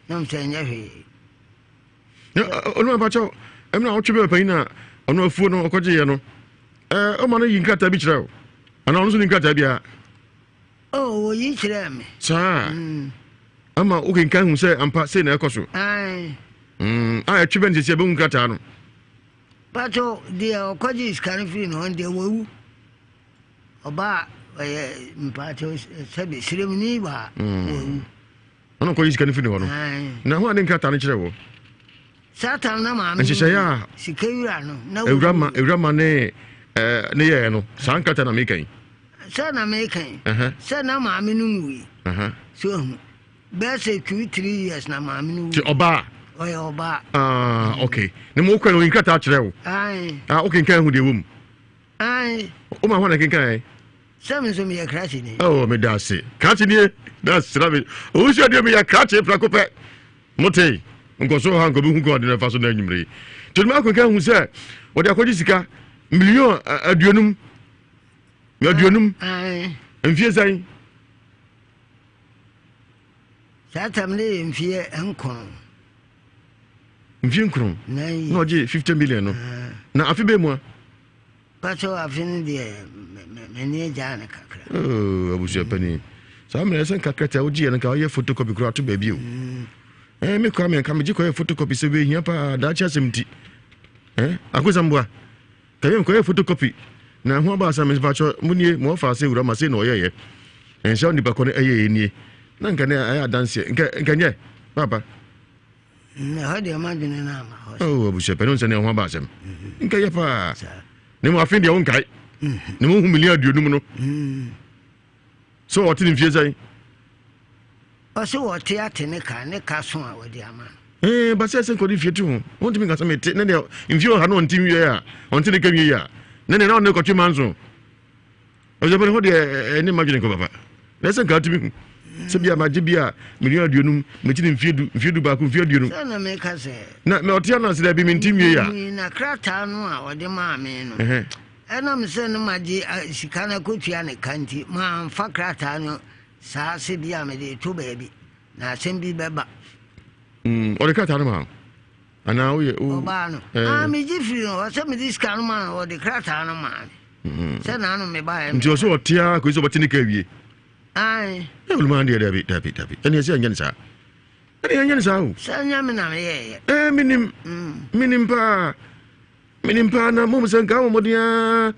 Na sɛ ɛnyɛ hwee. Ɔno abakyɛw ɛmina ɔtwe bɛɛ panyin na ɔno afuo no ɔkɔgye yɛ no ɛɛ ɔma no yi nkrataa bi kyerɛ o anaa ɔno nso ni nkrataa biara. Oh, oyi kyerɛɛ me. Saa. Ama wokenkan hu sɛ ampa sei na ɛkɔ so. Ae. A ɛtwe bɛn sɛsi ɛbɛhu nkrataa no. Pato deɛ ɔkɔgye sika no firi no hɔ deɛ wawu. Ɔbaa ɔyɛ mpakyɛw sɛbi siremuni baa wawu. Ɔno ɔkɔgye sika no firi ne hɔ no. Na ho a ne nkrataa no kyerɛ wɔ. Satan na maame nhyehyɛeɛ a sika wura no na ewura ma ewura ma ne ɛɛ ne yɛɛ no saa nkrataa na meka yi. Sɛ na meka yi. Sɛ na maame no nwui. So ehu bɛyɛ sɛ 2, 3 years na maame no wui. Ti ɔbaa. Ɔyɛ ɔbaa. Ah, okay, ne mo kura no nkrataa kyerɛ wo. Ayi. Ah, okay, nkan ehu deɛ wɔ mu. Ayi. O ma hɔ na kenkan yɛ. Sɛ mi nso mi yɛ krakye ni. Oh, mi da ase krakye nie da sira mi owusu adeɛ mi yɛ krakye prako pɛ. Mote nkɔso ha nkɔbi hu kɔ ɔde no fa so na anwummere yi nti ɔde akɔka hu sɛ wɔde akɔgye sika million 50 50 mfie sɛn? Saa tam ne yɛ mfie 9. Mfie 9 na ɔgye 50 million no na afe bɛɛ mu a. Pakyɛw, afe no deɛ m'ani agyaa no kakra. Oh, abusua panin. Saa mmerɛ sɛ nka krataa wogyeɛ no nka woyɛ photocopy koraa to baabi o. Eh, me kwa me nka megye kɔyɛ photocopy sɛ wei hia paa daakye asɛm nti. Eh, akosa mboa. Kɛyɛ nkɔyɛ photocopy na ho aba asɛm mpakyɛ mo nie mo ɔfa ase wura ma sei na ɔyɛyɛ. Ɛnhyɛ nipa kɔ no ɛyɛ nie. Na nka ne ɛyɛ adanseɛ. Nka nka nyɛ papa. Ɛhɔ deɛ m'adwene no ama hɔ. Oh, abusua pɛ ne nsɛ ne ɛho aba asɛm. Nka yɛ paa. Ne mu afe deɛ wonkae. Ne mu hu miliɔn 50 no. So ɔte ne mfie sɛn? Ɔse wɔte ate ne ka ne ka so a wɔde ama no. Eh, ba sɛ sɛ nkɔde mfie to ho. Wontumi nka sɛ mete ne deɛ mfie 100 no ɔnte nwie a, ɔnte ne ka nwie a. Ne deɛ na ɔne kɔtwe manso. Ɔsɛ bɛne hɔ deɛ ɛne madwene nkɔ papa. Na ɛsɛ nka atumi hu. Sɛ bia magye bi a miliɔn 50 mekyi ne mfie 10, mfie 11, mfie 20. Sɛ na meka sɛ. Na mɛ ɔte anase dɛ bi mente nwie a. Na krataa no a ɔde maa me no. Ɛnam sɛ no magye sika no akɔtua ne ka nti, mamfa krataa no saa sɛ bi a mede to baabi na asɛm bi bɛba. Ɔde krataa no maa wo? Anaa woyɛ wo? Ɔbaa no. Ah, megye firi no hɔ sɛ mede sika no maa no, ɔde krataa no maa me. Sɛ naano mebaeɛ. Nti ɔsɛ ɔte ara kɔsi sɛ ɔbɛte ne ka awie. Ae. Ɛ oluma deɛ dabi dabi dabi. Ɛne ɛsɛ ɛnyɛ ne saa. Ɛne ɛnyɛ ne saa o. Sɛ ɛnyɛ me na meyɛɛyɛ. Ɛɛ menim. Menim paa. Menim paa na mom sɛ nka wɔmmɔden ara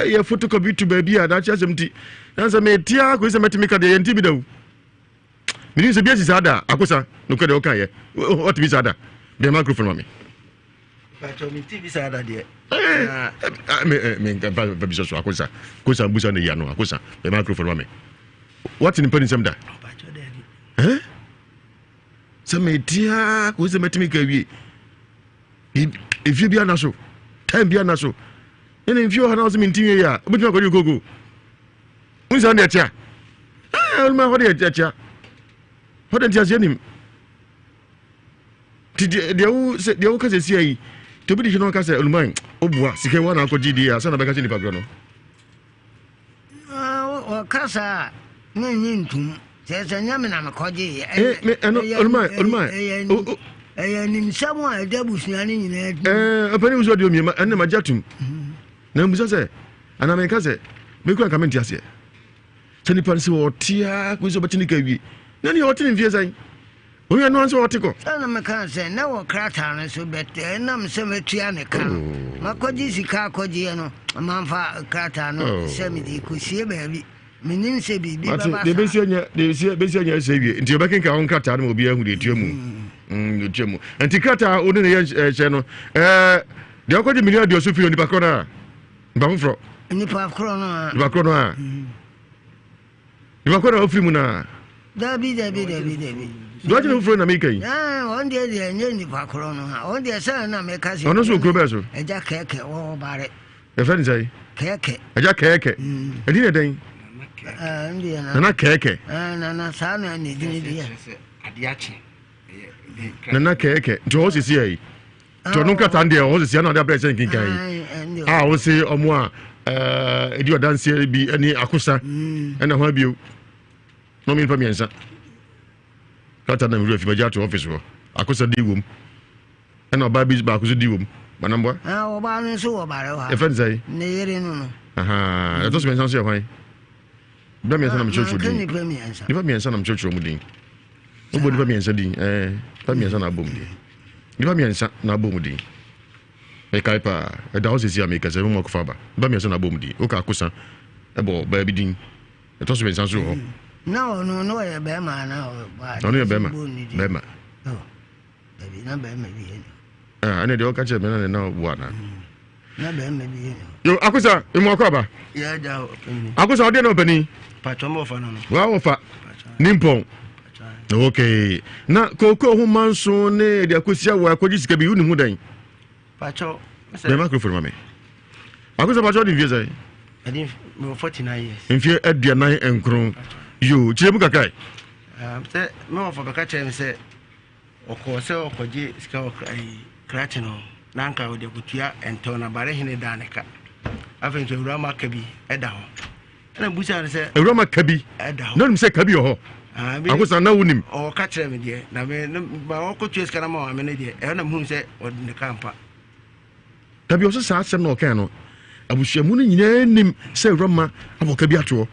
yɛ photocopy to baabi a daakye asɛm nti. Na sɛ mete ara kɔsi sɛ mɛtumi ka deɛ yɛnte bi da o. Menim sɛ bi asi saa da a, akosa nokorɛ deɛ wokaeɛ ɔte bi saa da. Bɛn microphone ma me. Bàtchɔ mi ti bi saa da deɛ. Fa bi sɔ so akosa. Kosa busa ne yia no akosa. Bɛn microphone ma me. Wate nipa nsɛm da? Sɛ mete ara kɔsi sɛ mɛtumi ka awie. Efie bi ana so. Time bi ana so. Ɛna mfie 100 na ɔsɛ menti wie a, wobɛtumi akɔgye koko. Wo nsa deɛ kyea. Oluma hɔ deɛ kyea. Hɔ deɛ nteaseɛ nim. Nti deɛ wo sɛ deɛ woka sɛ sia yi, nti obi de hwɛ na ɔka sɛ oluma woboa sika wa na akɔgye die a, sɛ na bɛka kyɛ nipa korɔ no. Ɔka saa a, mennye ntom. Sɛ nyɛ me na mekɔgyeeɛ. Ɛyɛ animsɛm a ɛda abusua no nyinaa di. Ɔpɛni wusu ɔdi omie ɛnna magye atum. Na mbusa sɛ, anaa meka sɛ, mekura nka mente aseɛ. Sɛ nipa no sɛ ɔte a kò sɛ ɔbɛte ne ka wie. Na nea ɔte ne mfie sɛn? Onua no ansɛ ɔte kɔ. Sɛ na meka sɛ na wɔ krataa no so bɛt ɛnam sɛ matua ne ka no. Makɔgye sika akɔgyeɛ no, mamfa krataa no sɛ mede kɔsie baabi. Menim sɛ biribi bɛba saa. Deɛ bɛsi anya deɛ bɛsi anya ɛsɛ wie nti yɛbɛkenka ho nkrataa no ma obiara hu deɛ ɛtua mu. Deɛ ɛtua mu. Nti krataa wo ne ne yɛ hyɛ no ɛɛ deɛ ɔkɔgye miliɔn aduɔson firi nipa korɔ no a nipa foforɔ. Nipa korɔ no a. Nipa korɔ no a. Nipa korɔ no a ɔfiri mu no a. Dabi dabi dabi dabi. Deɛ ɔgye ne foforɔ na meka yi. Ɔn deɛ deɛ ɛnyɛ nipa korɔ no ha ɔn deɛ sɛ na meka sɛ. Ɔno nso okuro bɛɛ so. Ɛgya kɛɛkɛ wɔwɔ bare. Yɛfrɛ no sɛn? Kɛɛkɛ. Agya kɛɛkɛ. Ɛdin yɛ dɛn? Nana kɛɛkɛ. Nana saa na ne din deɛ. Nana kɛɛkɛ. Nti ɔwɔ sisi yɛ yi. Nti ɔno nkrataa deɛ ɔwɔ sisi ɛna ɔde abrɛ sɛ nkenkan yi. A ɔse ɔmo a ɛdi ɔdanseɛ bi ɛne akosa ɛna ho abio. Na ɔmo nipa mmiɛnsa. Krataa na mewura fi magya ato office hɔ. Akosa di wom. Ɛna ɔbaa bi baako so di wom. Manamboa. Ah, ɔbaa no nso wɔ bare hɔ. Yɛfrɛ no sɛn? Ne yere no no. Aha, ɛtɔ so mmiɛnsa nso yɛ hwan? Nipa mmiɛnsa na mekyerɛkyerɛ din. Nipa mmiɛnsa. Nipa mmiɛnsa na mekyerɛkyerɛ mu din. Wobɔ nipa mmiɛnsa din. Ɛɛ, nipa mmiɛnsa na abɔ mu din. Nipa mmiɛnsa na abɔ mu din. Mekae paa. Ɛda hɔ sisi a meka sɛ mo akɔfa aba. Nipa mmiɛnsa na abɔ mu din. Woka akosa ɛbɔ ɔbaa bi din. Ɛtɔ so mmiɛnsa nso wɔ hɔ. Na ɔno na ɔyɛ bɛrima anaa ɔbaa? Ɔno yɛ bɛrima. Bɛrima. Dabi na bɛrima bi yɛ no. Ah, ɛnna deɛ ɔka kyerɛ me na ne na ɔbu ana. Na bɛrima bi yɛ no. Yo, akosa, emu akɔ aba. Yɛ agya ɔpanin. Akosa, ɔdeɛ na ɔpanin. Patwɔ mo ɔfa no no. Wa ɔfa. Nimpɔn. Okay. Na kooko ho manso ne de akosi awɔ akɔgye sika bi wuni ho dɛn? Patwɔ. Bɛn microphone ma me. Akosa patwɔ de mfie sɛn? Ɛde mewɔ 49 years. Mfie 49. Yo, kyerɛ mu kakra. Sɛ me wɔfa bɛka kyerɛ me sɛ Ɔkɔɔ sɛ ɔkɔgye sika wɔ krakye no na anka ɔde akɔtua ntɔn na bare hene daa ne ka. Afei nso awura ma ka bi da hɔ. Ɛna busa no sɛ. Awura ma ka bi. Ɛda hɔ. Na onim sɛ ka bi wɔ hɔ. Ah, Akosa na wonim. Ɔka kyerɛ me deɛ na me ma ɔkɔtua sika na ma maame no deɛ ɛhɔ na mehunu sɛ ɔde ne ka mpa. Dabi ɔsɛ saa asɛm na ɔkae no abusuamu no nyinaa nim sɛ awura ma abɔ ka bi atoɔ.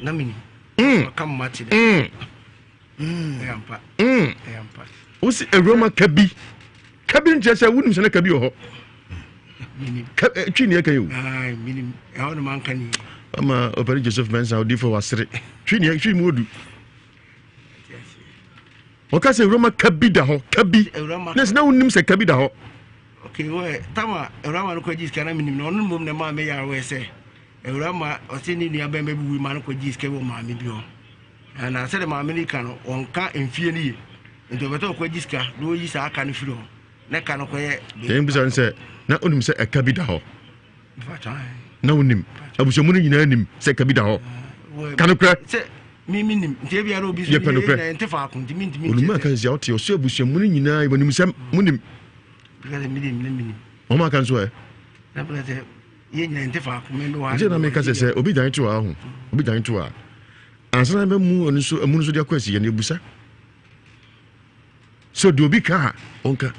na menim ɔka mma te dɛ ɛyɛ ampa ɛyɛ ampa wosi awurama ka bi ka bi nkyerɛ sɛ wonim sɛ na ka bi wɔ hɔ twi ne ɛka yi o menim ɛhɔ no manka ni ama ɔpɛne Joseph Mensah odifo wasere twi ne twi mu odu ɔka sɛ awurama ka bi da hɔ ka bi na sɛ na wonim sɛ ka bi da hɔ okay wɛ tama awurama no kɔgye sika na menim na ɔno mmom na maa meyɛ awɛ sɛ Awuraa ma ɔse ne nua bɛrima bi wui ma no kɔgyee sika bi wɔ maame bi hɔ. Na sɛdeɛ maame no ka no, ɔnka mfie no ye. Nti ɔpɛ sɛ ɔkɔgye sika na ɔyi saa ka no firi hɔ. Na ka no kɔyɛ. Yɛn bisa no sɛ, na onim sɛ ɛka bi da hɔ? Na onim. Abusuamu no nyinaa nim sɛ ɛka bi da hɔ. Ka no korɛ. Sɛ mi mi nim nti ebi ara obi so yɛ yɛ nyinaa nte faako nti mi ntumi. Onum aka nsia ɔte ɔsɛ abusuamu no nyinaa yɛ nim sɛ mo nim. Wɔn aka nso ɛ. Nti na meka sɛ sɛ obi dan to a ho obi dan to a ansa na bɛmu ɔno nso ɛmu nso de akɔ asi yɛn ebusa so deɛ obi ka a ɔnka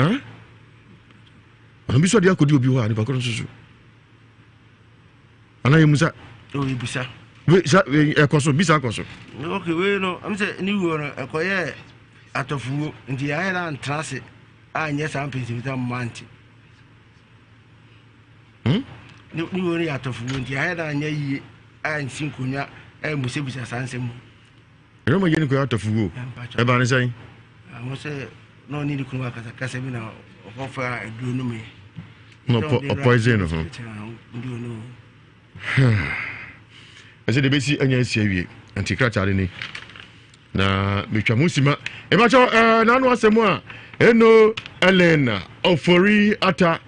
ah ɔno bi so de akɔdi obi hɔ a nipa koro nso so anaa yɛ musa. O yɛ busa. Wei sa ɛkɔ so bisa akɔ so. Ok wei no ɛmu sɛ ne wuo no ɛkɔyɛ atɔfuo nti yɛayɛ no antra ase anyɛ saa mpɛnsɛmpɛsɛ mma nti. Hmm? Ne wuo no yɛ atɔfuo nti yɛayɛ no anyɛ yie ansi nkonnwa ammusabusa saa nsɛm mu. Ɛna ɔma yɛ ne kɔyɛ atɔfuo. Ɛbaa ne sɛn? Ho sɛ na ɔne ne kunu akasakasa bi na ɔkɔfa aduro no mu yɛ. Na ɔpoison no ho. Ɛsɛ de bɛsi anya asi awie nti krataa no ni na metwa ho sima ɛbakyɛ ɛɛ n'ano asɛm a ɛno Ellen Ofori Ata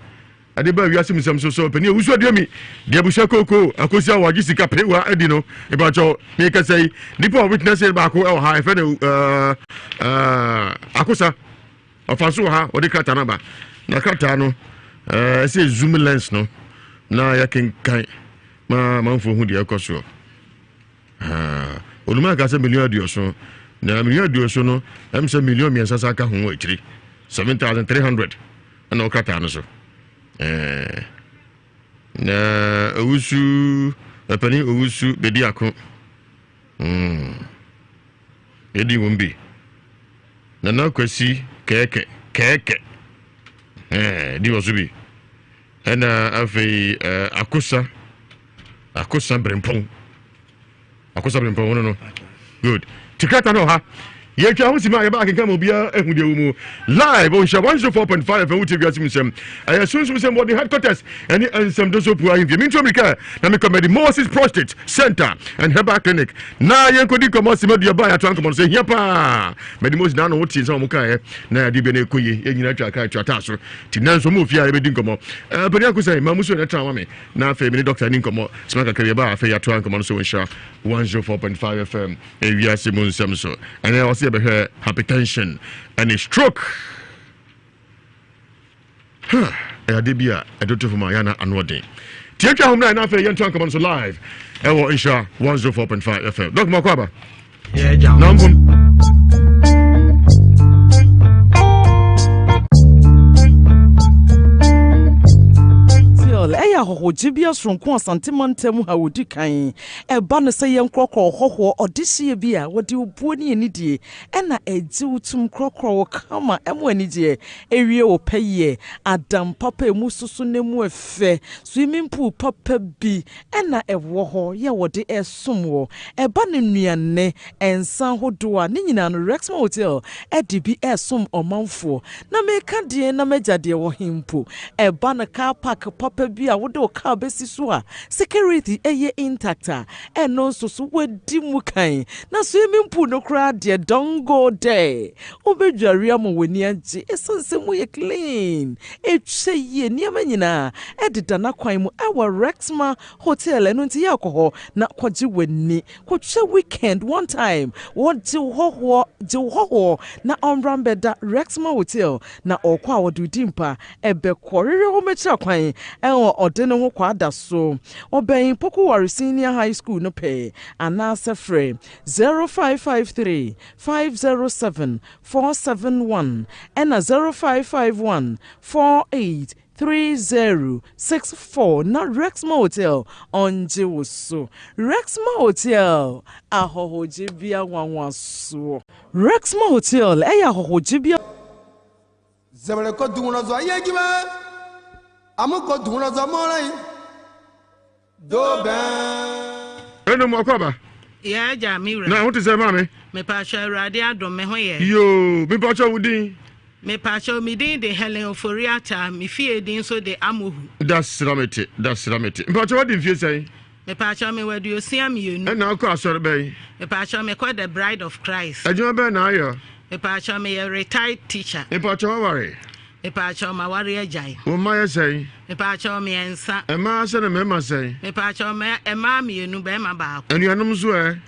ɛde ba wiase mu nsɛm so sɛ ɔpanin owusu aduami deɛ abusua kooko akosi a wɔagye sika pewa adi no ɛbakyɛ mekasa yi nipa a wɔbɛtena se baako ɛwɔ ha ɛfɛ no ɛɛ ɛɛ akosa Ɔfa so wɔ ha, ɔde krataa no aba. Na krataa no, ɛɛ sɛ zoom lens no na yɛkenkan ma amanfoɔ hu deɛ ɛkɔ soɔ. Onuma aka sɛ 70,000,000 na 70,000,000 no ɛm sɛ 3,000,000 sa ka ho wɔ akyiri 7,300 ɛna ɔkrataa no so. Ɛɛ na owusu ɛpɛni owusu bedi ako. Mm. Yɛdi wɔn bi. Nana Kwasi kɛɛkɛ kɛɛkɛ ɛɛ di wɔ so bi. Ɛna afei ɛɛ Akosa Akosa Brempɔn Akosa Brempɔn wɔn no good. Ti krataa no wɔ ha. Yɛtwa ho sima yɛba akenkan ma obiara ehu deɛ wɔ mu live onhyɛ 104.5 fm wotie wiase mu nsɛm ɛyɛ sunsum sɛm wɔde headquarters ɛne nsɛm doso pua ahemfie mentu amirika na mekɔ mɛde Moses Prostate Center and Herbal Clinic na yɛnkɔdi nkɔmmɔ sima dua ba yɛatoa nkɔmmɔ no sɛ hia paa mɛde Moses na ano wotie nsɛm a wɔkaeɛ na adeɛ bia no ɛkɔ yie yɛnyina twa ka twa taa so nti nanso mu ofie a yɛbɛdi nkɔmmɔ panin ako sɛ ma mu so na ɛtra ma me na afei mene dɔkta ni nkɔmmɔ sima kakra bi ɛba afei yɛatoa nkɔmmɔ no so wɔ nhyira 104.5 FM ewiase mu nsɛm so ɛnɛ ɔsɛ yɛbɛhwɛ hypertension ɛne stroke ɛyɛ adeɛ bi a ɛde to fam a yɛana ano ɔden. Tiatwa ahom na ɛna afei yɛnto ankɔmɔ no so live ɛwɔ Nhyira 104.5 FM. Dɔk mɔkɔ aba. Na mbom. Ɛyɛ ahɔhogyebea soronko Asante mantam ha wɔdi kan ɛba no sɛ yɛnkorɔkorɔ ɔhɔhoɔ ɔdehyeɛ bi a wɔde obuo ne anidie ɛna ɛgye wo tum korɔkorɔ wo kama ɛmo anigyeɛ ɛwie wo pɛyɛ adan papa emu soso na emu ɛfɛ swimming pool papa bi ɛna ɛwɔ hɔ yɛ wɔde ɛsom wɔ ɛba no nnuane nsa ahodoɔ a ne nyinaa no Rexma Hotel ɛde bi ɛsom ɔmanfoɔ na meka deɛ na magya deɛ wɔ he mpo ɛba no car park papa bi a wode wo car bɛsi so a security ɛyɛ intact a ɛno nso so wadi mu kan na swimming pool no koraa deɛ, don't go there, wobɛdware ama w'ani agye ɛsiane sɛ mu yɛ clean, ɛtwa yie, nneɛma nyinaa ɛdeda n'akwan mu ɛwɔ Rexma Hotel. Ɛno nti yɛ akɔ hɔ na kɔgye w'ani, kɔtwa weekend one time, wɔgye wo hɔhoɔ, gye wo hɔhoɔ na ɔmmra mbɛda Rexma Hotel na ɔkɔ a wɔde di mpa ɛbɛkɔ hwehwɛ hɔ mɛkyerɛ kwan ɛwɔ ɔde ne ho kɔ ada so ɔbɛn Pokuware Senior High School no pɛɛ anaasɛ frɛ 0553 507 471 ɛna 0551 48 3064 na Rexma Hotel ɔngye wo so. Rexma Hotel, ahɔhogyebea nwanwasoɔ. Rexma Hotel ɛyɛ ahɔhogyebea. Zɛbɛrɛ kɔ dugukɔnɔ zɔ ye jumɛn amu kɔ dugukɔnɔ zɔ mɔlɛ yi do bɛn. Ɛnna mu akɔ aba. Yɛ agya me wura. Na ho te sɛ maame. Mepaakyɛw, Awurade adom, me ho yɛ. Yoo, mepaakyɛw, wo din. Mepaakyɛw, me din de Helen Ofori-Atta, me fie din nso de Amohu. Da sra me te, da sra me te. Mepaakyɛw, wadi mfie sɛn? Mepaakyɛw, mewɔ 62. Ɛna akɔ asɔre bɛn? Mepaakyɛw, mekɔ The Bride of Christ. Adwuma bɛn na ayɛ? Mepaakyɛw, meyɛ retired teacher. Mepaakyɛw, waware? Mepaakyɛw, maware agyae. Wo mma yɛ sɛn? Mepaakyɛw, mmiɛnsa. Mmaa sɛ na mmarima sɛn? Mepaakyɛw, mmaa mmienu, barima baako. Anuanom nso ɛ?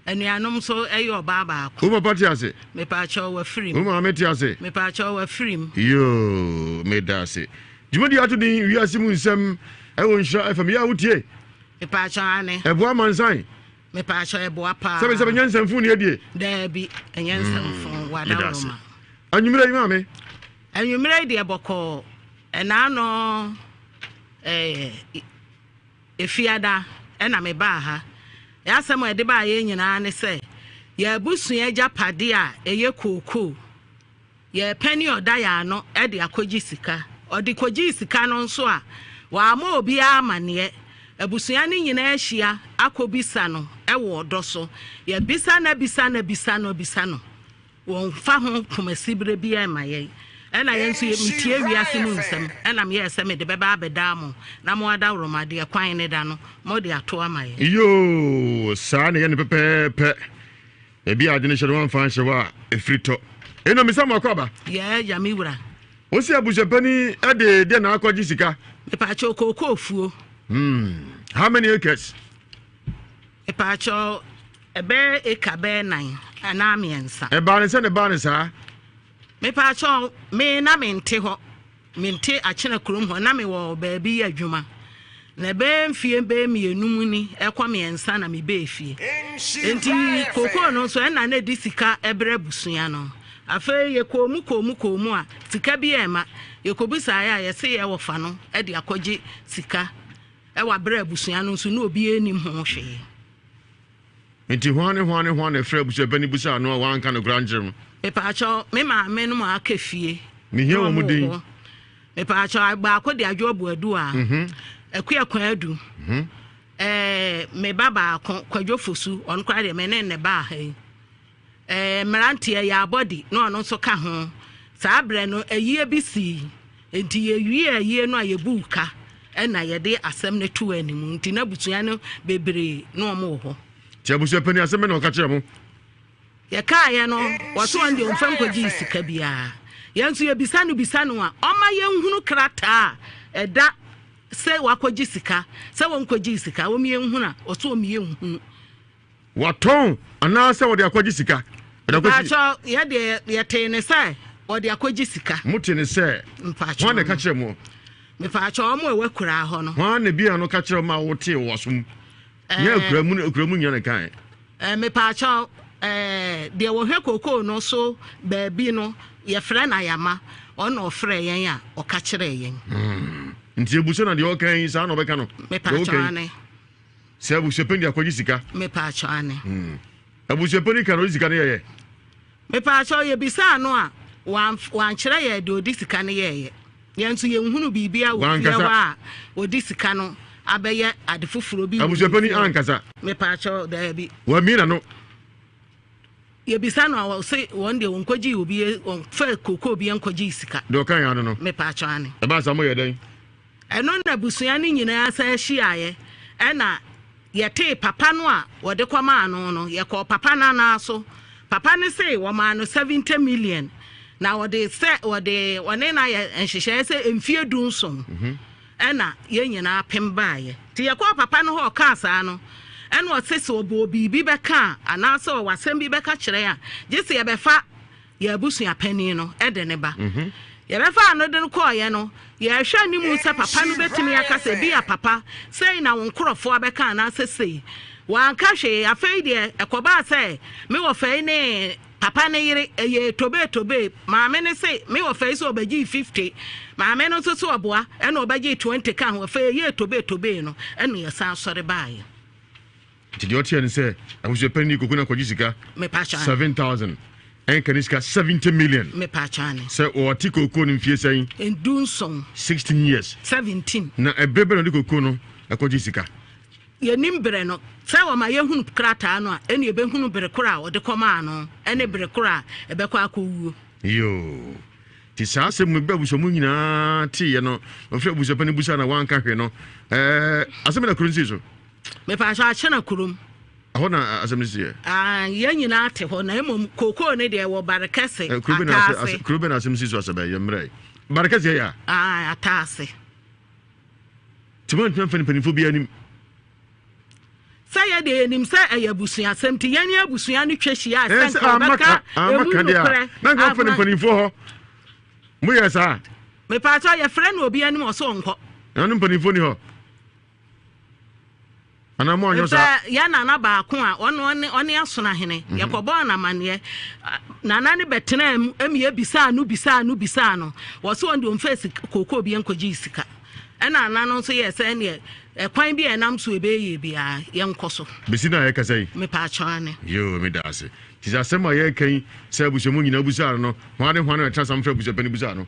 Anuanom nso ɛyɛ ɔbaa baako. Wo papa te ase? Mepaakyɛw, wafiri mu. Wo maame te ase? Mepaakyɛw, wafiri mu. Yoo, meda ase. Dwumadi ato din Wiase Mu Nsɛm ɛwɔ Nhyira FM. Yɛ a wotie? Mepaakyɛw, ane. Ɛboa amansan? Mepaakyɛw, ɛboa paa. Sɛbi sɛbi, nyɛ nsɛmfo ni adie? Daabi, ɛnyɛ nsɛmfo, wadaworoma. Anwummerɛ yi maame? Anwummerɛ yi deɛ bɔkɔɔ. Ɛnaano ɛɛ Efiada ɛna mebaa ha. Asɛm a ɛde baa yɛn nyinaa ne sɛ yɛn abusua agyapadeɛ a ɛyɛ kookoo, yɛn panin a ɔda yɛn ano de akɔgye sika. Ɔde kɔgyee sika no nso a, wammɔ obiara amanneɛ. Abusua no nyinaa ahyia akɔbisa no wɔ ɔdɔ so. Yɛabisa no abisa no abisa no abisa no. Wɔmfa ho pomasiberɛ biara mma yɛn. Ɛna yɛn nso metie wiase mu nsɛm, ɛna meyɛɛ sɛ mede bɛba abɛdaa mo na mo adaworoma deɛ kwan ne da no mode ato ama yɛn. Yoo, saa na ɛyɛ no pɛpɛɛpɛ. Baabi a adwene hyɛ no wamfa anhyɛ hɔ a, ɛfiri tɔ. Eno misa mo akɔ aba. Yɛɛ agya me wura. Wo se abusuapani de deɛ na akɔgye sika? Mepaakyɛw, kookoo fuo. How many acres? Mepaakyɛw, ɛbɛyɛ eka bɛyɛ nan anaa mmiɛnsa. Ɛbaa ne sɛ ne baa ne saa? Mepaakyɛw, me na mente hɔ. Mente Akyena kurom hɔ, na mewɔ baabi yɛ adwuma. Na ɛbɛyɛ mfie bɛyɛ mmienu mu ni ɛkɔ mmiɛnsa na mebɛɛ fie. Enti kookoo no nso ɛna na ɛde sika ɛbrɛ abusua no. Afei yɛkɔɔ mu kɔɔ mu kɔɔ mu a sika bi ɛmma. Yɛkɔbisaeɛ a yɛse yɛwɔ fa no de akɔgye sika ɛwɔ abrɛ abusua no nso na obiara nnim ho hwee. Nti hwan ne hwan ne hwan na ɛfrɛ abusuapanin bisaa no a wanka nokorɛ ankyerɛ no? Mepaakyɛw, me maame nom a aka fie. Mehia wɔn din. Mepaakyɛw, baako de Adwo Abuadu a, Akua Kwaadu, ɛɛ me ba baako, Kwadwo Fosu, ɔno koraa deɛ me ne ne baa ha yi. Ɛɛ mmeranteɛ yɛ abɔde na ɔno nso ka ho. Saa berɛ no, ayie bi sii. Nti yɛwie ayie no a yɛbuu ka ɛna yɛde asɛm no too anim. Nti na abusua no bebree na wɔn wɔ hɔ. Nti abusua panin asɛm bɛ na ɔka kyerɛ mo? Yɛkaeɛ no, wɔse wɔn deɛ ɔmfa nkɔgyee sika biara. Yɛn nso yɛbisa no bisa no a, ɔma yɛnhunu krataa a ɛda sɛ wakɔgye sika, sɛ wɔnkɔgyee sika, wɔn yɛnhunu a, ɔse wɔn yɛnhunu. Watɔn anaasɛ wɔde akɔgye sika? Mpakyɛ, yɛ deɛ yɛtee ne sɛ wɔde akɔgye sika. Mote ne sɛ? Mpakyɛ. Hwan na ɛka kyerɛ mo? Mepaakyɛ wɔn a ɛwɔ akuraa hɔ no. Hwan na bi ano ka kyerɛ ma wotee wɔ asom? Nyɛ akura mu akura mu nyina na kae. Eh, mepaakyɛ eh, deɛ wɔhwɛ kokoo no so baabi no yɛfrɛ no Ayama, ɔna ɔfrɛ yɛn a ɔka kyerɛɛ yɛn. Hmm. Nti ebusa na deɛ ɔka yi saa na ɔbɛka no. Mepaakyɛ ane. Sɛ abusuapɛn de akɔgye sika. Mepaakyɛ ane. Hmm. Abusuapɛn ka na ɔde sika no yɛyɛ. Mepaakyɛw, yɛbisaa no a, wankyerɛ yɛn deɛ ɔde sika no yɛeɛ. Yɛn nso yɛnhunu biribiara wɔ fie hɔ a ɔde sika no abɛyɛ ade foforɔ bi wɔ Abusuapanin ankasa? Mepaakyɛw, daabi. Wammie n'ano? Yɛbisa no a, ɔse wɔn deɛ wɔnkɔgyee obi, wɔmfa kookoo bi nkɔgyee sika. Deɛ ɔka yɛn ano no? Mepaakyɛw, ane. Ɛbaa saa moyɛɛ dɛn? Ɛno na abusua no nyinaa san hyiaeɛ, ɛna yɛtee papa no a wɔde kɔmaa no no, yɛkɔɔ papa no anan so. Papa no se wɔmaa no 70 million, na wɔde sɛ wɔde wɔne no ayɛ nhyehyɛeɛ sɛ mfie dunson ɛna yɛn nyinaa pem baeɛ. Nti yɛkɔɔ papa no hɔ ɔkaa saa no, ɛna ɔse sɛ ɔbɔɔ biribi bɛka a, anaasɛ ɔwɔ asɛm bi bɛka kyerɛ a, gye sɛ yɛbɛfa Yɛn abusua panin no de ne ba. Yɛbɛfaa no de no kɔeɛ no, yɛrehwɛ anim sɛ papa no bɛtumi aka sɛ, Ebia papa, sei na wo nkurɔfoɔ abɛka anaasɛ sei. Wanka hwee. Afei deɛ, ɛkɔbaa sɛ me wɔfa yi ne papa no yere, ɛyɛɛ tobee-tobee. Maame no se me wɔfa yi sɛ ɔbɛgyee 50, maame no nso se ɔboa, ɛnna ɔbɛgyee 20 ka ho. Afei ɛyɛɛ tobee-tobee no, ɛnna yɛsan sɔre baeɛ. Nti deɛ ɔteɛ ne sɛ abusuapanin de koko no akɔgye sika 7000 ɛnka ne sika 70 million. Sɛ ɔte koko no mfie sɛn? 17. 16 years. 17. Na ɛberɛ bɛ na ɔde koko no ɛkɔgye sika? Yɛnim berɛ no. Sɛ wɔma yɛhunu krataa no a, ɛne yɛbɛhunu bere koro a ɔde kɔmaa no ɛne bere koro a ɛbɛkɔ akɔwuo. Yoo. Nti saa asɛm mu bɛ abusua mu nyinaa teeɛ no, ɔfrɛ abusuapanin busa na wanka hwee no, ɛɛ asɛm na kuro no sii so. Mepaakyɛw akyena kurom. Ɛhɔ na asɛm no siiɛ. Ah, yɛn nyinaa te hɔ na mmom kookoo no deɛ wɔ Barekɛse, eh, Ataase. Kuro bɛ na asɛm si so asɛ bɛyɛ mmerɛ. Barekɛse yɛ ya. Ah, Ataase. Tìmɔ ntoma mfa mpanimfoɔ bi anim. Sɛ yɛ deɛ yɛnim sɛ ɛyɛ abusuasɛm nti yɛn ne abusua no twa hyia a sɛ nka ɔbɛka emu nokorɛ. Na nka ɔfɛ no mpanimfoɔ hɔ. Moyɛ saa. Mepaakyɛw yɛfrɛ no obi anim ɔsɛ ɔnkɔ. Na no mpanimfoɔ ni hɔ. Anaa mo anyɔ saa. Sɛ yɛ nana baako a ɔno ɔne ɔne asono ahene mhm. yɛkɔbɔɔ no amanneɛ nana no bɛtenaa mu ɛmi yɛbisaa no bisaa no bisaa no wɔ so ɔno deɛ ɔmfɛ sika kookoo bi nkɔgye sika ɛna nana no nso yɛ sɛ ɛneɛ ɛkwan bi a ɛnam so ɛbɛyɛ biara yɛnkɔ so. Bɛsi no a yɛkasa yi. Mepaakyɛw ane. Yoo meda ase. Nti sɛ asɛm a yɛreka yi sɛ abusua mu nyinaa busaa no no hwan ne hwan na ɛtena sam frɛ abusuapɛni busaa no.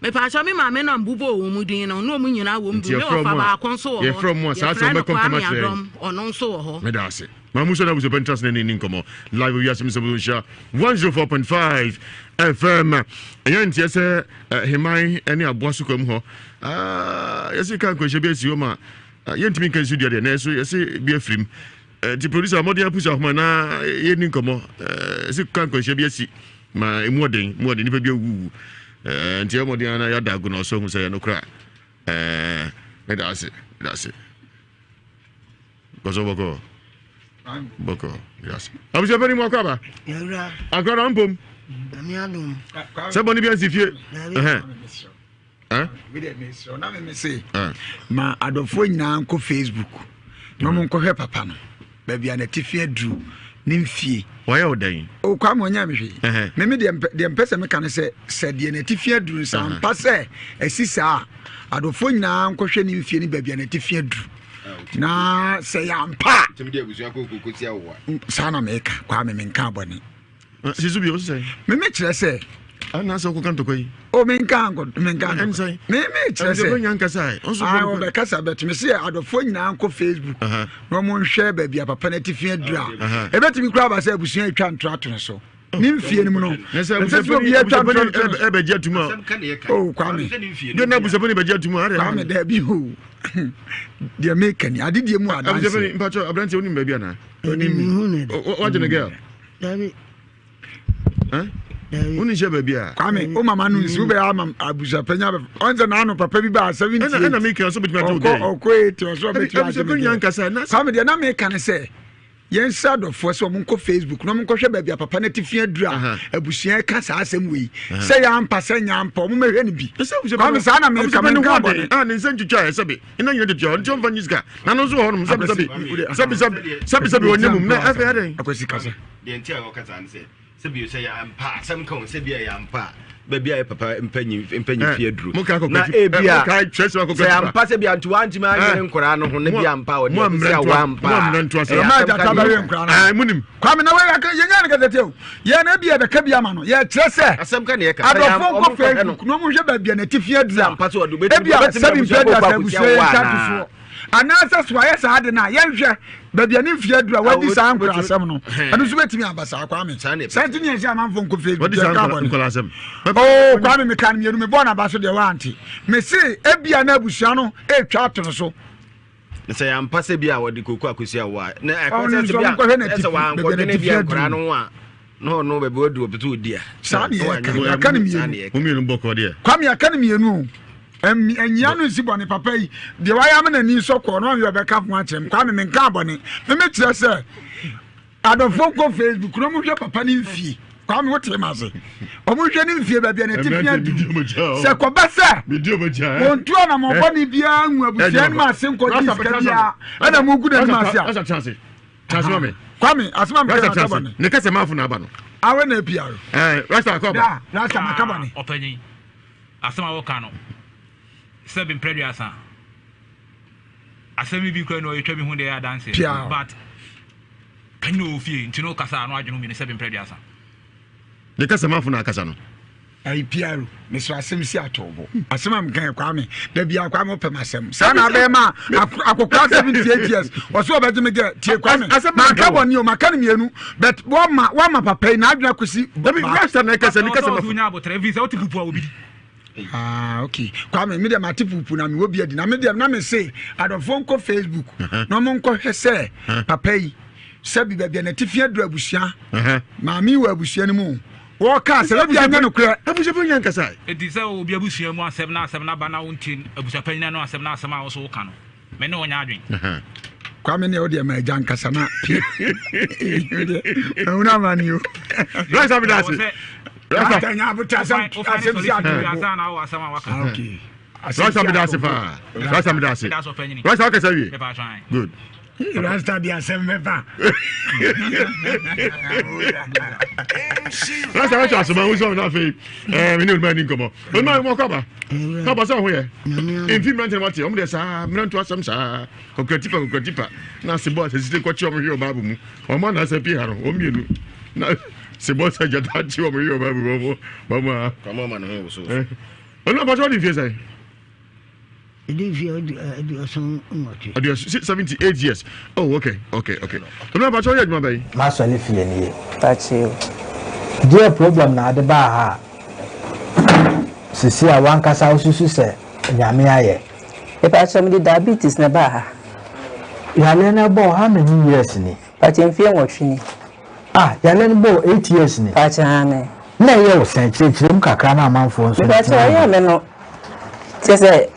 Mepaakyɛw me maame na mbobɔɔ wɔn din no na wɔn nyinaa wɔ mu bi me wɔfa baako nso wɔ hɔ yɛfrɛ mu a saa asɛm no bɛkɔ Kwame mpɛm akyerɛ Adɔm ɔno nso wɔ hɔ. Meda ase. Maa mu sɛ na abusuapɛni tena ase ne ne nkɔmmɔ live wɔ wiase nsɛm so nhyira 104.5 FM. Ɛyɛ nteɛ sɛ eh, Heman ne aboa so kwam hɔ. Ah, yɛse ka nkwanhyia bi asi hɔ ma ah, yɛntumi nka nsu dua deɛ nanso yɛse bi afirim. Eh, nti producer mmɔden apusa ahoma na yɛnni nkɔmmɔ. Eh, yɛse ka nkwanhyia bi asi ma emu ɔden mu ɔden nipa bi awuwu ɛɛ nti ɛmɔden ana yɛada agu na ɔsɔ hu sɛ yɛ nokora ɛɛ meda ase meda ase kɔsɔ bɔkɔ bɔkɔ meda ase abusua panyin mu akɔ aba akora na mpom sɛ bɔne bi ansi fie ɛhɛn Ma adɔfoɔ nyinaa nkɔ Facebook na ɔmo nkɔhwɛ papa no baabi a n'atifi aduru ne mfie. Wayɛ wo dɛn? O Kwame ɔnyɛ me hwee. Meme deɛ deɛ mpɛ sɛ meka ne sɛ sɛ deɛ n'atifi aduru no sɛ ampa sɛ ɛsi saa a adɔfoɔ nyinaa nkɔhwɛ ne mfie ne baabi a n'atifi aduru na sɛ yɛ ampa a saa na meka Kwame menka abɔne. Sisu bi o sisɛ. Meme kyerɛ sɛ. Ana sɛ ɔkɔka ntɔkwa yi. O menka nkɔ menka ntɔkwa. Ɛnsɛn. Meme kyerɛ sɛ. Ɛnsɛn nya nkasa ɛ. Ɔnso bɔ. Ayi ɔbɛkasa bɛtumi sɛ adɔfoɔ nyinaa nkɔ Facebook. Na wɔn nhwɛ baabi a papa no atifi aduru a. Ebetumi kura aba sɛ abusua atwa ntora to no so. Ne mfie no mu no. Ɛsɛ sɛ obi atwa ntora to no so. Ɛbɛgye atum a. O Kwame. Deɛ na abusuapɛni bɛgye atum a. Kwame dɛbi o. Deɛ meka ni adedeɛ mu adanse. Abusuapɛni mpatsɔ aberanteɛ onim baabi anaa. Onim mi. Wagye ne girl. Dabi. Woni nhyɛ baabi a. Kwame, o mama no nsi wobɛyɛ ama abusuapanyin abɛ ɔn sɛ n'ano papa bi baa 78. Ɛna mi kan so betumi agye wo gɛn. Ɔkɔ 80 ɔso ɔbɛtumi agye me gɛn. Kwame deɛ na meka ne sɛ. Yɛnsrɛ adɔfoɔ sɛ wɔn nkɔ Facebook na wɔn nkɔhwɛ baabi a papa no atifi aduru a abusua ɛka saa asɛm wei sɛ yɛ ampa sɛ nyɛ ampa wɔn mɛhwɛ no bi. Kwame saa na meka menka bɔne. Ah, ne nsa ntwitwa ɛ sɛbi ɛna nyina twitwa ɔno nti ɔmfa nyi sika na no nso wɔ hɔnom sɛbi sɛbi sɛbi sɛbi sɛbi sɛbi ɔnyɛ mum na afei adɛn. Akwasi kasa. Deɛ nti a wɔka saa ne sɛ sɛbi sɛ yɛ ampa asɛm ka ho sɛbi yɛ ampa a baabi a yɛ papa mpanyin mpanyin fi aduru na ebi a sɛ ampa sɛ bi a nti wantumi anyere nkwaraa no ho na bi ampa a ɔde ɛbi sɛ wampa a ɛyɛ asɛm ka deɛ ɛka munim kwame na wɔyɛ yɛn nyɛ no kɛtɛ o yɛn na ebi yɛ bɛka bi ama no yɛ kyerɛ sɛ asɛm ka deɛ ɛka adɔfo nkɔ facebook na wɔn hwɛ baabi a n'atifi aduru a ebi a sɛbi mpɛ di asɛ abusua yɛn nsa to soɔ anaasɛ so ayɛ saa de no a yɛnhwɛ baabi a ne mfeɛ aduru a wadi saa nkora asɛm no ɛno nso bɛtumi aba saa kwame saa nti ne yɛhyɛ amanfoɔ nkɔ facebook yɛka bɔne oo kwame meka no mmienu mebɔɔ naba so deɛ woante mese ebia na abusua no ɛtwa ato no so sɛ yɛampa sɛ bi a wɔde koko akɔsi awo a na ɛkɔ sɛ sɛ bi a sɛ wankɔdwene bi a nkora no ho a na ɔno baabi wadu ɔpɛ sɛ ɔdi a saa ne yɛka yɛaka no mmienu mmienu bɔkɔ deɛ kwame yɛaka no mmienu o ɛnyia no nsi bɔne papa yi deɛ wayɛ ama n'ani nsɔ kɔɔ no ɔnyɛ ɔbɛka ho akyerɛ m kwame menka bɔne memekyerɛ sɛ adɔfoɔ nkɔ facebook na ɔmohwɛ papa no mfie kwame wote ma ase ɔmohwɛ ne mfie baabi a ne tifi adu sɛ kɔba sɛ wɔntu anamɔbɔne biara ngu abusua no mu ase nkɔgye sika biara ɛna mogu n'anim ase a Trans ma me. Kwame, asema me kasa bɔne. Ne kasa maafo na aba no. Awe na apia no. Eh, Rasta akɔ aba. Da, Rasta maka bɔne. Ah, ɔpanyin. Asɛm a wɔka no. Sɛ bi mpɛ duasa. Asɛm bi kura no ɔyɛ twa bi ho de adanse. But panyin wɔ fie nti no kasa no adwene mi ne sɛ bi mpɛ duasa. Ne kasa maafo na akasa no. Ayi piaro mesrɛ asɛm si ato bo asɛm a meka yɛ kwame da bia kwame wopɛ m'asɛm saa na abɛyɛ ma akɔkora 78 years ɔsɛ ɔbɛgye me gɛ tie kwame maka bɔne o maka no mmienu but wɔma wɔma papa yi n'adwene akɔsi Ah, okay. Kwame, me deɛ mate pupu na mewɔ bi adi na me deɛ na me se adɔfoɔ nkɔ Facebook na ɔmo nkɔhwɛ sɛ papa yi sɛbi baabi a n'atifi aduru abusua maame wɔ abusua no mu Wɔka asɛm, ebia ɛnyɛ nokorɛ. Abusuapanyin nyɛ nkasa. Enti sɛ obi abusua mu asɛm na asɛm no aba na wonte abusuapanyin ano asɛm na asɛm a wo nso woka no, me ne wo nyɛ adwene. Kwame ne wodeɛ ma agya nkasa na pie mahunu amane o. Rasta meda ase. Rasta nya abota asɛm asɛm si ato. Okay. Rasta meda ase paa. Rasta meda ase. Rasta wakasa wie. Good. Rasta di asɛm bɛba. Rasta wàtí asoma ahosuo àwọn afei ɛɛ mi ní olùmọ̀ ẹni nkɔmɔ. Olùmọ̀ ẹni mọ̀ kọ́ aba. Kọ́ aba sɛ ɔho yɛ. Nfi mmeranteɛ no wate ɔmo deɛ saa mmeranteɛ asɛm saa kɔkura tipa kɔkura tipa na sebɔ asɛsite kɔkye ɔmo hwɛ ɔbaa mu ɔmo anaasɛ pii ha no ɔmo mmienu na sebɔ sɛ gyata akye ɔmo hwɛ ɔbaa mu ɔmo ɔmo a. Ɔno apɔtɔ ɔdi mfie sɛn. Ɛdi mfie 78. Aduɔson 78 years. Oh okay okay okay. Ɔno apɔtɔ ɔyɛ adwuma bɛyi. M'asɔre fie nie. Pakyɛ o. Deɛ problem na ade baa ha a sisi a wankasa wosusu sɛ Nyame ayɛ? Mepakyɛ mede diabetes na ɛbaa ha. Yareɛ no ɛbɔɔ how many years ni? Pakyɛ mfie nwɔtwe ni. Ah yareɛ no bɔɔ 8 years ni? Pakyɛ aane. Na ɛyɛ wo sɛn? Kyerɛkyerɛ mu kakra na amanfoɔ nso Mepakyɛ ntumi ɛyɛɛ me no kyerɛ sɛ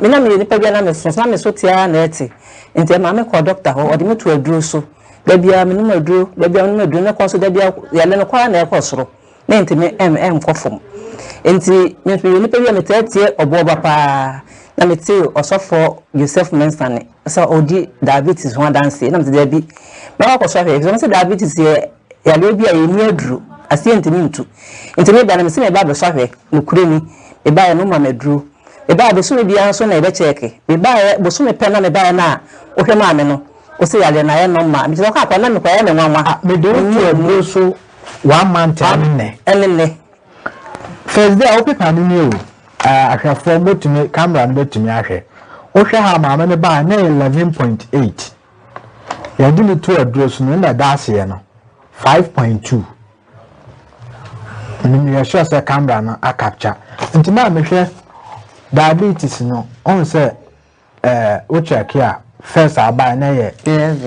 me na meyɛ nipa bi a na me so na me so te ara na ɛte nti ɛmaa me kɔɔ dɔkta hɔ ɔde me to aduro so da biara menom aduro da biara menom aduro ne kɔ so da biara yale no kɔ ara na ɛkɔ soro na ntumi ɛnkɔ fam nti me nso meyɛ nipa bi a metaa tie ɔboɔba paa na metee ɔsɔfoɔ Joseph Mensah ne sɛ ɔdi diabetes ho adanseɛ na mete daabi mɛkɔ akɔsɔ ahwɛ efisɛ wɔn sɛ diabetes yɛ yareɛ bi a yɛnni aduro aseɛ ntumi ntu nti meba no mese meba abɛsɔ ahwɛ nokorɛ ni mebaeɛ no woma me aduro mebaeɛ bosome biara nso na yɛbɛkyɛɛke mebaeɛ bosome pɛ na mebaeɛ no a wohwɛ maa me no wose yareɛ no ayɛ nɔma mekyerɛ sɛ ɔka akɔ na mekɔ ɛyɛ me nwanwa Ah, mede wo to aduro so one month ɛne nnɛ. Ɛne nnɛ. First day a wo paper no nie o, eh, ahwɛfoɔ mobɛtumi, camera no bɛtumi ahwɛ. Wohwɛ ha maame no baa na ɛyɛ 11.8. Yɛde no to aduro so no na ɛda aseɛ no 5.2. Menim yɛ sure sɛ camera no acapture. Nti maa mehwɛ diabetes no, ɔhu sɛ eh, wo check a first a ɔbaeɛ na ɛyɛ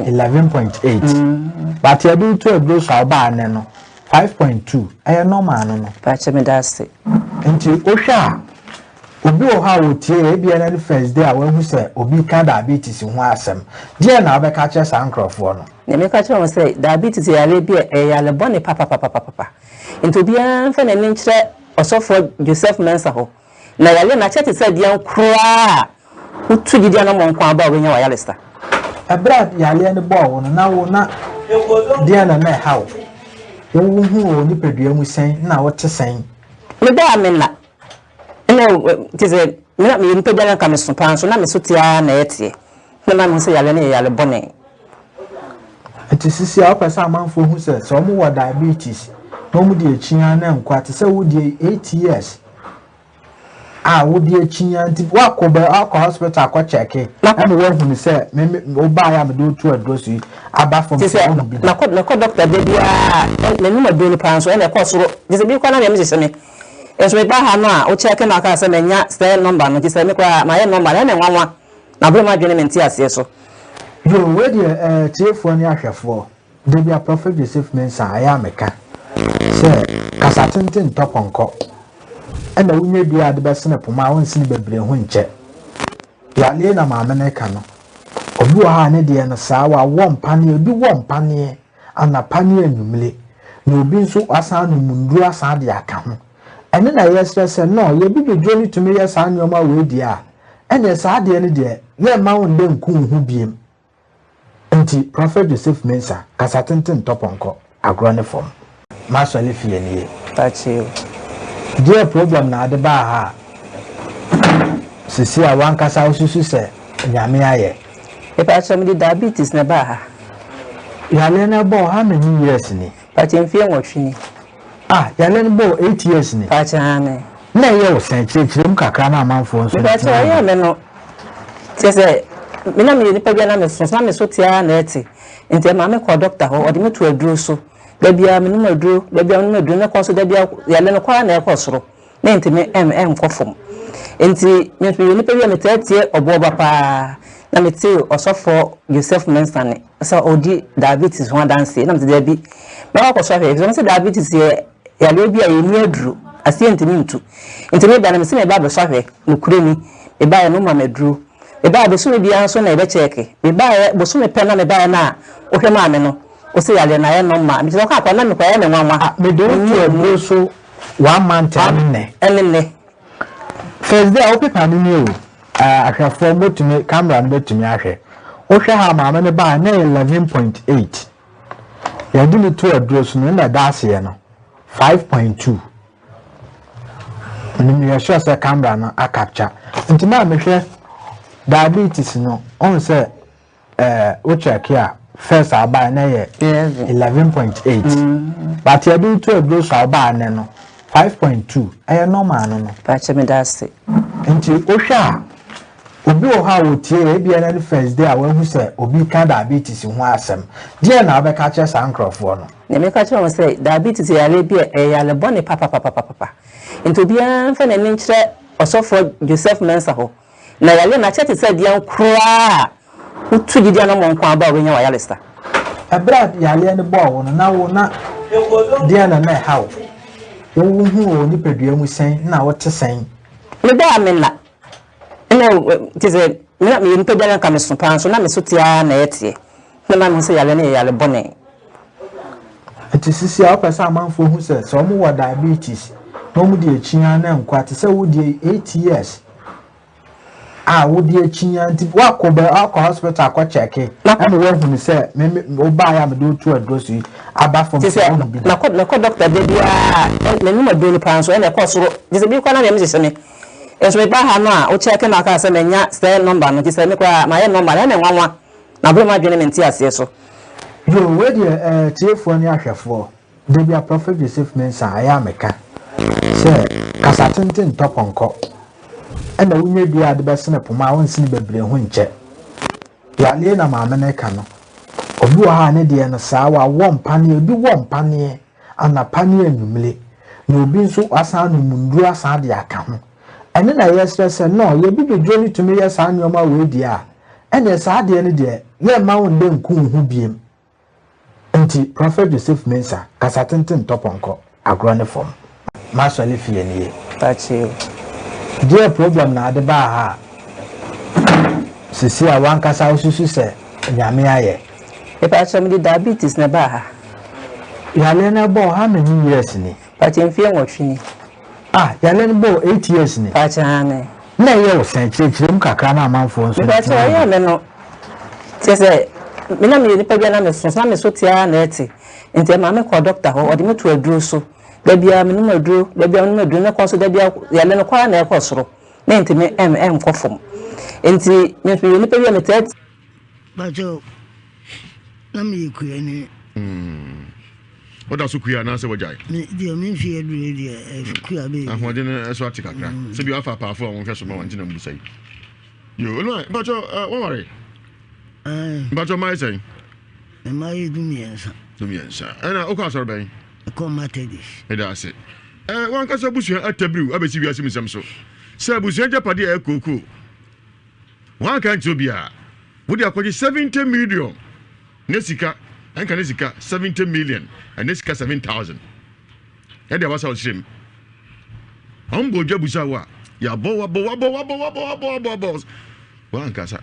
11.8 but yɛde wo to aduro so a ɔbaa nnɛ no 5.2 ɛyɛ normal no no. Pakyɛ meda ase. Nti wohwɛ a. Obi wɔ hɔ a ɔtie yɛ, ebia na ne first day a wahu sɛ obi reka diabetes ho asɛm. Deɛn na wobɛka akyerɛ saa nkurɔfoɔ no? Deɛ mɛka akyerɛ wɔn sɛ, diabetes yɛ yareɛ bi a ɛyɛ yare bɔne papapapapapa. Nti obiara mfa n'ani nkyerɛ Ɔsɔfoɔ Joseph Mensah hɔ. Na yareɛ no akyɛ te sɛ deɛn koraa a wotu gyidi anammɔn nko ara ba a wobɛnya w'ayaresa. Ɛberɛ a yareɛ no bɔɔ wo no, na wo na deɛn na na ɛha wo? Wo wohu wɔ wo nipadua mu sɛn na wote sɛn? Meda a menna. Nna kyerɛ sɛ me na meyɛ nipa bi a na nka meso paa nso na me so te ara na ɛteɛ. Na ma mehu sɛ yareɛ no yɛ yare bɔne. Nti sisi a wopɛ sɛ amanfoɔ hu sɛ sɛ wɔn wɔ diabetes na wɔn di akyi ara na nkwa te sɛ wo deɛ 8 years a wode akyi ara nti wakɔ bɛ wakɔ hospital akɔ kyɛke ɛna wahunu sɛ me me wobaeɛ a mede wotu aduro so yi aba fam sɛ wahu bi da. Makɔ makɔ doctor da biara menom aduro no paa nso ɛna ɛkɔ soro gye sɛ bi koraa na deɛ mehyehyɛ me nso meba ha no a wo kyɛke na aka sɛ manya sɛ number no gye sɛ me koraa mayɛ number no ɛna nwanwa na bere m'adwene me nte aseɛ so. Yoo wei deɛ ɛɛ tiefoɔ ne ahwɛfoɔ da bi a Prophet Joseph Mensah ayɛ a meka sɛ kasa tenten ntɔ pɔnkɔ ɛna wonya dua a de bɛsene poma a wonsene bebree ho nkyɛ. Yareɛ na maame no reka no. Obi wɔ hɔ a ne deɛ no saa, wawɔ mpaneɛ, obi wɔ mpaneɛ anapa ne anwummere, na obi nso wasan anom nnuro asan de aka ho. Ɛno na yɛsrɛ sɛ no, yɛ bibiduro no tumi yɛ saa nneɛma wei deɛ a, ɛneɛ saa adeɛ no deɛ yɛmma wo nda nku wo ho biem. Nti Prophet Joseph Mensah, kasa tenten ntɔ pɔnkɔ, agorɔ ne fam. M'asɔre fie nie. Pakyeo. Deɛ problem na ade baa ha a sisi a wankasa wosusu sɛ Nyame ayɛ? Mepakyɛw mede diabetes na ɛbaa ha. Yareɛ no ɛbɔɔ how many years ni? Pakyɛ mfeɛ nwɔtwe ni. Ah yareɛ no bɔɔ 8 years ni? Pakyɛ aane. Na ɛyɛ wo sɛn? Kyerɛkyerɛ mu kakra na amanfoɔ nso Mepakyɛw ɛyɛɛ me no kyerɛ sɛ me na meyɛ nipa bi a na me so na me so te ara na ɛte nti ɛmaa me kɔɔ doctor hɔ ɔde me to aduro so. Da biara menom aduro, da biara menom aduro, na ɛkɔ so da biara yare no kɔ ara na ɛkɔ soro, na ɛntumi ɛnkɔ fam. Nti me nso meyɛ nipa bi a metaa tie ɔboɔba paa, na metee ɔsɔfoɔ Joseph Mensah nne sɛ ɔredi diabetes ho adanseɛ, na mese daabi, mɛkɔ akɔsɔ ahwɛ, efisɛ wɔn sɛ diabetes yɛ yareɛ bi a yɛnni aduro, aseɛ ntumi ntu. Nti meba no mese meba abɛsɔ ahwɛ, nokorɛ ni, mebaeɛ no wɔma me aduro. Mebaeɛ bosome biara nso na yɛbɛkyɛɛke, mebaeɛ bosome pɛ na mebaeɛ no a wohwɛ maa me no, Ose yareɛ no ayɛ normal. Mekyerɛ ɔka akɔ na mekɔ ɛyɛ me nwanwa. Ah mede wo to aduro so one month ɛne nnɛ. Ɛne nnɛ. First day a wo paper no nie o eh ahwɛfoɔ mobɛtumi camera no bɛtumi ahwɛ. Wohwɛ ha maame no baa na ɛyɛ 11.8 yɛde no to aduro so no na ɛda aseɛ no 5.2 menim yɛ sure sɛ camera no acapture nti maa mehwɛ diabetes no ɔhu sɛ Eh, wo check a first a ɔbaeɛ na ɛyɛ 11.8 but yɛde wo to aduro so a ɔbaa nnɛ no 5.2 ɛyɛ normal no no. Pakyɛ meda ase. Nti wohwɛ a obi wɔ hɔ a wɔtie yɛ ebia na ne first day a wahu sɛ obi ka diabetes ho asɛm deɛn na wobɛka akyerɛ saa nkurɔfoɔ no? Deɛ mɛka akyerɛ wɔn sɛ diabetes yɛ yareɛ bi a ɛyɛ yare bɔne papapapapapa nti obiara mfa n'ani nkyerɛ ɔsɔfoɔ Joseph Mensah hɔ Na yareɛ no akyɛ te sɛ deɛn koraa a wotu gyidi anammɔn nko ara ba a wobɛnya w'ayaresa. Ɛberɛ a yareɛ no bɔɔ wo no, na wo na deɛn na na ɛha wo? Wo wohu wɔ wo nipadua mu sɛn na wote sɛn? Meda a menna. Ɛna te sɛ me na meyɛ nipa bi a na nka meso paa nso na me so te ara na ɛteɛ. Na ma mehu sɛ yareɛ no yɛ yare bɔne. Nti sisi a wopɛ sɛ amanfoɔ hu sɛ sɛ wɔn wɔ diabetes na wɔn di akyi ara na nkwa te sɛ wo deɛ 8 years a wode akyi ara nti wakɔ bɛ wakɔ hospital akɔ kyɛke ɛna wahunu sɛ me me wobaeɛ a mede wotu aduro so yi aba fam Te sɛ sɛ wahu bi da. makɔ makɔ doctor da biara menom aduro no paa nso ɛna ɛkɔ soro gye sɛ bi koraa na deɛ mehyehyɛ me nso meba ha no a wo kyɛke na aka sɛ manya sɛ number no gye sɛ me koraa mayɛ number no ɛna nwanwa na bere m'adwene mente aseɛ so. Yoo wei deɛ ɛɛ tiefoɔ ne ahwɛfoɔ Da bi a Prophet Joseph Mensah ayɛ a meka sɛ kasa tenten ntɔ pɔnkɔ ɛna wonya dua a de bɛsene poma a wonsene bebree ho nkyɛ. Yareɛ na maame no reka no. Obi wɔ hɔ a ne deɛ no saa wawɔ mpaneɛ obi wɔ mpaneɛ anapa ne anwummere na obi nso wasan anom nnuro asan de aka ho. Ɛno na yɛsrɛ sɛ no yɛ bibiduro no tumi yɛ saa nneɛma wei deɛ a ɛneɛ saa adeɛ no deɛ yɛmma wo nda nku wo ho biem. Nti Prophet Joseph Mensah, kasa tenten ntɔ pɔnkɔ, agorɔ ne fam. M'asɔre fie nie. Pakyeo. Deɛ problem na ade baa ha a sisi a wankasa wosusu sɛ Nyame ayɛ? Mepakyɛw mede diabetes na ɛbaa ha. Yareɛ no ɛbɔɔ how many years ni? Pakyɛ mfeɛ nwɔtwe ni. Ah yareɛ no bɔɔ 8 years ni? Pakyɛ aane. Na ɛyɛ wo sɛn? Kyerɛkyerɛ mu kakra na amanfoɔ nso Mepakyɛ ɛyɛɛ me no kyerɛ sɛ me na meyɛ nipa bi a na me so na me so te ara na ɛte nti ɛmaa me kɔɔ doctor hɔ ɔde me to aduro so da biara menom aduro da biara menom aduro ne kɔ nso da biara yale no kɔ ara na ɛkɔ soro na ntumi ɛnkɔ fam nti me nso meyɛ nipa bi a metaa Pakyɛw, na meyɛ kuani. Mm. Woda so kua anaasɛ wagyae? Me deɛ me mfe aduru deɛ eh, kua bɛyɛ. Ahoɔden no ɛso ate kakra. Sɛ bi wafa apaafo a wɔhwɛ so ma wɔn nti na mbusa yi. Yo, olua, mpakyɛw, eh, wɔware? Mpakyɛw mmaa yɛ sɛn? Mmaa yɛ 13. 13. Ɛna wokɔ asɔre bɛn? Ɛkɔ Methodist. Ɛda ase. Eh, wankasa abusua atabiriw abɛsi wiase mu nsɛm so. Sɛ abusua agyapadeɛ a ɛyɛ kookoo. Wanka ankyerɛ obiara. Wode akɔgye 70 million ne sika, ɛnka ne sika 70 million, ɛne sika 7000. Ɛde abasa wo srem. Wɔn bɔ odwa busa wo a, yɛabɔ wabɔ wabɔ wabɔ wabɔ wabɔ wabɔ wabɔ. Wankasa.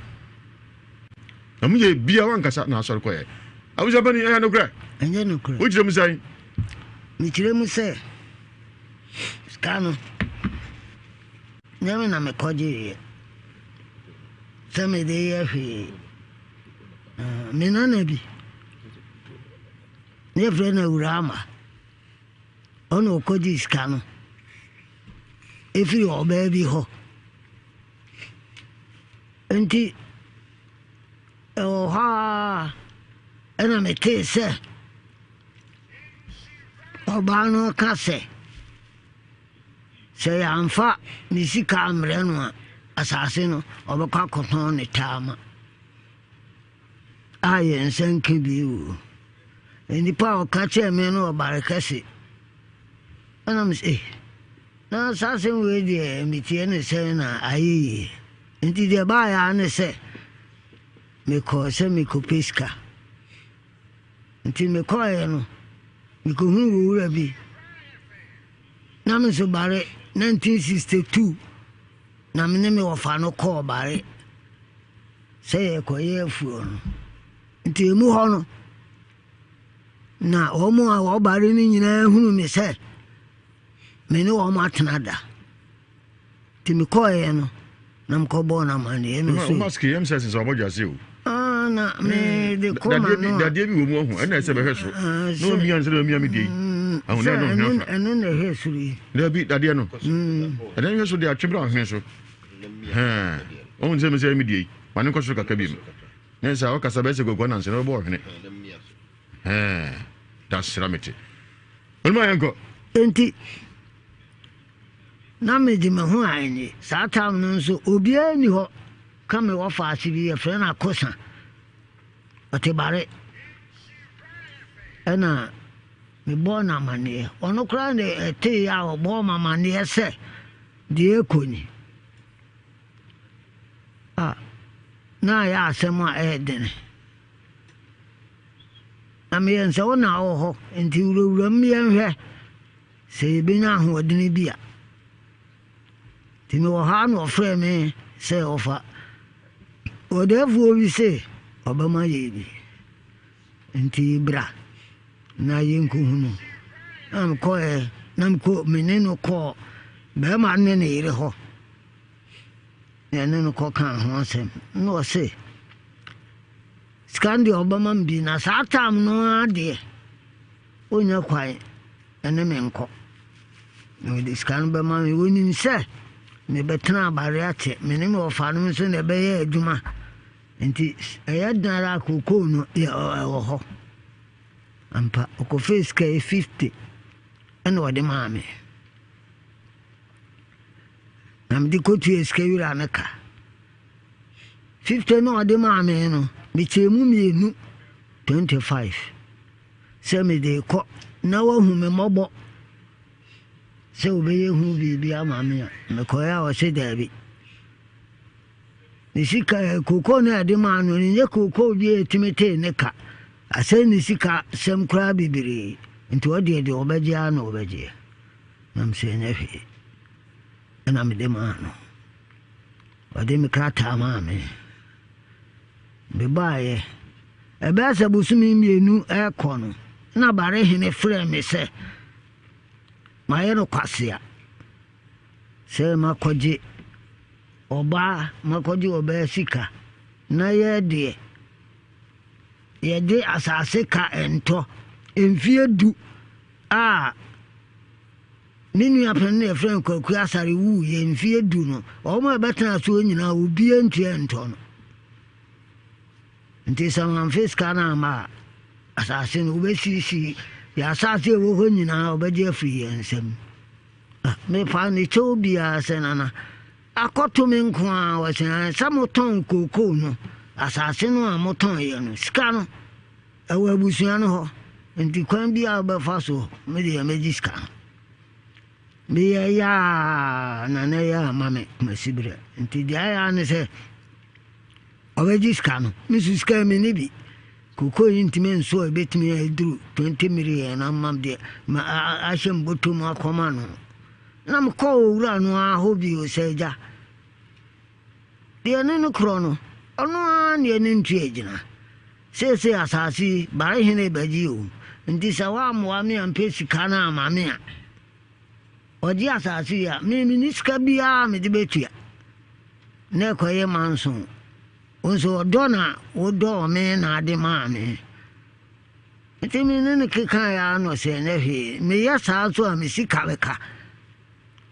Na mo yɛ bia wankasa na asɔre kɔyɛ. Abusa pani ɛyɛ nokorɛ. Ɛnyɛ nokorɛ. Wokyerɛ mu sɛn? Mekyerɛ mu sɛ sika no Nyɛ me na mekɔgyeeɛ sɛ mede reyɛ hwee. Me nana bi, ne yɛfrɛ no Awuraa Ama, ɔna ɔkɔgyee sika no ɛfiri ɔbaa bi hɔ. Nti ɛwɔ hɔ a ɛna metee sɛ ɔbaa no ka sɛ Sɛ yɛamfa ne sika ammrɛ no a, asase no, ɔbɛkɔ akɔtɔn ne taama a yɛn nsa nka bi o. Nnipa a ɔka kyerɛɛ me no wɔ bare kɛse. Ɛna me sɛ, eh, na saa asɛm wei deɛ metie ne sɛn na ayɛ yie. Nti deɛ ɛbaeɛ ara ne sɛ, mekɔɔ sɛ mekɔpɛ sika. Nti mekɔeɛ no, mekɔhunuu owura bi. Na me nso Bare, 1962 na me ne me wɔfa no kɔɔ Bare sɛ yɛrekɔyɛ afuo no. Nti emu hɔ no, na wɔn a wɔwɔ Bare no nyinaa hunu me sɛ me ne wɔn atena da. Nti mekɔeɛ no, na mekɔbɔɔ no amanneɛ no so. Mask yam sɛ sɛ ɔbɔ dwase o. Ah, na me de kɔ ma no. Dadeɛ bi wɔ mu ɔho, ɛna ɛsɛ bɛhwɛ soro. Ah, na ɔmia nsɛ na ɔmia me deɛ yi. Mm, Aho na ɛno hwɛ afa. Ɛno na ɛhwɛ soro yi. Dabi dadeɛ no. Mm. Ɛdɛ nhwɛ so deɛ atwe bra ɔhwene so. Hɛn. Ɔho sɛ me sɛ me deɛ yi. Ma ne nkɔ soro kakra bi mu. Ne nsa ɔkasa bɛyɛ sɛ kwaku ananse na ɔbɛbɔ ɔhwene. Hɛn. Dasra mete. Ɔnum ayɛ nkɔ. Enti Na mede me ho a ɛnye. Saa tam no nso obiara nni hɔ ka me wɔfaase bi yɛfrɛ no Akosa. Ɔte Bare. Ɛna mebɔɔ no amanneɛ. Ɔno koraa na ɛteeɛ a ɔbɔɔ me amanneɛ sɛ deɛ ɛrekɔ ni. A na ayɛ asɛm a ɛyɛ dene. Na meyɛ nsɛ wo na wɔ hɔ nti wurawura mu yɛnhwɛ. Sɛ yebenya ahoɔdene bi a. Nti mewɔ hɔ ara na ɔfrɛɛ me sɛ ɔfa ɔdɛɛfoɔ bi se ɔbɛma yɛ bi. Nti bra na yɛnkɔhu no. Na mekɔɛ na mekɔ me ne no kɔɔ bɛrima no ne ne yere hɔ. Na ɛne no kɔkaa ho asɛm. Na ɔse sika no deɛ ɔbɛma me bi na saa tam no ara deɛ Ɔnnya kwan ne me nkɔ. Na ɔde sika no bɛma me. Ɔnim sɛ mebɛtena abare akyɛ. Me ne me wɔfanom nso na ɛbɛyɛ adwuma. Nti ɛyɛ den ara a kookoo no yɛ ɛwɔ hɔ. Ampa, ɔkɔfɛɛ sika yi 50 ɛna ɔde maa me. Na mede kɔtua sika wura no ka. 50 no ɔde maa me no, mekyɛɛ mu mmienu, 25. Sɛ mede rekɔ na wahu me mmɔbɔ sɛ ɔbɛyɛ hu biribi ama me a, mekɔeɛ a ɔse daabi. Ne sika kookoo no a ɛde maa no no nyɛ kookoo bi a ɛtumi tee ne ka. Asɛe ne sika sɛm koraa bebree. Nti ɔdeɛ deɛ ɔbɛgye ara na ɔbɛgyeɛ. Na mesɛ ɛnyɛ hwee. Ɛna mede maa no. Ɔde me krataa maa me. Mebaeɛ, ɛbɛyɛ sɛ bosome mmienu rekɔ no, na Barehene frɛɛ me sɛ mayɛ no kwasea sɛ makɔgye ɔbaa makɔgye ɔbaa sika na yɛ deɛ yɛde asase ka ntɔ mfeɛ du a Ne nua panin a yɛfrɛ no Kwaku Asare wuiɛ mfeɛ du no, wɔn a ɛbɛtena soɔ nyinaa obiara ntua ntɔ no. Nti sɛ wɔamfe sika no amma a, asase no wɔbɛsisi yɛn asase a ɛwɔ hɔ nyinaa wɔbɛgye afiri yɛn nsam. Ah, mepa ne kyɛw biara sɛ nana akɔto me nko a wɔsɛ sɛ motɔn kookoo no asase no a motɔn yɛ no sika no Ɛwɔ abusua no hɔ, nti kwan biara a wobɛfa so, me deɛ mɛgye sika no. Meyɛ yɛ a na na ɛyɛ ama me masi berɛ. Nti deɛ ayɛ ara ne sɛ ɔbɛgye sika no. Me nso sika yi menni bi. Kokoo yi ntumi nso a ɛbɛtumi aduru 20 million ama deɛ ma ahyɛ me bɔtɔ mu akɔma no. Na mekɔɔ owura no ara hɔ bio sɛ agya, Deɛ ɛne no korɔ no, ɔno ara ne ɛne ntu agyina. Seesei asase yi, bare hene rebɛgye o, nti sɛ woammoa me ampɛ sika no amma me a, ɔgye asase yi a, me menni sika biara a mede bɛtua. Na ɛkɔyɛ manso. Wo nso ɔdɔ na wodɔɔ me na ade maa me. Nti me ne no kekaeɛ ara na ɔsɛ ɛnyɛ hwee. Meyɛ saa nso a, me sika bɛka.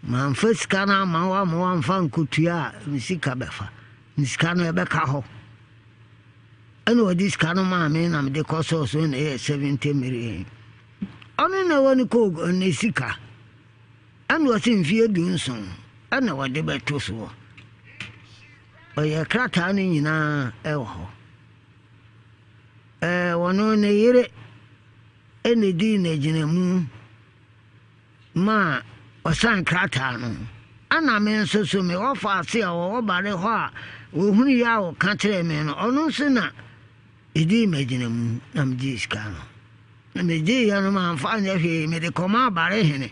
Mamfa sika no amma wo amma woamfa ankɔtua a, me sika bɛfa. Me sika no ɛbɛka hɔ. Ɛna ɔde sika no maa me na mede kɔsɔɔ so na ɛyɛ 70 million. Ɔno na ɛwɔ ne kook ne sika. Ɛna ɔse mfeɛ 17 ɛna ɔde bɛto soɔ. Ɔyɛ krataa no nyinaa ɛwɔ hɔ. Ɛɛ ɔno ne yere ɛna dii n'agyinamu. maa ɔsan krataa no. Ɛna me nso so me wɔfaase a ɔwɔ Bare hɔ a wɔhunuiɛ a ɔka kyerɛɛ me no, ɔno nso na ɛdii m'agyinamu na megyee sika no. Na megyeeɛ no mamfa anyɛ hwee, mede kɔmaa Bare hene.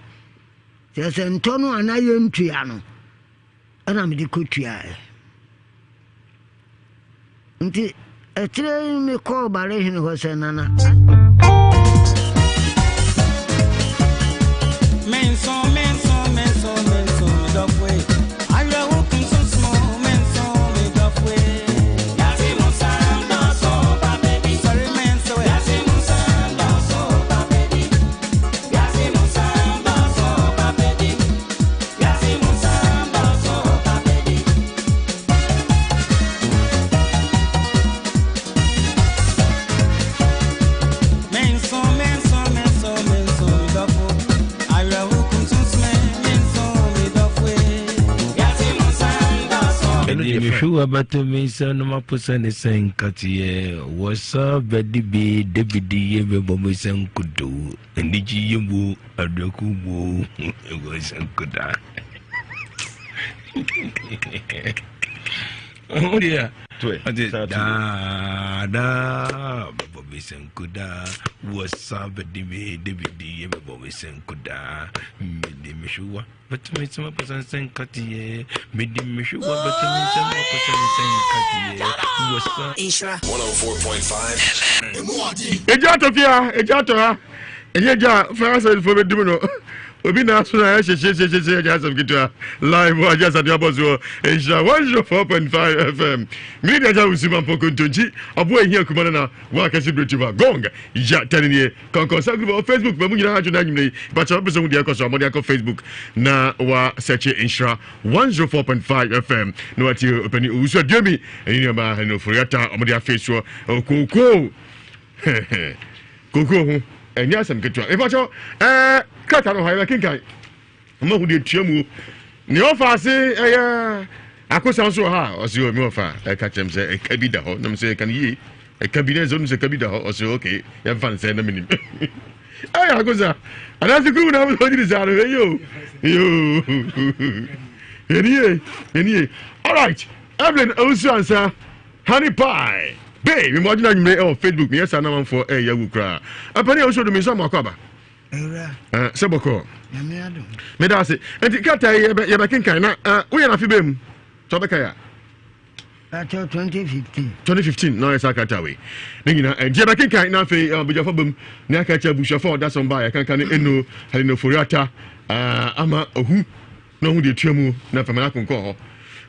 Kyerɛ sɛ ntɔ no a na yɛntua no, ɛna mede kɔtuaeɛ. Nti akyire yi mekɔɔ Barehene hɔ sɛ, Nana. Mehwe wabɛto me nsa no maposa ne sɛ nkateɛ wɔsa bɛde bi debidi yɛ bɛbɔ me sɛ nkodo anigye yɛ mu aduako mu wɔ sɛ nkoda Ɔho deɛ ɔde daadaa bɛbɔ me sanku daa wɔsa bɛde me debidi yɛ bɛbɔ me sanku daa mede me hwewa bɛto me nsɛm apɔsa nsɛ nkateɛ mede me hwewa bɛto me nsɛm apɔsa nsɛ nkateɛ wɔsa. Nhyira 104.5 FM. Egya atɔ fie ha, egya atɔ ha. Ɛnyɛ gya a fire service fo bɛdum no. Obi na aso na ɛhyehyehyehye ɛnyɛ asɛm ketewa. Live wɔ Agya Asante abɔ soɔ. Nhyira 104.5 FM. Mene de agya wusu ma mpɔnkɔ ntonkyi. Aboa ehia kuma no na wa akɛse bere Gong ya tɛne nie. Kɔnkɔnsa group wɔ Facebook ma mu nyinaa adwo na anwummerɛ yi. Bakyɛ wopɛ sɛ hu deɛ ɛkɔ so a mmɔden akɔ Facebook na wa sɛkye Nhyira 104.5 FM na watie ɔpani Owusu Aduomi ɛne nneɛma ɛne Ofori-Atta ɔmode afei soɔ kookoo. Kookoo ho ɛnyɛ asɛm ketewa. Mepakyɛw ɛɛ krataa no hɔ yɛbɛkenkan ma hu deɛ tua mu. Nea ɔfa ase ɛyɛ akosa nso wɔ ha a ɔse o mi ɔfa ɛka kyerɛ m sɛ ɛka bi da hɔ nam sɛ ɛka no yie ɛka bi na ɛsɛ ɔnim sɛ ɛka bi da hɔ ɔse ok yɛmfa no sɛ na menim ɛyɛ akosa anaasɛ kurom na wosɛ ɔgyiri saa no ɛyɛ o yoo ɛnie ɛnie alright Evelyn Owusu Ansa Honey pie Bae me mmɔdwen anwummere ɛwɔ Facebook meyɛ saa na amanfoɔ ɛyɛ awu koraa. Ɛpɛne a wosɔ do me nsa mo akɔ aba. Eh, sɛ bɔkɔɔ. Meda ase. Nti krataa yi yɛbɛkenkan na eh, woyɛ no afe bɛɛ mu sɛ wobɛkae a. 2015. 2015 na ɔyɛ saa krataa wei ne nyinaa eh, nti yɛbɛkenkan na afei abugyafo bam ne aka kyerɛ abusuafo a ɔda sɔm baa yɛkanka ne eno helenoforiata ama ohu na ɔhu deɛ ɛtua mu na fama no akonkɔɔ hɔ.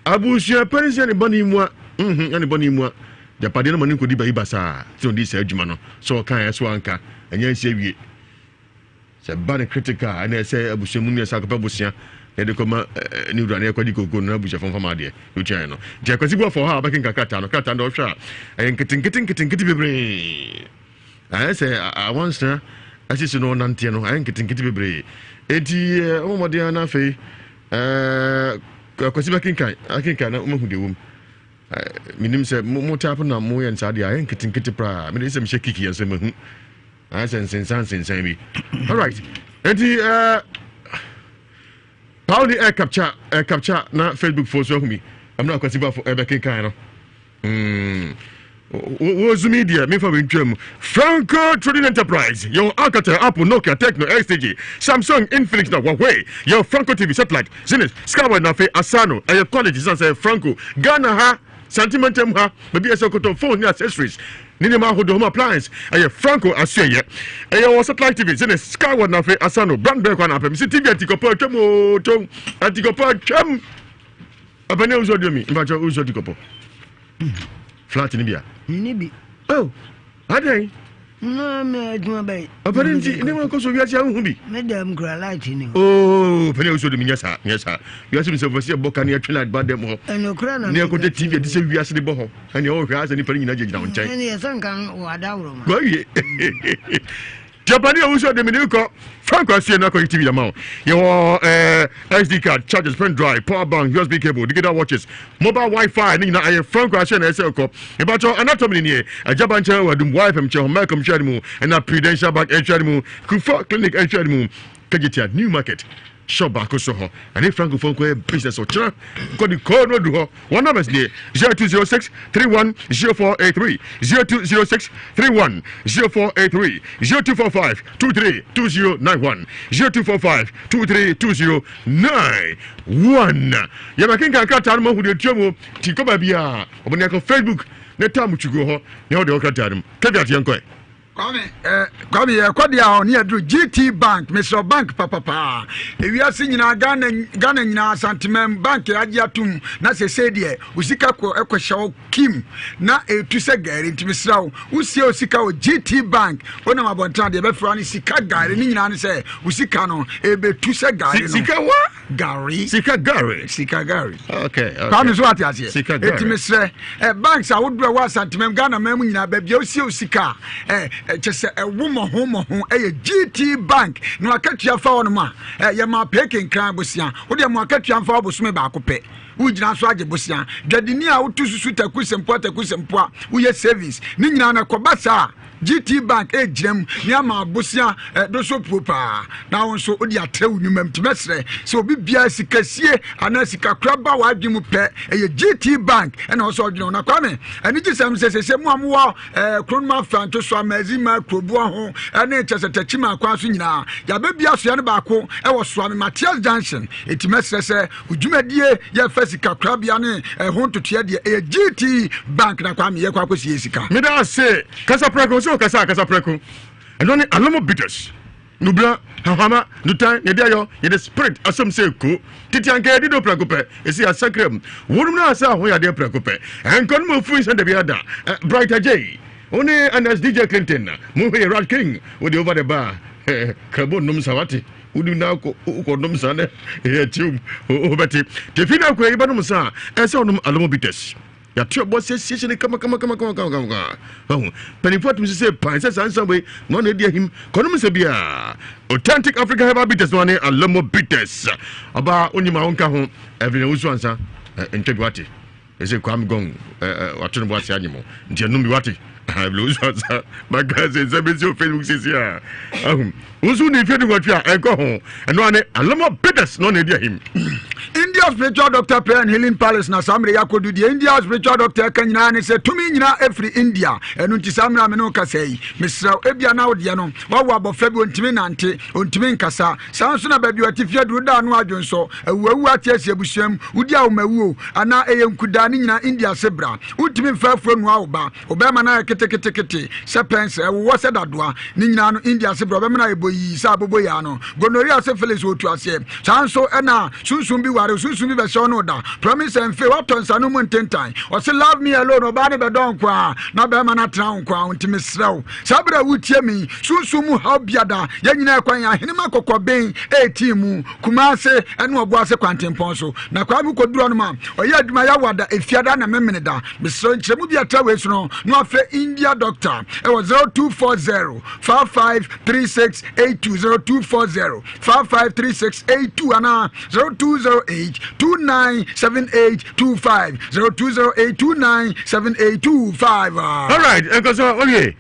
Abusua pa no sɛ ne bɔne mua, mhm, na ne bɔne mua. Gyapadeɛ no ma no nkɔdi bayi basaa sɛ ɔdi saa adwuma no, sɛ ɔka ɛso anka, ɛnyɛ nsi awie. Sɛ ba no critical a, ɛna ɛsɛ abusua mu no ɛsɛ akɔpɛ bosea na ɛde kɔma ne wura na ɛkɔgye koko no na abusuafo mfa ma adeɛ na ɔtua no. Nti akwasi bu afɔ hɔ a ɔbɛkenka krataa no, krataa no ɔhwɛ a ɛyɛ nketenkete nketenkete bebree. Ayɛ sɛ awansena asisi no ɔnanteɛ no ayɛ nketenkete bebree. Enti ɔmɔ mmɔden ara na afei akwasi bɛkenkan akenkan na ɔmahu deɛ wɔ mu. Menim sɛ mo type na moyɛ no saa deɛ ayɛ nketenkete paa. Mede sɛ mehyɛ kiki yɛ sɛ mahu. Ayɛ sɛ nsensan nsensan bi. Alright. Enti Pauli ɛ capture ɛ capture na Facebook fo so ahu mi. Ɛmuna akwasi bafo ɛbɛkenkan no. Mm. Wo zumi deɛ memfa wei ntwa mu. Franco Trading Enterprise yɛwɔ Alcatel, Apple, Nokia, Tecno, XTG, Samsung, Infinix na Huawei. Yɛwɔ Franco TV, satellite, Zenith, Skyward na afei Asano. Ɛyɛ quality sane sɛ Franco. Ghana ha, Santimantam ha, baabi a ɛsɛ kɔtɔ phone ne accessories ne nneɛma ahodoɔ home appliance ɛyɛ Franco asoɛyɛ. Ɛyɛ wɔ satellite TV, Zenith, Skyward na afei Asano. Brand bɛn kwan na apɛ? Mesi TV antikɔpɔ atwam o, tom antikɔpɔ atwam. Ɔpɛni a wosɔ dua mi mpakyɛ wosɔ ti kɔpɔ flat ni bia. Ni bi. Oh adɛn. Na me adwuma bɛyi. Ɔpɛni nti ne wɔn kɔ so wiase ahohu bi. Me dɛm kura light ni hɔ. Oh ɔpɛni a wosɔ dua mi nyɛ saa nyɛ saa wiase mi sɛ fɔsi ɛbɔ ka ne ɛtwe light ba dɛm hɔ. Ɛnokura na. Ne ɛkɔtɛ tv ɛte sɛ wiase de bɔ hɔ ɛne ɔhwɛ asɛ nipa ne nyinaa gyinagyina wɔn nkyɛn. Ɛne yɛ sɛ nka wɔ adaworo ma. Wawie. Japani a wosɔ de mene kɔ Franco asie no akɔyɛ TV ama wo. Yɛwɔ eh, SD card, chargers, pen drive, power bank, USB cable, digital watches, mobile wifi ne nyinaa ayɛ Franco asie na ɛsɛ kɔ. Mebakyɛ anatomy ne nie, Agyaba nkyɛn wɔ adum, YFM nkyɛn hɔ, Malcolm nhwɛ mu, ɛna Prudential Bank nhwɛ mu, Kufa Clinic nhwɛ mu, Kejetia New Market shop baako so hɔ ɛne francophone kɔyɛ business ɔkyena kɔ de kɔɔ no adu hɔ wɔn numbers nie 0206 31 0483 0206 31 0483 0245 23 2091 0245 23 2091 yɛbɛkenkan krataa no ma hu deɛ tua mu ti kɔ baabi a ɔbɛne akɔ facebook ne tam twiguo hɔ ne ɔde wɔ krataa no mu kaviat yɛnkɔɛ Kwame eh, Kwame yɛkɔ deɛ a ɔne aduru GT Bank mesrɛ bank papapaa ewiase nyinaa Ghana Ghana nyinaa Asantemam bank agye atom na sesei deɛ wo sika kɔ ɛkɔhyɛ wo kim na ɛtu sɛ gari nti mesrɛ wo wosie wo sika wɔ GT Bank wonam abɔnten a deɛ ɛbɛfrɛ wo ne sika gari ne nyinaa ne sɛ wo sika no ɛbɛtu sɛ gari no sika wa gari sika gari sika gari okay, okay. Kwame so ate aseɛ sika gari eti mesrɛ ɛ eh, banks ahodoɔ ɛwɔ asantemam Ghana man mu nyinaa baabi a wosie wo sika ɛ eh, kyɛ sɛ ɛwo mmɔho mmɔho ɛyɛ GT Bank na wakatua fa hɔ nom a ɛ yɛ ma pee kenkran bosea wodeɛ mo akatua mfa bosome baako pɛ wogyina so agye bosea dwadini a wotu susu taku sempoa taku sempoa woyɛ savings ne nyinaa na ɛkɔba saa GT Bank ɛgyina mu ne ama abosea do so puo paa na wo nso wode atrɛ wo nnwuma mu nti mɛsrɛ sɛ obi biara sikasie anaa sikakora ba w'adwene mu pɛ ɛyɛ GT Bank ɛna ɔsɛ ɔdwene wo na Kwame anigye sɛm sɛ sɛsɛ mu a mowɔ eh, Kronoma Afranto so Amazi ma Kuroboa ho ɛne kyɛ sɛ Takyi ma akwan so nyinaa yɛabɛbi asoɛ no baako ɛwɔ Soame Matias Junction ɛti mɛsrɛ sɛ Wo dwumadie yɛ fa sika korabea ne ɛho ntotoeɛ deɛ ɛyɛ GT bank na Kwame yɛkɔ akɔsie sika. Meda ase. Kasa prɛko sɛ ɔkasa a kasa prɛko. Ɛno ne Alomo Bitters. Nubra, hahama, nutan, yɛde ayɔ, yɛde spirit asɛm sɛ ko. Tete anka yɛde do prɛko pɛ, ɛsi asakra mu. Wɔnom no asɛ ho yadeɛ prɛko pɛ. Ɛnkɔ no mu afu nsa dabi ada. Bright Agyei, wo ne Ernest DJ Clinton, monhwɛ yɛ Raj King, wo de over the bar. Krabo nnom sa wate. Wodi na akɔ wokɔnom saa na ɛyɛ akyiw wobɛte. Tefi na akɔ yi bɛnom saa a ɛsɛ ɔnom alomo bitters. Yɛate ɔbɔ sɛ siesie ne kama kama kama kama kama kama. Wahu mpanimfoɔ atumi sɛ pan sɛ saa nsa wei na ɔna edi ahim kɔnom sɛ bia authentic African herbal bitters no ane alomo bitters. Ɔbaa onim a wonka ho ɛfiri na wusu ansa ntwa bi wate. Ɛsɛ Kwame Gong wato ne bo ase anye mo nti ɛnom bi wate ebile maka sɛ nsɛm bɛsi wɔ Facebook sisi a ahum wo nso wode mfeɛ du nwɔtwe a ɛnkɔ ho ɛno ane Alama Bitters na ɔna ɛdi ahim. India. India Spiritual Doctor Prayer and Healing Palace na saa mmerɛ yi akɔdu. Deɛ India Spiritual Doctor ɛka nyinaa ne sɛ tumi nyinaa ɛfiri India. Ɛno nti saa mmerɛ a me ne wo kasa yi, mesrɛ wo, ebia na wo deɛ no, woawo abɔfra bi, ɔntumi nante, ɔntumi nkasa. Saa nso na baabi a ɔte fie aduru da ano adwonsɔ, awuawu ate asi abusua mu, wodi awomawuo, anaa ɛyɛ nkudaa, ne nyinaa India se bra. Wontumi mfa afuo nnoa wo ba. Ɔbarima no ayɛ keteketekete sɛ pɛnsere, ɛwowɔ sɛ dadoa. Ne nyinaa no, India ase berɛ, ɔbɛmena ayɛ boyii sɛ aboboyaa no. Gonorrhea, syphilis, ɔtu aseɛ. Saa nso na sunsum bi ware wo, sunsum bi bɛhyɛ wo ne wo da. Promise and fail, woatɔ nsanom mu ntentan. Ɔse love me alone, ɔbaa no bɛdɔ wo nko ara, na barima no atena wo nko ara. Nti mesrɛ wo, saa berɛ a woretie me yi, sunsum mu haw biada, yɛn nyinaa yɛkwan yɛn ahenemma kɔkɔben 18 mu. Kumase ne Ɔboase kwantempɔn so. Na Kwame kɔduru hɔnom a, ɔyɛ adwuma Yawada, Efiada na Memeneda. Mesrɛ nkyerɛmu bi a ɛtra wei so no, na wafrɛ India doctor ɛwɔ 0240 553682, 0240 553682 anaa 0208 297825, 0208 297825. All right, ɛnkɔ so, okay.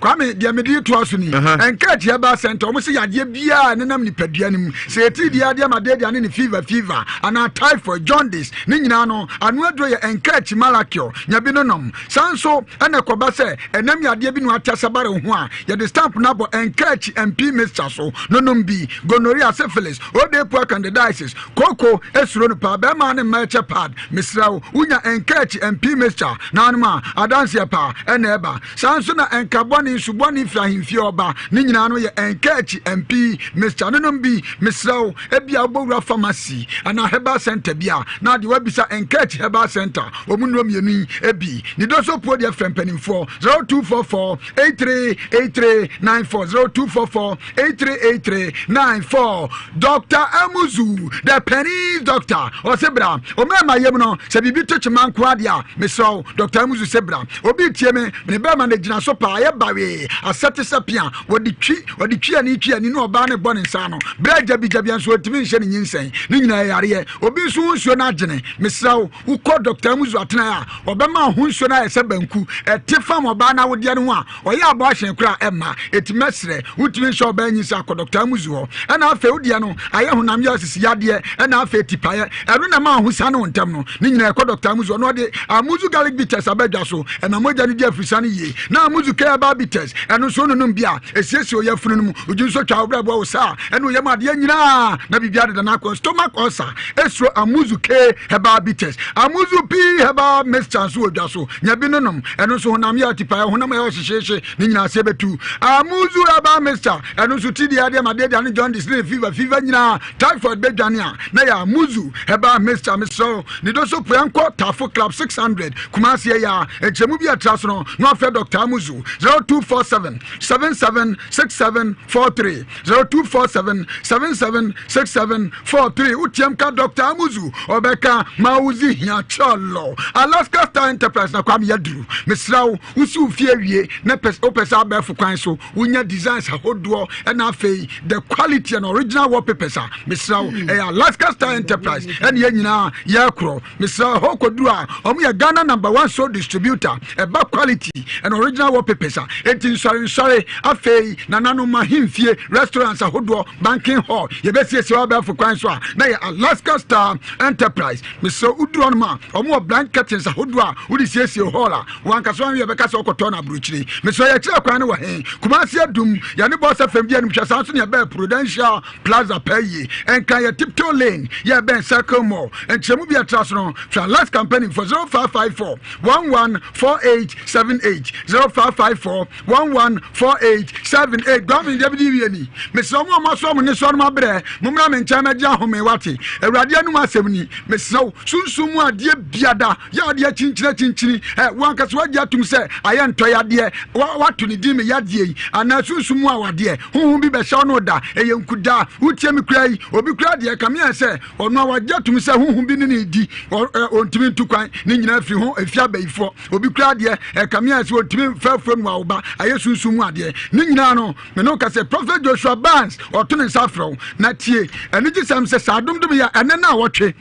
Kwame, deɛ mede toa so ni. Ɛnka atia ba center, wɔn sɛ yadeɛ biara nenam nipadua no mu. Sɛ yɛtiri deɛ adeɛ ma deɛ ne ne fever fever anaa typhoid, jaundice, ne nyinaa no, ano aduro yɛ ɛnka akyi malakio, nya bi no nom. Saa nso ɛna ɛkɔba sɛ ɛnam yadeɛ bi no ate asabare ho a, yɛde stamp no abɔ ɛnka akyi MP mixture so no nom bi. Gonorrhea, syphilis, odeepua candidiasis, Kooko esuro no paa bɛɛma ne mma ɛkyɛ pad mesrɛ wo wonya ɛnka akyi MP mixture na anom a adanseɛ paa ɛna ɛba saa nso na ɛnka bɔne nsu bɔne firi ahemfie ɔba ne nyinaa no yɛ ɛnka akyi MP mixture no nom bi mesrɛ wo ebia wobɔ wura pharmacy anaa herbal center bi a na adeɛ wabisa ɛnka akyi herbal center wɔn nnuro mmienu yi ebi ne doso puo deɛ frɛ mpanimfoɔ 0244 8383 94 0244 838394 Doctor Amuzu the Pennies Doctor ɔse bra ɔmɛɛma yam no sɛ biribi to kyema nko adeɛ a mesrɛ wo Doctor Amuzu se bra obi tie me mene bɛɛma no gyina so paa yɛ bawee asɛ te sɛ pea wɔde twi wɔde twi ani twi ani ne ɔbaa ne bɔ ne nsa ano berɛ gyabigyabia nso ɔntumi nhyɛ ne nyinsɛn ne nyinaa yareɛ obi nso ho nsuo no agyene mesrɛ wo wokɔ Doctor Amuzu atenaeɛ a ɔbɛma ho nsuo no ayɛ sɛ banku ɛte fam ɔbaa no awodeɛ no ho a Ɔyɛ abortion koraa a ɛmma. Enti mɛsrɛ, wotumi nhyɛ ɔbaa nyinsɛn akɔ Dɔkta Amuzu hɔ. Ɛna afei wo deɛ no ayɛ honam yaw sisi yadeɛ ɛna afei tipaeɛ. Ɛno na ɛma ahosane wo ntɛm no. Ne nyinaa ɛkɔ Dɔkta Amuzu hɔ na ɔde Amuzu Garlic Bitters aba dwa so. Ɛma mogya no di afirisa no yie. Na Amuzu K Herbal Bitters, ɛno nso wononom bi a, ɛsiesie wo yafunu no mu. Wodwo nso twa wo brɛboɔ, wo saa ɛne wo yam adeɛ nyinaa na biribiara deda n'akwan. Stomach ulcer, ɛsuro Amuzu K Herbal Bitters. Amuzu P Herbal Mixture nso wɔ dwa so. Nya bi nonom. Ɛno nso honam yɛ atipaeɛ, honam ɛyɛ ɔhyehyeehye, ne nyinaa aseɛ bɛtu. Amuzu herbal mixture, ɛno nso ti deɛ adeɛ ma deɛ ne jaundice ne fever fever nyinaa, typhoid bɛdwane a, na yɛ amuzu herbal mixture. Mesrɛ wo, ne do so pue nkɔ Tafo Club 600, Kumasi ɛyɛ a, nkyerɛmu bi a ɛtra so no, na wafrɛ Dr. Amuzu 0247 77 6743. 0247 77 6743 wotiam ka Dr. Amuzu ɔbɛka ma wodzi hia kyɛlɔ Alaska Star Enterprise na Kwame yɛduru mesrɛ wo wosi wo fie awie na wopɛ sɛ abɛɛfo kwan so wonya designs ahodoɔ ɛna afei the quality and original wallpapers a mesrɛ wo ɛyɛ Alaska Star Enterprise ɛne yɛn nyinaa yɛkorɔ Mesrɛ hɔ kɔduru a ɔmo yɛ Ghana number one sole distributor ɛba quality and original wallpapers a enti nsɔre nsɔre afei nananom ahemfie restaurants ahodoɔ banking hall yɛbɛsiesie wɔ abɛɛfo kwan so a na yɛ Alaska Star Enterprise mesrɛ woduru hɔnom a ɔmo wɔ blind curtains ahodoɔ a wode siesie hall a wankasa wɔn yɛbɛka sɛ ɔkɔtɔ no aburokyire mesrɛ yɛkyerɛ kwan no wɔ he Kumasi Adum yɛne Bɔs FM di anim hwɛ saa nso ne yɛbɛɛ Prudential Plaza pɛ yie ɛnka yɛ Tiptoe Lane yɛ bɛn Circle Mall nkyerɛmu bi ɛtra so no fra Last Company for 0554 114878 0554 114878 Gwame deɛ bidi wie ni mesrɛ mo a moasoa mo nnesoa no mabrɛ mommra me nkyɛn mɛgye ahome wate Awurade anum asɛm ni mesrɛ wo sunsum mu adeɛ biada yɛ adeɛ kyinkyini kyinkyini ɛ wankasa wagye atum sɛ ayɛ ntɔ yadeɛ wato ne din me yadeɛ yi anaa sunsum mu awadeɛ Honhom bi bɛhyɛ wo no da, ɛyɛ nkudaa. Wotie me koraa yi, obi koraa deɛ ɛkame ayɛ sɛ ɔno a wagye atum sɛ honhom bi ne ne di, ɔntumi ntu kwan, ne nyinaa firi ho, ɛfi abayifoɔ. Obi koraa deɛ ɛkame ayɛ sɛ ɔntumi mfa afuo no awo ba, ayɛ sunsum mu adeɛ. Ne nyinaa no, me ne wo ka sɛ Prophet Joshua Barnes ɔto ne nsa afrɛ wo. Na tie, anigyesɛm sɛ saa domdom yi a ɛnɛ na awɔtwe,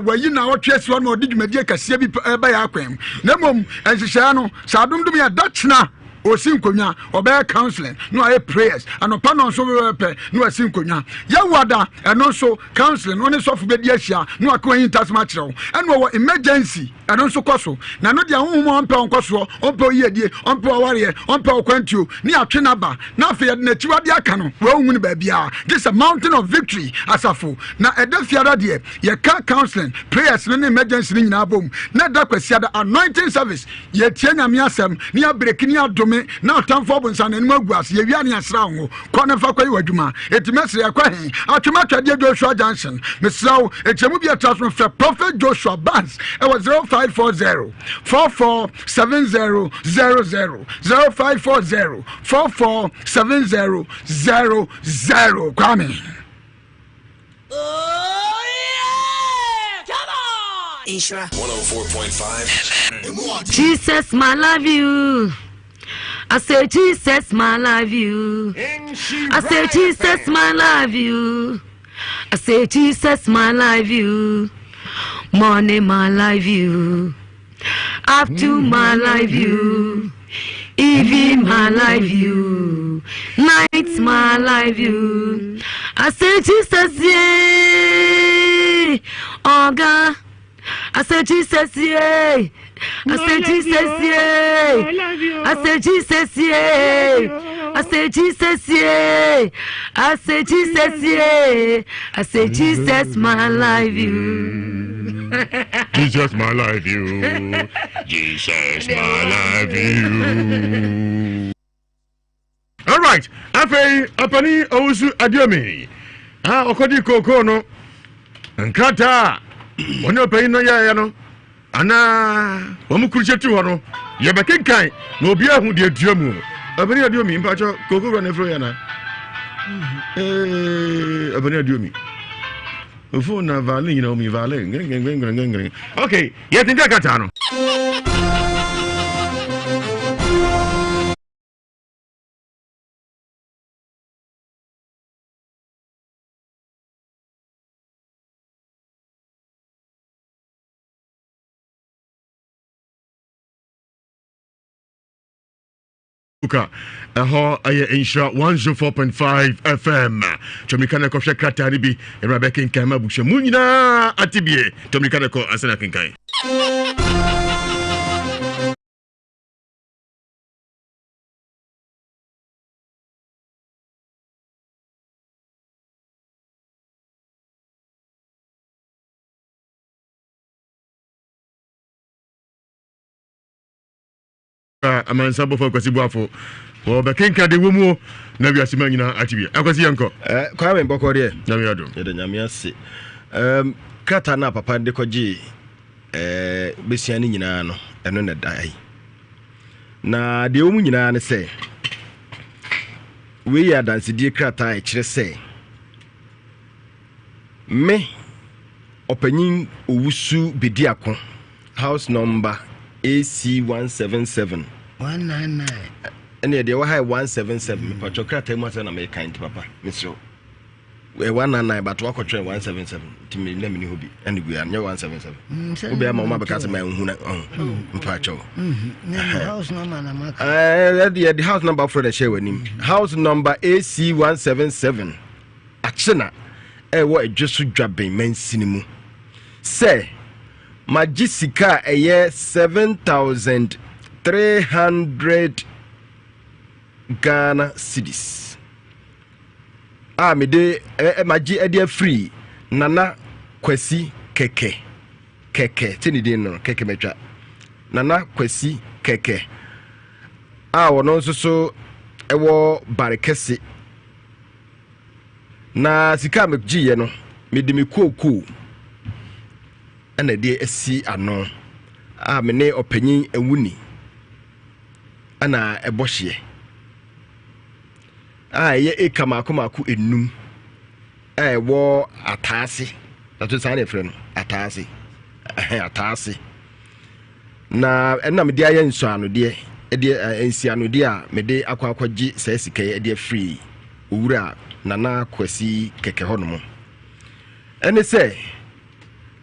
wayi na awɔtwe asi hɔ no ma ɔde dwumadie kɛseɛ bi ɛba yɛ akwan mu. Na mmom nhyehyɛeɛ no, saa domdom yi a da kyena. Ɔsi nkonnwa, ɔbɛyɛ counseling na wayɛ prayers. Anɔpa nɔnso pɛpɛpɛ na wasi nkonnwa. Yawada, ɛno nso counseling, ɔne sɔfo bɛdi ahyia na waka w'ahintasɛm akyerɛ wo. Ɛna ɔwɔ emergency, ɛno nso kɔ so. Na ɛno deɛ honhom a ɔmpɛ wo nkɔsoɔ, ɔmpɛ wo yiedie, ɔmpɛ w'awareɛ, ɔmpɛ wo kwantuo, ne yɛatwe no aba na afei yɛde n'akyiwadeɛ aka no, wonhu no baabiara gye sɛ Mountain of Victory asafo. Na ɛda fiada deɛ yɛka counseling, prayers no ne emergency no nyinaa bom. Na ɛda kwasiada anointing service, Yɛtie Nyame asɛm ne yɛabreki ne yɛadome na atamfo abonsan n'anim agu ase. Yɛwie a ne yɛasra wo ngo. Kɔ na fa kɔyɛ w'adwuma. Enti mɛsrɛ yɛkɔ he? Atwem Atwadeɛ Joshua Junction. Mesrɛ wo, nkyerɛmu bi a ɛtra so no frɛ Prophet Joshua Barnes ɛwɔ 0540 44 70 00, 0540 44 70 00. Kwame. Nhyira. 104.5 Jesus, my love you. I say, Jesus, my love you. I say, Jesus, my love you. I say, Jesus, my love you. Morning, my love you. Up to my life you. Even my life you. Night, my life you. I say, Jesus, yeah. Oh, God. I say, Jesus, yeah. I say, Jesus, yeah. I say, Jesus, yeah. I say, Jesus, yeah. I say, Jesus, yeah. I say, Jesus, my life, you. Jesus, my life, you. Jesus, my life, you. All right. Afei, apani owusu aduomi. Ah, ɔkɔdi kookoo no. Nkrataa a wɔne ɔpanyin no yɛeɛ no anaa wɔn kurukyɛ tu hɔ no yɛbɛkenkan na obi ahu deɛ dua mu. Ɔpanyin aduomi mpakyɛ kookoo wura na efiri yɛ na. Ee, ɔpanyin aduomi. Ofo na violin nyina omi violin ngrengrengrengrengren. Okay, yɛkenkan krataa no. Ka ɛhɔ ɛyɛ nhyira 104.5 fm twamika no kɔhwɛ krataa no bi ɛmra bɛkenkan ma abusua mu nyinaa ate bie twamika no kɔ ansa na kenkan. Amansan bɔfo Akwasi Boafo wɔbɛkenka de wɔ mu o na wiase ma nyinaa ate bi. Akwasi yɛnkɔ. Eh, Kwame bɔkɔ deɛ. Nyame adom. Yɛda Nyame ase. Um, krataa no a papa de kɔgye eh, bɛsua no nyinaa no, ɛno na ɛda yi. Na deɛ ɛwɔ mu nyinaa ne sɛ, wei yɛ adansedie krataa a ɛkyerɛ sɛ me ɔpanyin Owusu Bediako house number AC 177 199 ɛne deɛ ɛwɔ ha yɛ 177 mepatwɔ krataa mu asɛ na meka nti papa mesrɛ wo 199 but wakɔtwerɛ 177 nti me na meni hɔ bi ɛne gu anyɛ 177 wobɛyɛ ama woma bɛka sɛ manhu na mpakyɛw yɛde house number foforɔ na ɛhyɛ w'anim house number AC 177 akyena ɛwɔ adwe so dwaben mansini mu sɛ magye sika a ɛyɛ 7300 Ghana cedis a mede magye de afiri Nana Kwasi Kɛkɛ Kɛkɛ te ne din no Kɛkɛ matwa Nana Kwasi Kɛkɛ a ɔno nso so ɛwɔ Bare Kɛse na sika a megyeeɛ no mede me kookoo ɛna ɛde asi ano a me ne ɔpanyin Awuni ɛna ɛbɔ hyeɛ a ɛyɛ eka mako mako enum a ɛwɔ ataase ɛto saa na ɛfrɛ no ataase ɛhɛn ataase na ɛna mede ayɛ nsɔanodeɛ ɛde nsianodeɛ a mede akɔ akɔgye saa sika yi ɛde afiri owura Nana Kwasi kɛkɛ hɔnom ɛne sɛ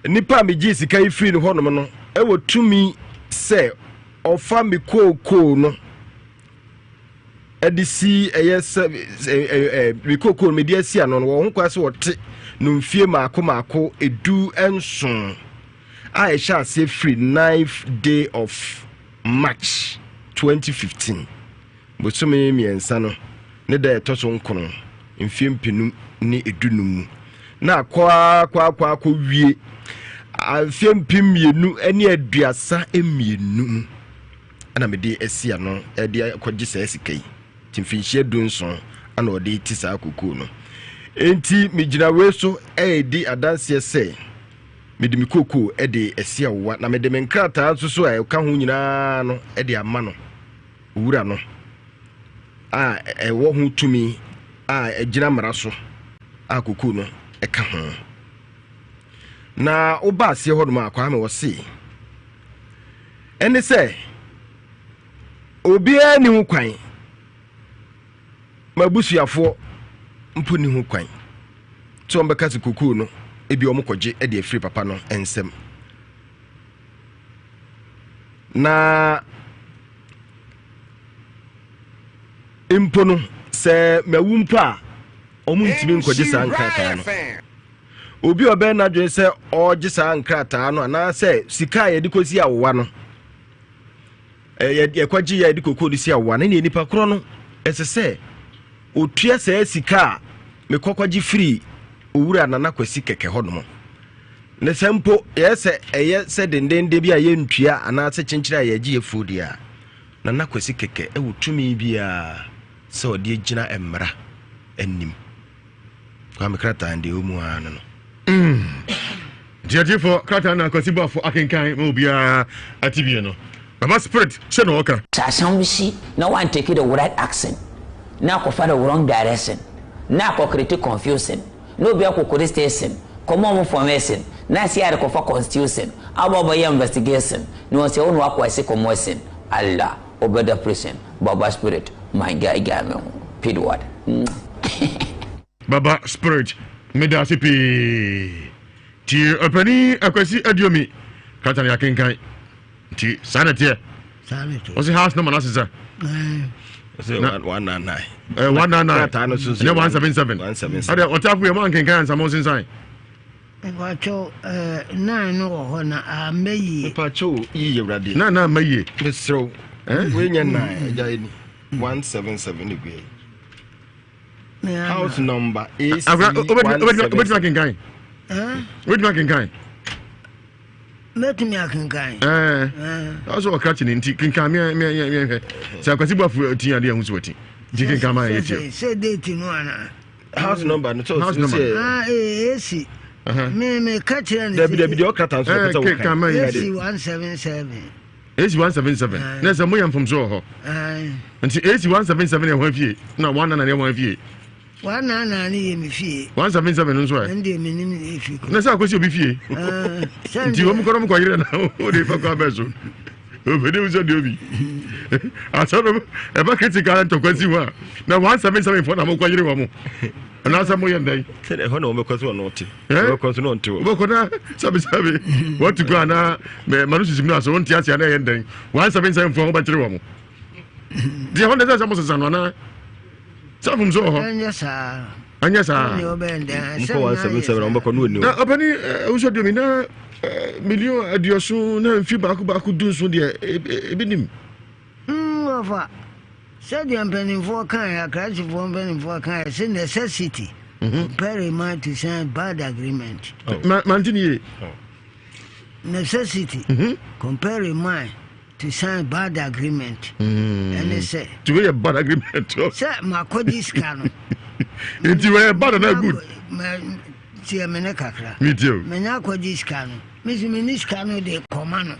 nipa a megyee sika yi firi no hɔnom no ɛwɔ tumi sɛ ɔfa me kookoo no. de si ɛyɛ sɛ ɛ ɛ me kookoo no mede asi ano no wɔ ho kwan sɛ wɔte no mfie mmaako mmaako 17 a ɛhyɛ aseɛ firi ninth day of March 2015 bosome mmiɛnsa no ne da ɛtɔ so nkono mfie 2015 mu na akɔ akɔ akɔ akɔ wie mfie 2032 mu ɛna mede asi ano de akɔgye saa sika yi nti mfinhyia 17 ana ɔde te saa kokoo no nti megyina wei so ɛredi adanseɛ sɛ mede me kokoo de asi awowa na mede me nkrataa nso so a ɛka ho nyinaa no de ama no owura no a ɛwɔ ho tumi a ɛgyina mmara so a kokoo no ɛka ho na woba aseɛ hɔ nom a Kwame wɔ se ɛne sɛ obiara ni ho kwan m'abusuafoɔ mpo ni ho kwan sɛ wɔbɛka sɛ kokoo no ebi wɔn kɔgye de afiri papa no nsam na mpo no sɛ mawu mpo a wɔn ntumi nkɔgye saa nkrataa no Obi a ɔbɛyɛ n'adwene sɛ ɔregye saa nkrataa no anaasɛ sika a yɛde kɔsi awowa no, yɛkɔgye yɛ yɛde kokoo de si awowa no, ne nipa korɔ no, ɛsɛ sɛ ɔtua saa sika a mekɔkɔgye firi owura Nana Kwasi kɛkɛ hɔ nom. Ne sɛ mpo yɛyɛ sɛ ɛyɛ sɛ dendenden bi a yɛntua anaasɛ kyenkyere a yɛgye yɛfuo deɛ a, Nana Kwasi kɛkɛ ɛwɔ tumi biara sɛ ɔde agyina mmara anim. Kwame krataa no deɛ ɛwɔ mu ara no no. Mm. Nti atiefo krataa na Kwasi Boafo akenkan ma obiara ate bie no. Baba Spirit sɛ na ɔka. Sɛ asɛm bi si na woan take the right action na akɔfa the wrong direction na akɔ create confusion na obi akɔ police station kɔma ɔmo formation na CID kɔfa constitution aba ɔbɛyɛ investigation na wɔn sɛ wo na wakɔ asi commotion Allah. Wobɛda prison baba spirit my guy gyae me ho pidward mm. Baba spirit meda ase pii nti ɔpani akwasi aduomi krata no yɛakenkan nti saa na ɛteɛ ɔse house number no asesa 199 199 ɛnyɛ 177 ɛdɛ ɔtafo yɛ mo ankenkan ansa mo nsensan Mepakyɛw eh, nine no wɔ hɔ na amma yie. Mepakyɛw yiye awurade. Nine na amma yie. Mesrɛw. Eh? Wei nyɛ nine agya yi ni. 177 ne gu yi. House number AC 177. Wobɛtumi akenkan? Wobɛtumi akenkan? Mɛtumi akenkan. Ɛɛ. Ɔsɛ ɔkra kyene nti kenkan meɛ hwɛ. Sɛ akwasi buafo ti adeɛ ɛho so wati. Nti kenkan ma yɛ tie. Sɛ date no ana. House number no house number. Ah, eh, AC. Me me ka kyerɛ no. Dabi dabi deɛ ɔkra nso pɛ sɛ woka. AC 177. AC 177. Na sɛ moyɛ mfomso wɔ hɔ. Nti AC 177 yɛ hwan fie na 199 yɛ hwan fie. 199 yɛ me fie. 177 nso ɛ. Ɛnde me nim ne fi ko. Na sɛ akosi obi fie. Nti wɔn kɔ na wɔn kɔ yere na o de fa kɔ abɛ so. Obedi wo sɛ deɛ obi. Asɛ no ɛba critical ntɔkwa si hɔ a na 177 fɔ na mo kɔ yere wɔn. Anaasɛ mo yɛ ndɛn. Sɛ ɛhɔ na wɔn bɛkɔ so wɔn te. Wɔbɛkɔ so na wɔn te hɔ. Wɔbɛkɔ na sabisabi wɔn ti kɔ anaa mɛ manu sisi mu na so wɔn ti ase anaa ɛyɛ ndɛn. 177 fɔ wɔn bɛkyerɛ wɔn. Deɛ hɔ na ɛsɛ sɛ mo sesa no anaa. Sɛ mfomso wɔ hɔ. Ɛnyɛ saa. Ɛnyɛ saa. Nkɔ 177 na wɔbɛkɔ no ani. Na ɔpɛni ewusɔ diomi na miliyon aduɔson na mfi baako baako 17 deɛ ebi nim. Wɔfa sɛdeɛ mpanimfoɔ kaeɛ, akrasifoɔ mpanimfoɔ kaeɛ sɛ necessity compel a man to sign bad agreement. Oh. Ma mante ni yie. Necessity compel a man To sign bad agreement. Ɛne sɛ. Nti wei yɛ bad agreement. Sɛ makɔgye sika no. Nti wei yɛ bad anaa good. Tiɛ me ne kakra. Mi tie o. Menya akɔgye sika no. Me nso me ne sika no de kɔma no.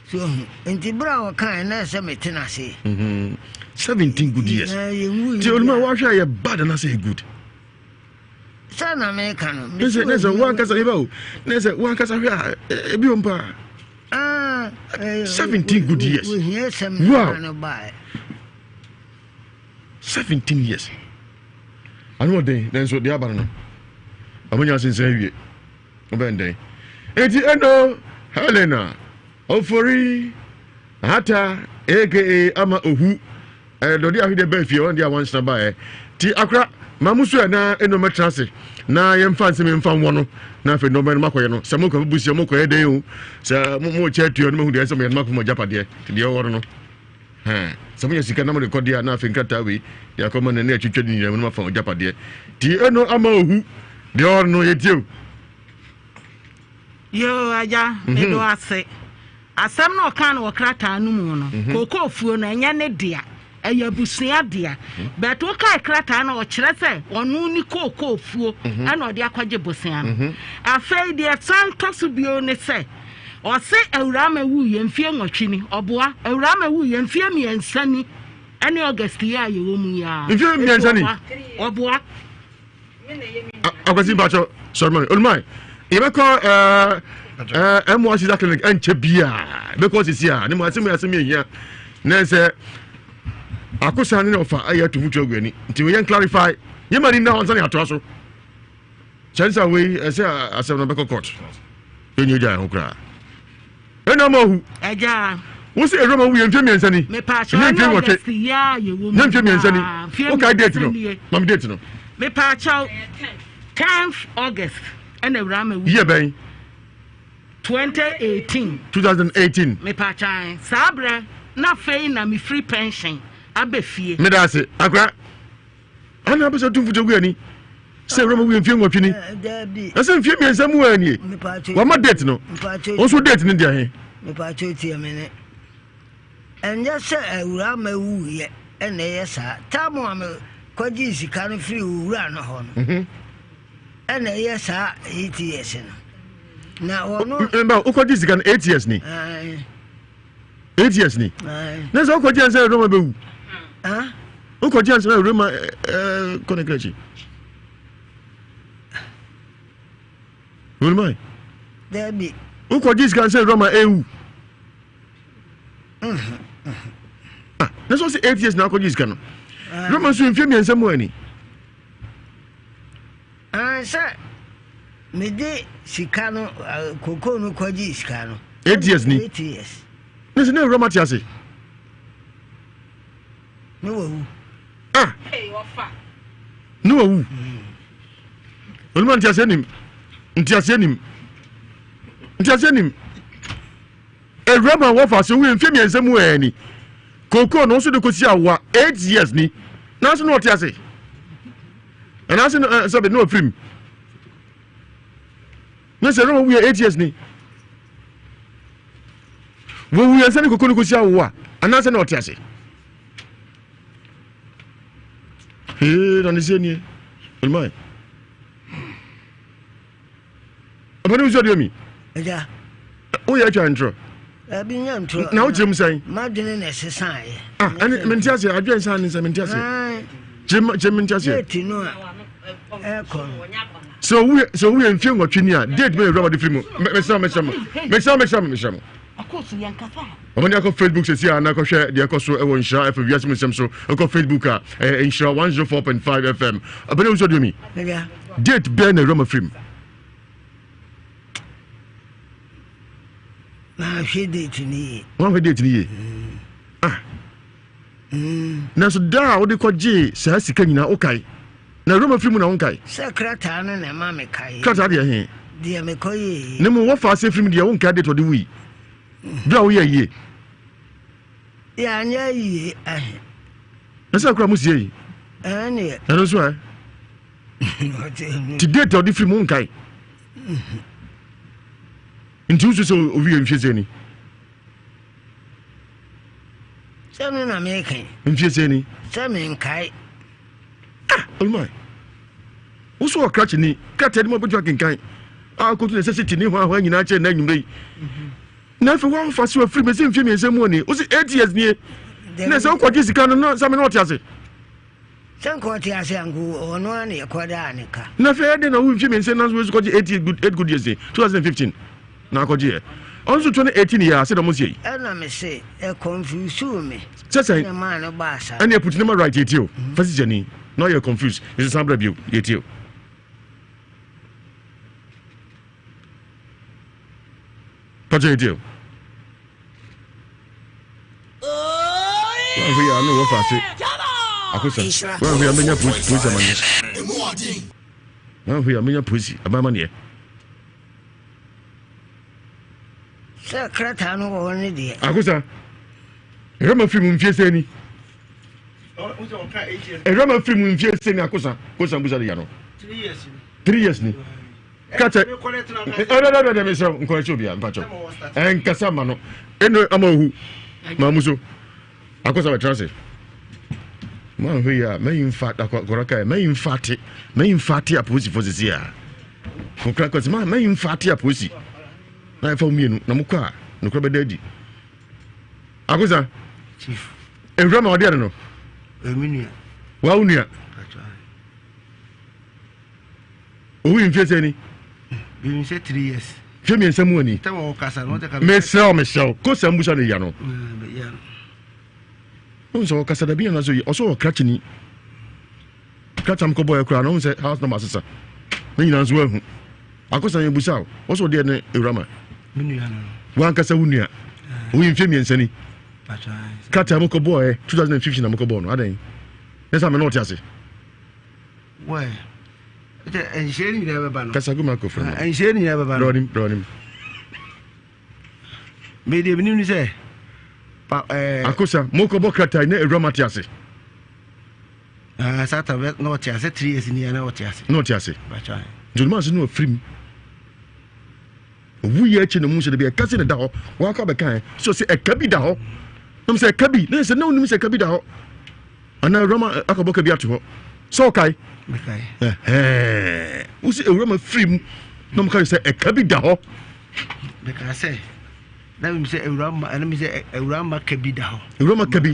So hu. Nti bere a wɔkae na ɛsɛ mete n'ase. 17 good years. Ti oluma wahwɛ a yɛ bad anaasɛ yɛ good. Sɛ na meka no. Ne sɛ ne sɛ wankasa yɛ ba o. Ne sɛ wankasa hwɛ a ebi o mpa. Ah, 17 good years. Wow. 17 years. Ano ɔden nanso deɛ aba no no. Ɔmo nya asensɛn awie. Ɔbɛn dɛn. Eti ɛno Helena Ofori Hata aka Ama Ohu. Ɛɛ deɛ ɔde ahwedeɛ baa fie ɔno deɛ awansena baeɛ. Ti akora ma mo so ɛ na ɛnɔ mɛtena ase na yɛmfa nsɛm mfa nwɔ no na afei nɔɔma no makɔyɛ no sɛ mokɔ busia mokɔyɛ dɛn o sɛ mo kyɛ atua no mahu deɛ sɛ moyɛ no makɔ mo agyapadeɛ nti deɛ ɔwɔ no no hɛn sɛ monya sika na mode kɔ deɛ a na afei nkrataa wei deɛ akɔma no ne atwitwa ne nyinaa mu no mafa agyapadeɛ nti ɛno ama ohu deɛ ɔwɔ no yɛtie o. Yoo agya mede wo ase. Asɛm no ɔkaa no wɔ krataa no mu no, mhm. kookoofuo no ɛnyɛ ne dea, ɛyɛ abusua dea. Mhm. But wokae krataa no ɔkyerɛ sɛ ɔno ne kookoofuo mhm. ɛna ɔde akɔgye bosea no. Afei deɛ san tɔ so bio ne sɛ ɔse awuraa ma wuiɛ mfie nwɔtwe ni, ɔboa awuraa ma wuiɛ mfie mmiɛnsa ni ɛne August yi a yɛwɔ mu yi ara. Mfie mmiɛnsa ni. Ɔboa. Akwasi mpatsɔ sɔrɔ ma mi olumai yɛbɛkɔ ɛɛ ɛɛ ɛmoa sisa clinic ɛnkyɛ bia yɛbɛkɔ sisi a ne mu asɛm yɛ asɛm yɛ hia na sɛ akosa ne na ɔfa ɛyɛ ato mutu agu ani nti yɛn clarify yɛn ma ni nna ɔnsa ne atoa so kyɛn sɛ wei ɛsɛ asɛm no bɛkɔ court yɛn nyɛ gya ɛho koraa. Ɛna ama ohu. Ɛgya. Wo sɛ ewura ma wuye mfe mmiɛnsa ni. Mepaakyɛw ɛna August yi a yɛwɔ mu. Nyɛ mfe mmiɛnsa ni. Wokae date no. Ma me date no. Mepaakyɛw 10th August ɛna ewura ma wuye. Year bɛn? 2018. 2018. Mepaakyɛw saa berɛ na afei na mefiri pension abɛ fie. Meda ase akora. Ana apɛ sɛ ɔtu mfuturo gu ani sɛ awura ma wuye mfie nwɔtwe ni ɛsɛ mfie mmiɛnsa mu a nie wama date no nso date no deɛ he. Mepatwo tie me ne ɛnyɛ sɛ awura ma wuyɛ ɛna ɛyɛ saa tam a me kɔgye sika no firi owura no hɔ no mhm. ɛna ɛyɛ saa eight years no na wɔno. Mba wokɔgye sika no eight years ni. Eight years ni. Na sɛ wokɔgye ansa na Roma bɛwu. Wokɔgye ansa na Roma kɔ ne kra akyi. Olumai. Dabi. Wokɔgye sika ansa na Roma ewu. Ah, na sɛ ɔsɛ 8 years na akɔgye sika no. Roma nso mfie mmiɛnsa mu ani. Sɛ mede sika no koko no kɔgye sika no. 8 years ni. 8 years. Ne sɛ na awura mate ase. Ne wawu. Ah. Ne wawu. Oluma nti ase nim. Nti ase nim. Nti ase nim. Awura ma wɔfa so wu mfe mmiɛnsa mu ɛni. Koko no nso de kɔsi awoa 8 years ni. Nanso na ɔte ase. Ɛnaase no sɛbe na ɔfirim. Ne sɛ na wɔwuiɛ 8 years ni. Wɔwuiɛ sɛ ne koko no kɔsi awo a anaasɛ na ɔte ase. Hee na ne sɛ nie. Olumai. Ɔpɛni nso deɛ mi. Ɛgya. Woyɛ atwa ntorɔ. Ɛbi nyɛ ntorɔ. Na wokyerɛ mu sɛn? Madwene na ɛsesaeɛ. Ah, ɛne mente aseɛ adwene nsa ne sɛ mente aseɛ. Kyerɛ kyerɛ mente aseɛ. Date no a ɛkɔ no. Sɛ owu sɛ owu yɛ mfie nwɔtwe ni a date bɛyɛ ewura wɔde firi mu. Mesrɛ mesrɛ mo mesrɛ mesrɛ mo mesrɛ mo. Wɔn de akɔ Facebook sɛsi a na akɔhwɛ deɛ ɛkɔ so ɛwɔ Nhyira FM wiase mu nsɛm so ɛkɔ Facebook a ɛyɛ Nhyira 104.5 FM. Ɔpɛni nso deɛ mi. Date bɛn na ewura ma firi mu. Mahwɛ date ni yie. Wɔahwɛ date ni yie. Mm. Ah. Mm. Nanso da a wode kɔgyee saa sika nyinaa wokae. Na awura ma firi mu na wonkae. Sɛ krataa no na ɛma mekae. Krataa deɛ he? Deɛ mekɔyɛɛ. Ne mu wɔfa ase firi mu deɛ wonkae date ɔde wui. Berɛ a woyɛ yie. Yɛanyɛ yie ahe. Na sɛ kora mo sie yi. Ɛneɛ. Ɛno nso ɛ. Ti date a ɔde firi mu wonkae. Nti wosu sɛ owie mfie sɛ ni. Sɛ no na meka yi. Mfie sɛ ni. Sɛ menkae. Ah, olumai. Woso wɔ krakye ni, krataa di mu abɛtumi akenkan. A akoto ne sɛ siti ne hɔ ahoa nyinaa kyerɛ na anwummerɛ yi. Na afei woafa so afiri mɛsɛ mfie mmiɛnsa mu ani. Wosi 8 years nie. Na sɛ wokɔgye sika no na sɛ me na ɔte ase. Sɛ nka ɔte ase a nka ɔno ara na yɛkɔdaa ne ka. Na afei ɛdɛn na wo mfe mmiɛnsa nan so wei kɔgye eight good eight good years ni 2015 na akɔgye yɛ ɔno nso 2018 yɛ a sɛ dɔm sie yi. Ɛna me se ɛ confuse me. Sɛ sɛn ɛna maa no baa saa. Ɛna put ne ma right yɛ tie o fasi gyani na ɔyɛ confuse nso san bra bio yɛ tie o. Pàtó yɛ tie o. Woanhwɛ yie a na wɔfa ase akosa. Woanhwɛ yie a menya polisi amaneɛ. Woanhwɛ yie a menya polisi aban amaneɛ. Sɛ krataa no wɔ hɔ ne deɛ. Akosa, ɛhwɛ ma firi mu mfie sɛ ni. Ɛhwɛ ma firi mu mfie sɛ ni akosa, kosa mbusa de ya no. 3 years ni. Kakyɛ, ɛdɛdɛdɛdɛ mesrɛ nkɔrɛkyɛ obia mpakyɛ. Ɛnkasa ma no. Ɛno ama ohu. Ma mu so. Akosa bɛtra ase. Manhwɛ yi a, mɛyi mfa akɔra kae, mɛyi mfa ate, mɛyi mfa ate apolisifoɔ sisi a. Kokra kɔsi ma mɛyi mfa ate apolisi. Na ɛfa mmienu na mokɔ a nokora bɛda adi. Akosa. Chief. Ewura ma ɔde no no. Ɛmi nua. Wa wo nua. Owu yi mfie sɛ ni. Bimi sɛ 3 years. Mfie mmiɛnsa mu ani. Mesrɛ wo mesrɛ wo kosa mbusa no ya no. Wohu sɛ ɔkasa da bi na sɛ ɔsɛ ɔwɔ krakyeni. Krakyam kɔbɔɛ koraa na wohu sɛ house number asesa. Ne nyinaa nso wahu. Akosa yɛ busa wo. Wɔsɛ ɔdeɛ ne ewura ma. Wankasa wo nua. Owu yi mfie mmiɛnsa ni. Krataa mu kɔbɔɛ 2015 na mokɔbɔɔ no adɛn? Ne sɛ me na ɔte ase. Why? Nhyɛ ni nyinaa bɛba no. Kasa gu microphone no. Nhyɛ ni nyinaa bɛba no. Brɔnim brɔnim. Me deɛ menim ni sɛ. Pa ɛɛ. Akosa mo kɔbɔ krataa na ewura ma te ase. Ah sata bɛ na ɔte ase 3 years ni na ɔte ase. Na ɔte ase. Bacha. Nti ɔmo ase na ɔfiri mu. Owu yɛ akyi na mu sɛ de bi ɛka si na da hɔ. Wakɔ abɛka ɛ. So sɛ ɛka bi da hɔ. Na mo sɛ ɛka bi na sɛ na onim sɛ ɛka bi da hɔ. Anaa awura ma akɔbɔ ka bi ato hɔ. Sɛ ɔkae? Ɛhɛɛ. Wosi awura ma firi mu na ɔmo ka sɛ ɛka bi da hɔ. Meka sɛ na mi sɛ awura ma ɛna mi sɛ awura ma ka bi da hɔ. Awura ma ka bi.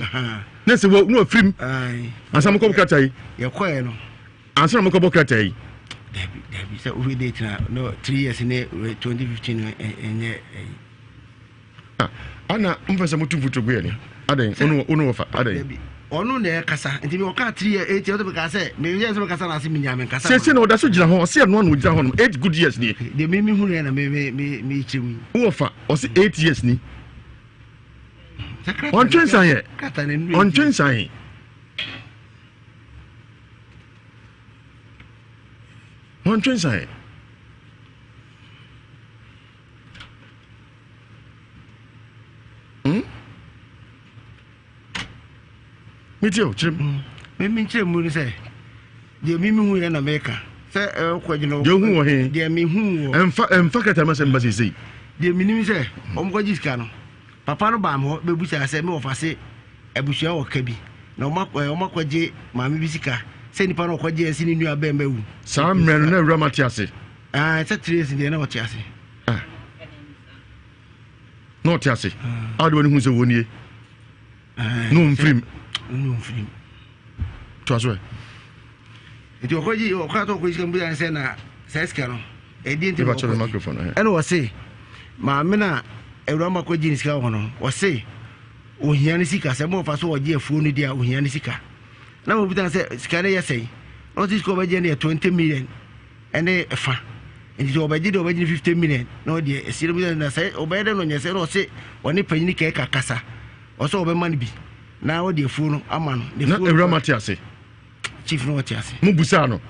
Na sɛ wɔ na wafiri mu. Ansa mo kɔbɔ krataa yi. Yɛkɔɛ no. Ansa na mo kɔbɔ krataa yi. Dabi dabi sɛ wohwɛ date na no 3 years ne 2015 ɛnyɛ ɛyi. Ah, ana mfa sɛ motu mfuturo gu yɛ ni adɛn wo ne wɔfa adɛn ɔno na ɛkasa nti mi ɔka three years eight years ɔka sɛ mi yɛ sɛ mi kasa na ase mi nya mi nkasa. sese na ɔda so gyina hɔ ɔsi ɛnoa na ɔgyina hɔ nom eight good years nie. deɛ mi mi hu yɛ na mi mi mi mi kyerɛ mu. wɔfa ɔsi eight years ni ɔntwe nsan yɛ ɔntwe nsan. Ɔntwe nsan yɛ. Hmm? Metie o, kyerɛ mu. Mimi nkyerɛ mu ne sɛ deɛ mimi hu yɛ na meka sɛ ɛkɔ gyina deɛ ohu wɔ he deɛ mehu wɔ ɛmfa ɛmfa krataa ma sɛ mba seesei deɛ menim sɛ ɔmkɔgye sika no papa no baa me hɔ bɛbusaa sɛ me wɔfa se abusua wɔ ka bi na ɔmakɔgye maame bi sika sɛ nipa no ɔkɔgye ɛsi ne nua bɛn bɛwu saa mmerɛ no na awura mate ase sɛ trace deɛ na ɔte ase Ah. Na ɔte ase. A ɔde w'ani hu sɛ wɔn nie. Na ɔmfirim. Na ɔmfirim. To aso ɛ. Nti ɔkɔgye ɔkɔ atɔ ɔkɔgye sika mu bi sɛ na saa sika no ɛdi nti na ɔkɔgye. Microphone ɛna ɔse maame na awura ma kɔgye ne sika wɔ no ɔse ohia ne sika sɛ mo ɔfa so ɔgye afuo no di a ohia ne sika na mo bi ta sɛ sika no yɛ sɛn na ɔse sika ɔbɛgye no yɛ 20 million ɛne ɛfa nti sɛ ɔbɛgye deɛ ɔbɛgye no 50 million na ɔdeɛ ɛsi no na sɛ ɔbɛyɛ dɛ no ɔnyɛ sɛ na ɔse ɔne panyini kɛɛ kasa ɔsɛ ɔbɛma no bi na ɔde afuo no ama no na awura ma te ase chief no ɔte ase mo busaa no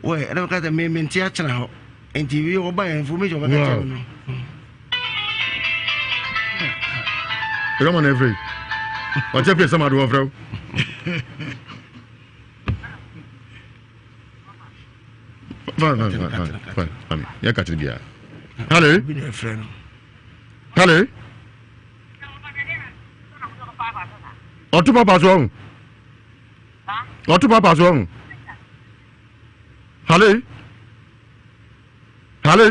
wɔ ɛna meka sɛ me mente akyena hɔ nti wi ɔba yɛ information ɔbɛka kyerɛ no awura ma no ɛfrɛ ɔkyɛ pɛ sɛ ma de wɔfrɛ wo Fine, fine, fine, fine, fine. Fine. Yeah, catch it, yeah. Hello. Hello. Ọtún papa so ọhún. Ọtún papa so ọhún. Hello. Hello.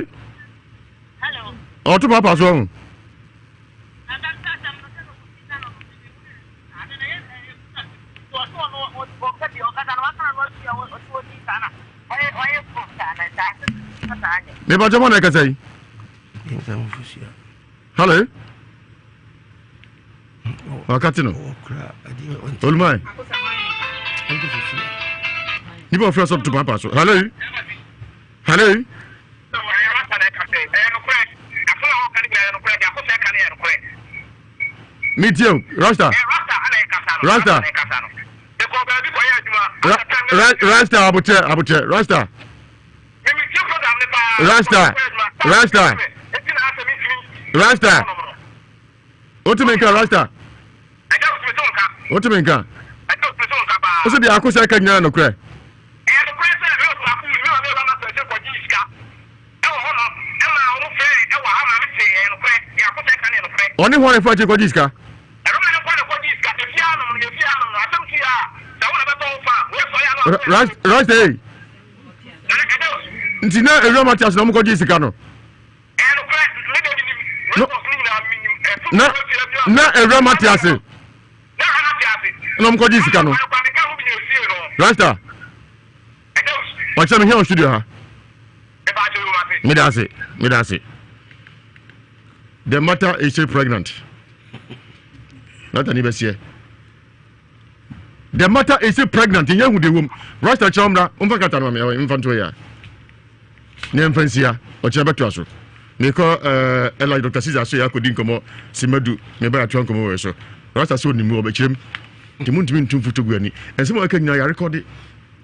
Ọtún papa so ọhún. Mepa kyɛ mɔ na ɛkasa yi. Hello. Wakati no. Olumai. Nipa ofura sɔ to papa so. Hello. Hello. Metie o, Rasta. Rasta. Rasta abotɛ abotɛ Rasta. Rasta Rasta Rasta. Wotumi nka Rasta. Wotumi nka. Wosɛ deɛ akosɛ ka nyinaa nokorɛ. Ɔne hwan na ɛfa akyire kɔgye sika? Rasta ei. Nti na Ewura Matias na wɔkɔgye sika no. Na na Ewura Matias na wɔkɔgye sika no. Rasta. Ɔkyerɛ me hia wɔ studio ha. Meda ase, meda ase. The matter is still pregnant. Nata ni bɛseɛ. The matter is still pregnant. Nyɛ hu de wom. Rasta kyerɛ ɔmmra, ɔmfa krataa no ma me, mfa nto yɛ. Ne mfa nsia, ɔkyerɛ bɛtoa so. Mekɔ ɛɛ eh, Dr. Caesar so yɛ akɔdi nkɔmmɔ simadu, meba yɛatoa nkɔmmɔ wɔ so. Rasta sɛ onim ɔbɛkyerɛ mu. Nti montumi ntu mfuto gu ani. Nsɛm a ɔka nyinaa yɛarekɔde.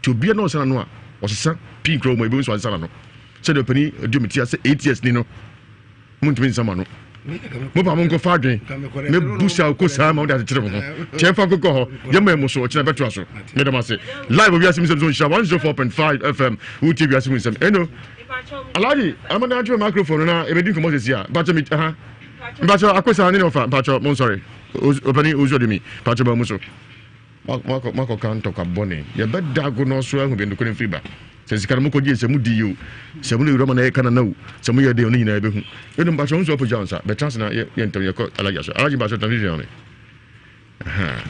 Nti obiara na ɔsesa n'ano a, ɔsesa pii nkura wɔ mu a ebinom nso ansesa n'ano. Sɛdeɛ ɔpanin Aduomiti asɛ 8 years ni no, montumi nsesa mo ano. Mopa mo nkɔfa adwen. Mɛbu saa ɔkɔ saa ma wode akyekyere mo ho. Nti ɛmfa nkokɔ hɔ. Yɛma mu so ɔkyena bɛtoa so. Meda mo ase. Live wɔ wiase mu nsɛm so nhyira 104.5 FM. Wotie wiase mu nsɛm. Eno. Alhaji, amana atwe microphone no na yɛbɛdi nkɔmmɔ sɛsi a. Mpakyɛ me aha. Mpakyɛ akosa ne ne ɔfa. Mpakyɛ mo nsɔre. Ɔpanin Owusu Adumi. Mpakyɛ ba mu so. Moakɔka ntɔkwa bɔne. Yɛbɛda ago no so ahu baabi nokorɛ no firi ba. Sɛ sika no mokɔgyee, sɛ modii o, sɛ mo ne Awurama na ɛyɛ Kanana o, sɛ moyɛɛ dɛn o, ne nyinaa yɛbɛhu. Ɛno mpakyɛ wo nso apagya wo nsa. Bɛtena ase na yɛ ntɛm yɛkɔ Alhaji aso. Alhaji mpakyɛ tena mfimfini ma me. Ahaa.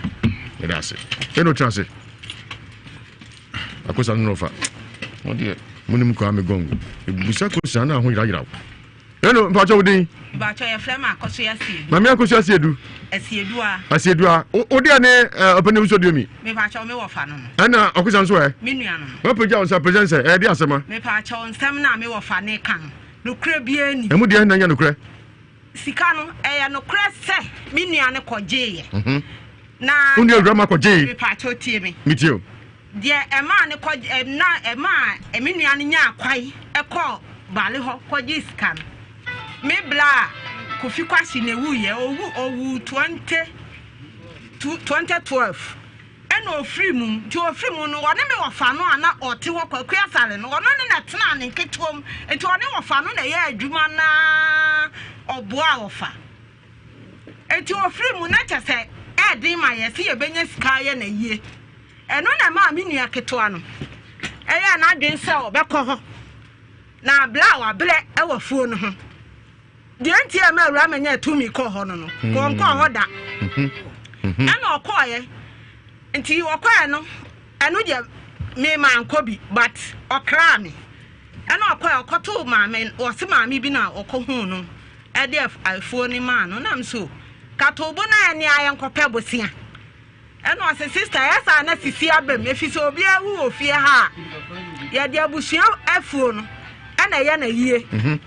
Meda ase. Ɛno tena ase. Akosa no nɔfa. Mo deɛ, monim Kwame Gɔngo. Ebusa kosa na ho yerayera wo. Hello, mpatsɔ wo din? Mpatsɔ yɛfrɛ me Akosua Asiedu. Maame Akosua Asiedu. Asiedua. Asiedua. O deɛ ne ɔpɛni nso deɛ mi. Mepatsɔ me wɔfa no no. Ɛna ɔkosa nso ɛ? Me nua no no. Wapagya wo nsa present sɛ ɛyɛ de asɛm a? Mepatsɔ nsɛm no a me wɔfa ne ka no, nokorɛ biara ni. Ɛmu deɛ na nyɛ nokorɛ? Sika no, ɛyɛ nokorɛ sɛ me nua no kɔgyeeɛ. Mhm. Na. Wo nua awura ma kɔgyee? Mepatsɔ tie me. Metie o. Deɛ ɛmaa no kɔ ɛ na ɛmaa me nua no nyaa kwan kɔɔ Bale hɔ kɔgyee sika no, me bla a Kofi Kwahye na ɛwuiɛ, ɔwu ɔwuu 20 2012 ɛna ɔfiri mu, nti ɔfiri mu no ɔne me wɔfa no a na ɔte hɔ Kwaku Asare no, ɔno ne na ɛtenaa ne nketewa mu, nti ɔne wɔfa no na ɛyɛɛ adwuma no ara ɔboaa wɔfa. Nti ɔfiri mu na kyɛ sɛ ɛɛden ma yɛn sɛ yɛbɛnya sika ayɛ no ayie. Ɛno na ɛmaa me nua ketewa no yɛɛ n'adwene sɛ ɔbɛkɔ hɔ na berɛ a wabrɛ wɔ afuo no ho. Deɛ nti a ɛma awura manya tumi kɔɔ hɔ no no, ɔnkɔɔ hɔ da. Ɛna ɔkɔɔeɛ. Nti ɔkɔɛ no, ɛno deɛ me mankɔ bi but ɔkraa me. Ɛna ɔkɔɛ ɔkɔtoo maame, ɔse maame bi na ɔkɔhuu no ɛde afuo no maa no. Nam so katobo na ɛne ayɛ nkɔpɛ bosea. Ɛna ɔse sister ɛyɛ saa na sisi aba mu efisɛ obiara wu wɔ fie ha a yɛde abusua afuo no ɛna ɛyɛ na yie mhm.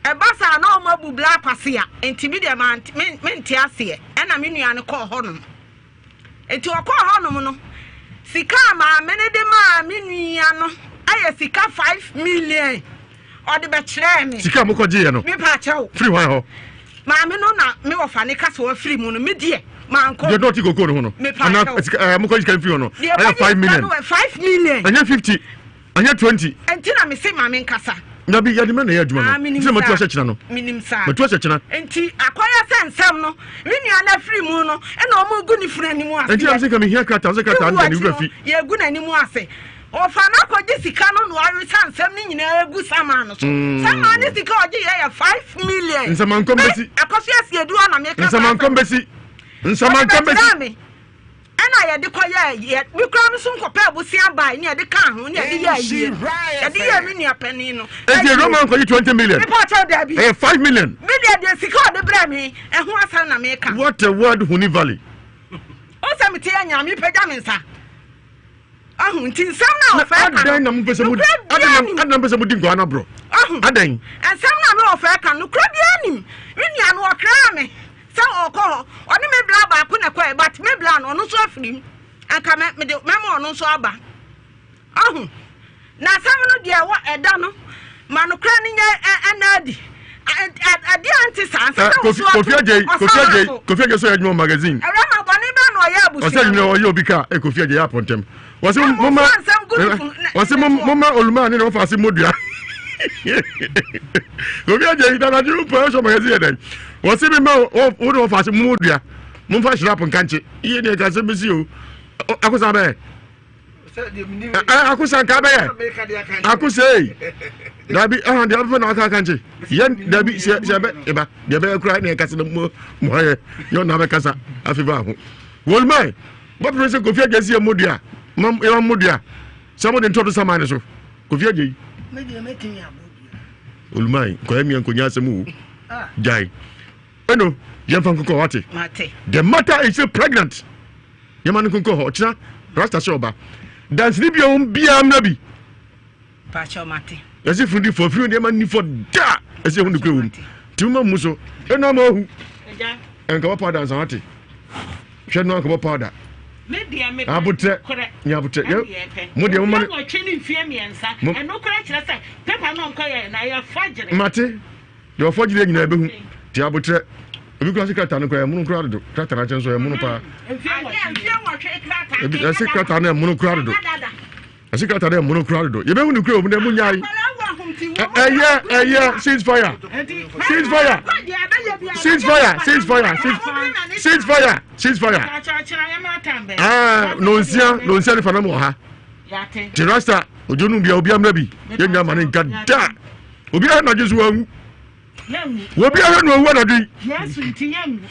ɛba saa na ɔmo abu bla akwase a nti mi deɛ ma mente aseɛ ɛna me nua no kɔɔ hɔnom nti ɔkɔɔ hɔnom no sika a maame no de maa me nua no ayɛ sika 5 million ɔde bɛkyerɛɛ me. Sika a mokɔgyeeɛ no. Mepa kyɛw. Firi hwan hɔ? Maame no na me wɔfa ne kasa wafiri mu no me deɛ mankɔ. Deɛ dɔɔte koko no ho no. Mepa kyɛw. Ana sika ɛɛ mokɔgye sika firi hɔ no. Deɛ Ɛyɛ 5 million. 5 million. Ɛnyɛ 50. Ɛnyɛ 20. Nti na me se maame nkasa. Dabi yɛde mɛ na ɛyɛ adwuma no. Ah, menim Nti na matu saa. ahyɛ kyena no. Menim saa. Matu ahyɛ kyena. Nti akɔyɛ sɛ nsɛm no me nua no afiri mu no ɛna ɔmo gu ne funu anim ase. Nti na me se nka mehia krataa sɛ krataa no deɛ ne wura fi. Yɛgu n'anim ase. Ɔfa no akɔgye sika no na ɔresa nsɛm no nyinaa agu Saman no so. Saman ne sika a ɔgye yɛ yɛ 5 million. Nsamankɔm bɛsi. Me Akɔso Asiedu a na meka saa asɛm. Nsamankɔm bɛsi. Nsamankɔm Ɔde bɛsi. bɛkyerɛɛ me. Ɛna yɛde kɔ yɛɛ yɛ me koraa me so nkɔpɛ abosea bae ne yɛde kaa ho ne yɛde yɛɛ ayie. Yɛde yɛɛ me nua panin no. Enti ayie. Roma nkɔgye 20 million. Mepa kyɛw daabi. Ɛyɛ 5 million. Me deɛ deɛ sika a ɔde brɛɛ me ɛho asɛm na meka. What a word Huni Valley. Wo sɛ mete anya mepagya me nsa. Ahu nti nsɛm no a ɔfɛɛ ka no, nokorɛ biara nim. Adɛn na mopɛ sɛ modi nkwadaa no aborɔ? Ahu Adɛn? Nsɛm no a me ɔfɛɛ ka no, nokorɛ biara nim. Me nua no, ɔkraa me. Sɛ ɔkɔ hɔ, ɔne me bla baako na ɛkɔɛ but me bla no ɔno nso afiri mu. Anka mɛ mede mɛma ɔno nso aba. Ɔho. Na asɛm no deɛ ɛwɔ ɛda no ma nokorɛ no nyɛ ɛna adi. Adeɛ a nte saa nsɛ sɛ woso ato Kofi Adjei Kofi Adjei Kofi Adjei sɛ ɔyɛ adwuma wɔ magazine. Ɛwura ma bɔne bɛn na ɔyɛ abusua. Ɔsɛ adwuma ɔyɛ obi ka ɛ Kofi Adjei yɛ apɔntɛm. Wɔsi moma wɔsi moma oluma ne na wɔfa ase modua. Kofi Adjei nanadwo mpo ɛsɔ magazine yɛ dɛn. Wɔsi mi ma wo ne wɔfa ase modua. Momfa hyerap nkankye. Iye ne ɛka sɛ bɛsi o. Akosa bɛɛ. Akosa nka bɛyɛ. Akosa ei. Dabi ɛhɔn deɛ abɛfɛ na aka aka nkye. Yɛn dabi sɛ sɛ ɛbɛ ɛba deɛ ɛbɛyɛ kura ne ɛkasa na mo mo ayɛ yɛ ɔna abɛkasa afi ba ho. Wɔn mɛ bɔpere sɛ Kofi Adjei si yɛ modua ma yɛ modua sɛ mo de ntɔto saman ne so Kofi Adjei. Olumai nkɔyɛ mmea nkonya asɛm o. Gyae. Ɛno yɛmfa nkokɔ wate. The matter is still pregnant. Yɛma no nkonkɔ hɔ ɔkyena rasta sɛ ɔba. Danseni bi a wɔn biara mmra bi. Yɛsi funu di fɔ funu deɛ ma ni fɔ da ɛsɛ ehun nukuri wɔm. Tìmí ma mu so ɛnu ama ohu. Nka bɔ powder nsa wate. Hwɛ no anka bɔ powder. Abotrɛ ni abotrɛ yɛ mo deɛ mo ma no. Mate. Deɛ ɔfɔ gyina nyinaa ɛbɛhu te abotrɛ obi kura se krataa no kura ɛmono kura dodo krataa no akyɛn so ɛmono paa ebi ɛse krataa no ɛmono kura dodo ɛse krataa no ɛmono kura dodo yɛbɛhu no kura omu na ɛmu nyae ɛyɛ ɛyɛ cease fire cease fire cease fire cease fire cease fire cease fire aa nonsia nonsia ne fa nam wɔ ha te rasta odwo no bia obi amra bi yɛn nyɛ ama ne nka da. Obiara anadwo so wanwu. Obiara na owu anadwo yi.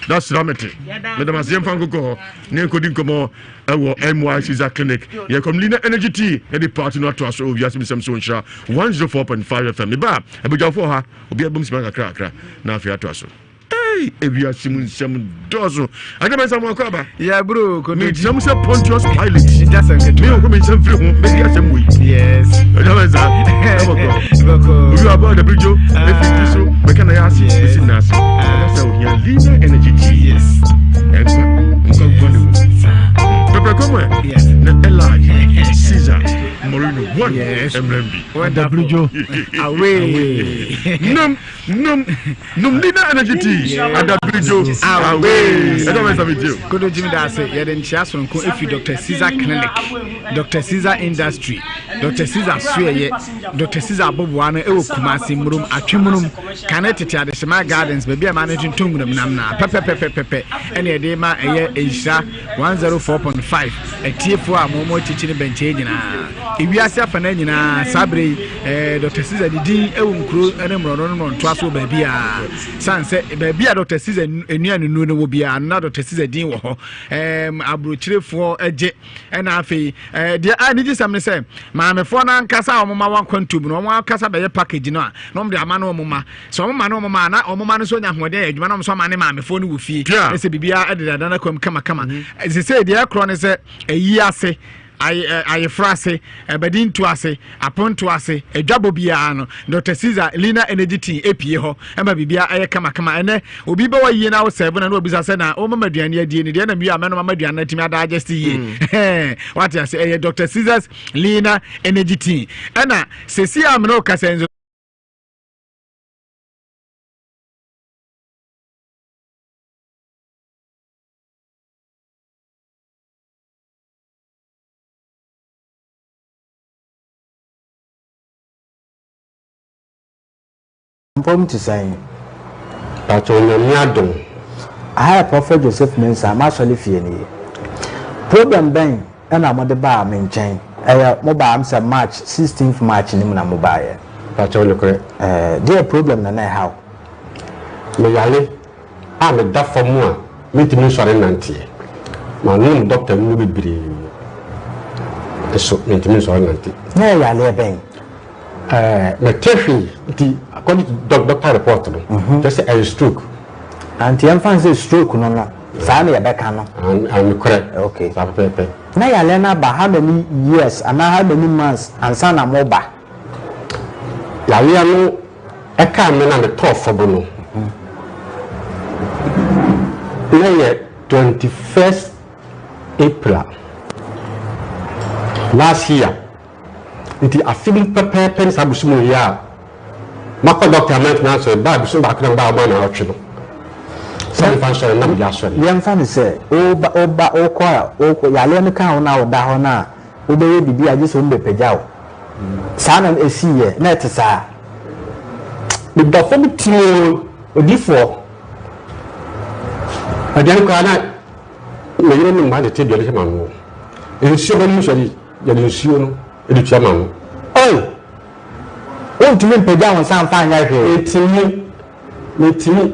Na sra mete. Meda ase yɛmfa nkokɔ hɔ na yɛnkɔdi nkɔmmɔ ɛwɔ MY Caesar Clinic. Yɛkɔm Lina Energy Tea ɛde party no atoa so wɔ wiase nsɛm so nhyira 104.5 FM. Meba a abadwafoɔ ha obiara bɛm sima kakra kakra na afei atoa so. Hey, ewiase mu nsɛm dɔɔso. Agya bɛnsa mo akɔ aba. Yeah, bro. Me gyina mu sɛ Pontius Pilate. Me nko me nsɛm firi ho. Mɛdi asɛm wei. Yes. Agya bɛnsa. Ɛbɔkɔ. Ɛbɔkɔ. Obi wa bɔ dabiri jo. Efi ti so. Bɛka na yɛ ase. Bɛsi na ase. Ɛka sɛ ohia Lina Energy Tea. Yes. Ɛnkwa. Nkwa nkwa ne mu. Pɛpɛ kɔmɔ ɛ. Yes. Na Elad. Caesar. Moreno. One. Yes. Mrembi. Dabiri jo. Away. Num. Num. Num ni na energy tea adabirijo away ɛdá bɛ sábɛ tie o. Kodo Jimmy da ase yɛde nkyea soronko efi Dr. Caesar Clinic, Dr. Caesar Industry, Dr. Caesar Soɛyɛ, Dr. Caesar Aboboa no ɛwɔ Kumasi Murum Atwemunum Kane Tete Adehyema Gardens baabi a ɛma no tontɔn nwuram nam na pɛpɛpɛpɛpɛ ɛna yɛde ma ɛyɛ nhyira 104.5 atiefoɔ a mo mo akyikyi ne bɛnkyɛɛ nyinaa ewiase afana nyinaa saa bere yi Eh, Dr. Caesar ne din wɔ nkuro ne mmorɔno no mmorɔntoa so wɔ baabi a sane sɛ baabi a Dr. Caesar nnua ne nnuro no wɔ biara na Dr. Caesar din wɔ hɔ aburokyerefoɔ gye ɛna afei eh, deɛ a ne gyesɛm ne sɛ maamefoɔ no ankasa a wɔma wɔn akwantu mu no wɔn ankasa bɛyɛ package no a na wɔn de ama no wɔn ma sɛ wɔn ma no wɔn ma na wɔn ma no nso nya ahoɔden ayɛ adwuma na wɔn nso ama ne maamefoɔ no wɔ fie ɛsɛ biribiara ɛdeda dana kwam kamakama mhm. sɛ deɛ ɛkorɔ ne sɛ ɛyi ase ayeforo ase, abadinto ase, aponto ase, adwabɔ biara no, Dr. Caesar Lina Energy Tea epie hɔ ma biribiara ɛyɛ kamakama. Ɛnɛ, obi bɛwɔ yie na wosɛɛbo na na wabisa sɛ na woma ma aduane adie no deɛ na mewie a mɛnom ama aduane no atumi adigest yie. Mm. Wate ase, ɛyɛ Dr. Caesar's Lina Energy Tea. Ɛna sɛsi a mene wo kasa nso Mpom te sɛn? Pakyɛw Nyame adom. Aha yɛ Prophet Joseph Mensah m'asɔre fie nie. Problem bɛn na mode baa me nkyɛn? Ɛyɛ mo baa m sɛ March 16th March no mu na mo baeɛ. Pakyɛw nokorɛ. Ɛɛ deɛ problem na na ɛha wo? Me yare a meda fam a mentumi nsɔre nnanteɛ. Manom dɔkta nnuro bebree nso mentumi nsɔre nnante. Na ɛyɛ yareɛ bɛn? Ɛɛ mete hwee nti according to doctor report no mhm. kyerɛ sɛ ɛyɛ stroke. Nti yɛmfa no sɛ stroke no no saa na yɛbɛka no. Nokorɛ. Okay. Saa pɛpɛɛpɛ. Na yareɛ no aba how many years anaa how many months ansa na moba? Yareɛ no Ɛkaa me na metɔɔ fam no. Na yɛ 21st April last year nti afe mu pɛpɛɛpɛ ne saa bosom yi a makɔ dɔkta mantumi ansɔre baa bosom baako na mebaa ɔma na ɔtwe no sɛ mefa nsɔre na mede asɔre. Yɛmfa no sɛ woba woba wokɔ a wokɔ yareɛ no ka wo na woda hɔ no a wobɛyɛ biribi a gye sɛ wɔbɛpagya wo. Saa na ɛsiiɛ na ɛte saa. Meda fam tioo odiyifoɔ aduane koraa na me yere ne mma de te aduane hyɛ m'ano. Nsuo bɛnom nso yɛde yɛde nsuo no de tua m'ano. Oh! Wontumi mpagya wo nsa mfa nyɛ hwee. Metumi, metumi.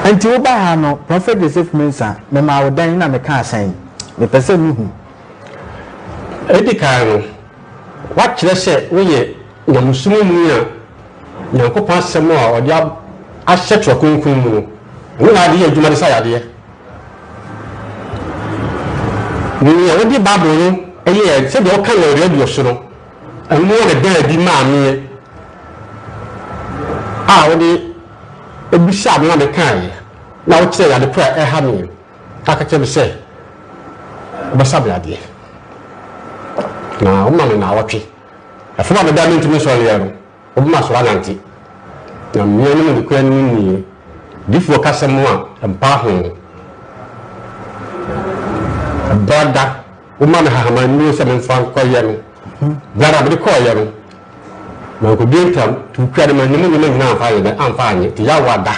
Nti wobaa ha no, Prophet Joseph Mensah, memaa wo dɛn na mekaa sɛn? Mepɛ sɛ mehu. Edi kan no, woakyerɛ sɛ woyɛ nyamesom muni a Nyankopɔn Asɛm a ɔde ahyɛ Twerɛ Kronkron mu no, ɛno na wode yɛ adwuma de sa yadeɛ. Nea wode Bible no yɛɛ, sɛdeɛ woka wɔ radio so no, ɛno na ɛdaa adi maa meɛ a wode bisaa me na mekaeɛ, na wokyerɛɛ ade korɔ a ɛha meɛ. Ka kyerɛ me sɛ wobɛsa me adeɛ, na woma me nnawɔtwe. Ɛfam a meda mentumi nsɔreɛ no, wobɛma so anante. Na mmea no mu nokorɛ no nie, difoɔ kasa mu a mpa ho. Brada, woma me hahama nnuro sɛ memfa nkɔyɛ no. Brada, mede kɔɔyɛ no, mankɔdue ntam, tuukua no manni mu nneɛma nyinaa amfa anyɛ dɛn, amfa anyɛ, nti yawa da.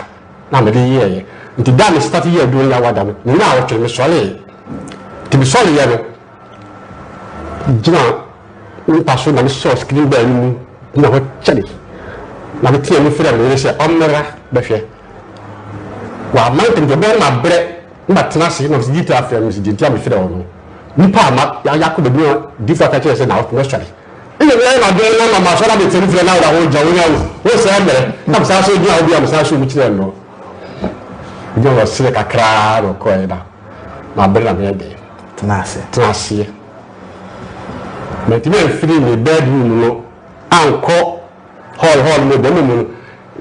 na mede yɛeɛ. Nti da a me start yɛɛ adwuma no Yawada no, ne naawɔtwe no mesɔree. Nti mesɔreeɛ no, gyina me mpa so na mesɔɔ screen bell no mu gyina hɔ kyɛre. Na meteɛ mu frɛ me yere sɛ ɔmmra bɛhwɛ. Wamma ntɛm nti ɔbɛyɛ no mabrɛ na matena ase na ɔsɛ gyitaa frɛ me sɛ deɛ nti a mefrɛ wo no. Nipa a ma yɛakɔ baabi na difoɔ aka kyerɛ sɛ naawɔtwe mɛsɔre. Nna meyɛ m'adwen na ma m'asɔr abɛtsia me fie na ɔda hɔ gya wo na wo sɛɛ mbrɛ na mesan so gyina hɔ bio a mesan soo mu kyerɛɛ no. Ogyina hɔ ɔseree kakra ara na ɔkɔe na maber na meyɛ dɛn? Tena ase. Tena aseɛ. Mantumi amfiri me bedroom no ankɔ hall hall no mu deɛ mmom no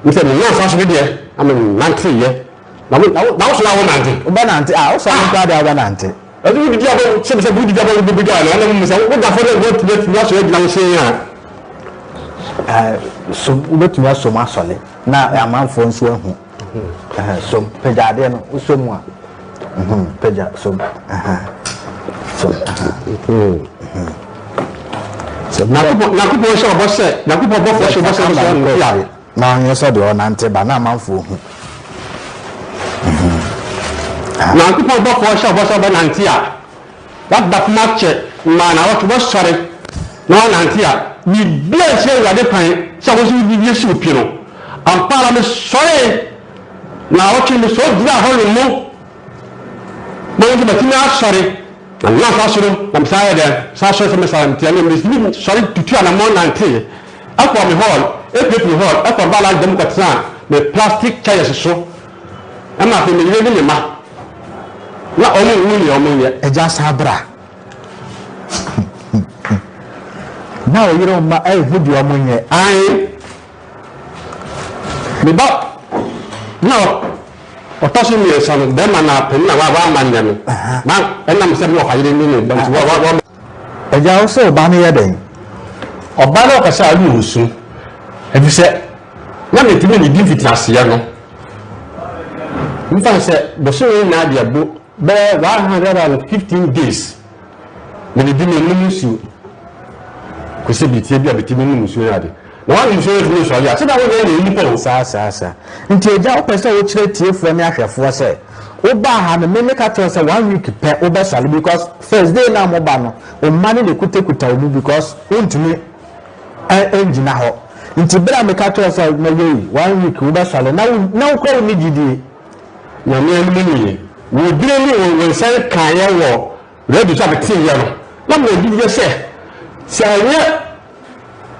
mesɛ menyaa saa so no deɛ na menanteeɛ na wo na wo so na wonante. Wobɛnante a wosɔre koraa deɛ wobɛnante. Ɛsɛ wodidi abɔ sɛ sɛ wodidi abɔ wo bɛgya na ɛna mu sɛ woda fam na wotumi atumi asɔre agyina wo sen a. So wobɛtumi asom asɔre na amanfoɔ nso ahu. Som pagya adeɛ no wosɔ mu a pagya som som. Nyankopɔn hyɛ ɔbɔ sɛ Nyankopɔn bɔfoɔ hyɛ ɔbɔ sɛ ɔbɛsɔ no Na ɔnyɛ sɛ deɛ ɔnante ba na amanfoɔ hu. Nyankopɔn bɔfoɔ hyɛ ɔbɔ sɛ ɔbɛnante a, wada fam akyɛ ma naawɔtwe, wobɛsɔre na woanante a, biribiara nsi Awurade kwan sɛ wo nso wode biribi asi wo pi no. Ampa ara mesɔree naawɔtwe, mesɔre gyinaa hɔ nom na wo nso matumi asɔre, na menam saa so no na mesan yɛ dɛn? Mesan sɔre sɛ mesan nti ɛno metumi sɔre tutu anammɔn nanteeɛ. Ɛkɔɔ me hall, epiepie hall, ɛkɔɔ baa lounge dan mu kɔtenaa me plastic chairs so. Ɛna afei me yere ne me mma, na wɔn nhu nea wɔnyɛ. Agya san bra. Na wo yere mma nhu deɛ wɔnyɛ. Ae, me ba na ɔtɔ so mmiɛnsa no, bɛrima na panin a wamma nnɛ no, na ɛnam sɛ me wɔfa yere ne ne ba nti, wa wa. Agya, wo se wo ba no yɛ dɛn? Ɔba no ɔkasa a na ɔresu, efisɛ na mentumi nnidi mfitiaseɛ no. Memfa no sɛ bosome nyinaa deɛ bo bɛyɛ 115 days medidi mennom nsuo kɔsi bere tia bi a metumi nom nsuo no ade. Na woanom nsuo no ntumi nsɔre a, sɛdeɛ wonyɛ no nnipa o. Saa, saa, saa. Nti agya, wopɛ sɛ wokyerɛ atiefoɔ ne ahwɛfoɔ sɛ, wobaa ha no, me meka kyerɛ wo sɛ one week pɛ wobɛsɔre because first day no a moba no, wo mma no na ɛkutakuta wo mu because wontumi ngyina hɔ. Nti berɛ a meka kyerɛ wo sɛ mɛyɛ yi, one week wobɛsɔre na wo, na wo koraa wonni gyidie. Nyame anim nie, wo dini ne wo nsa nkaeɛ wɔ radio so a meteeɛ no, na mewɔ gyidie sɛ, sɛ ɛnyɛ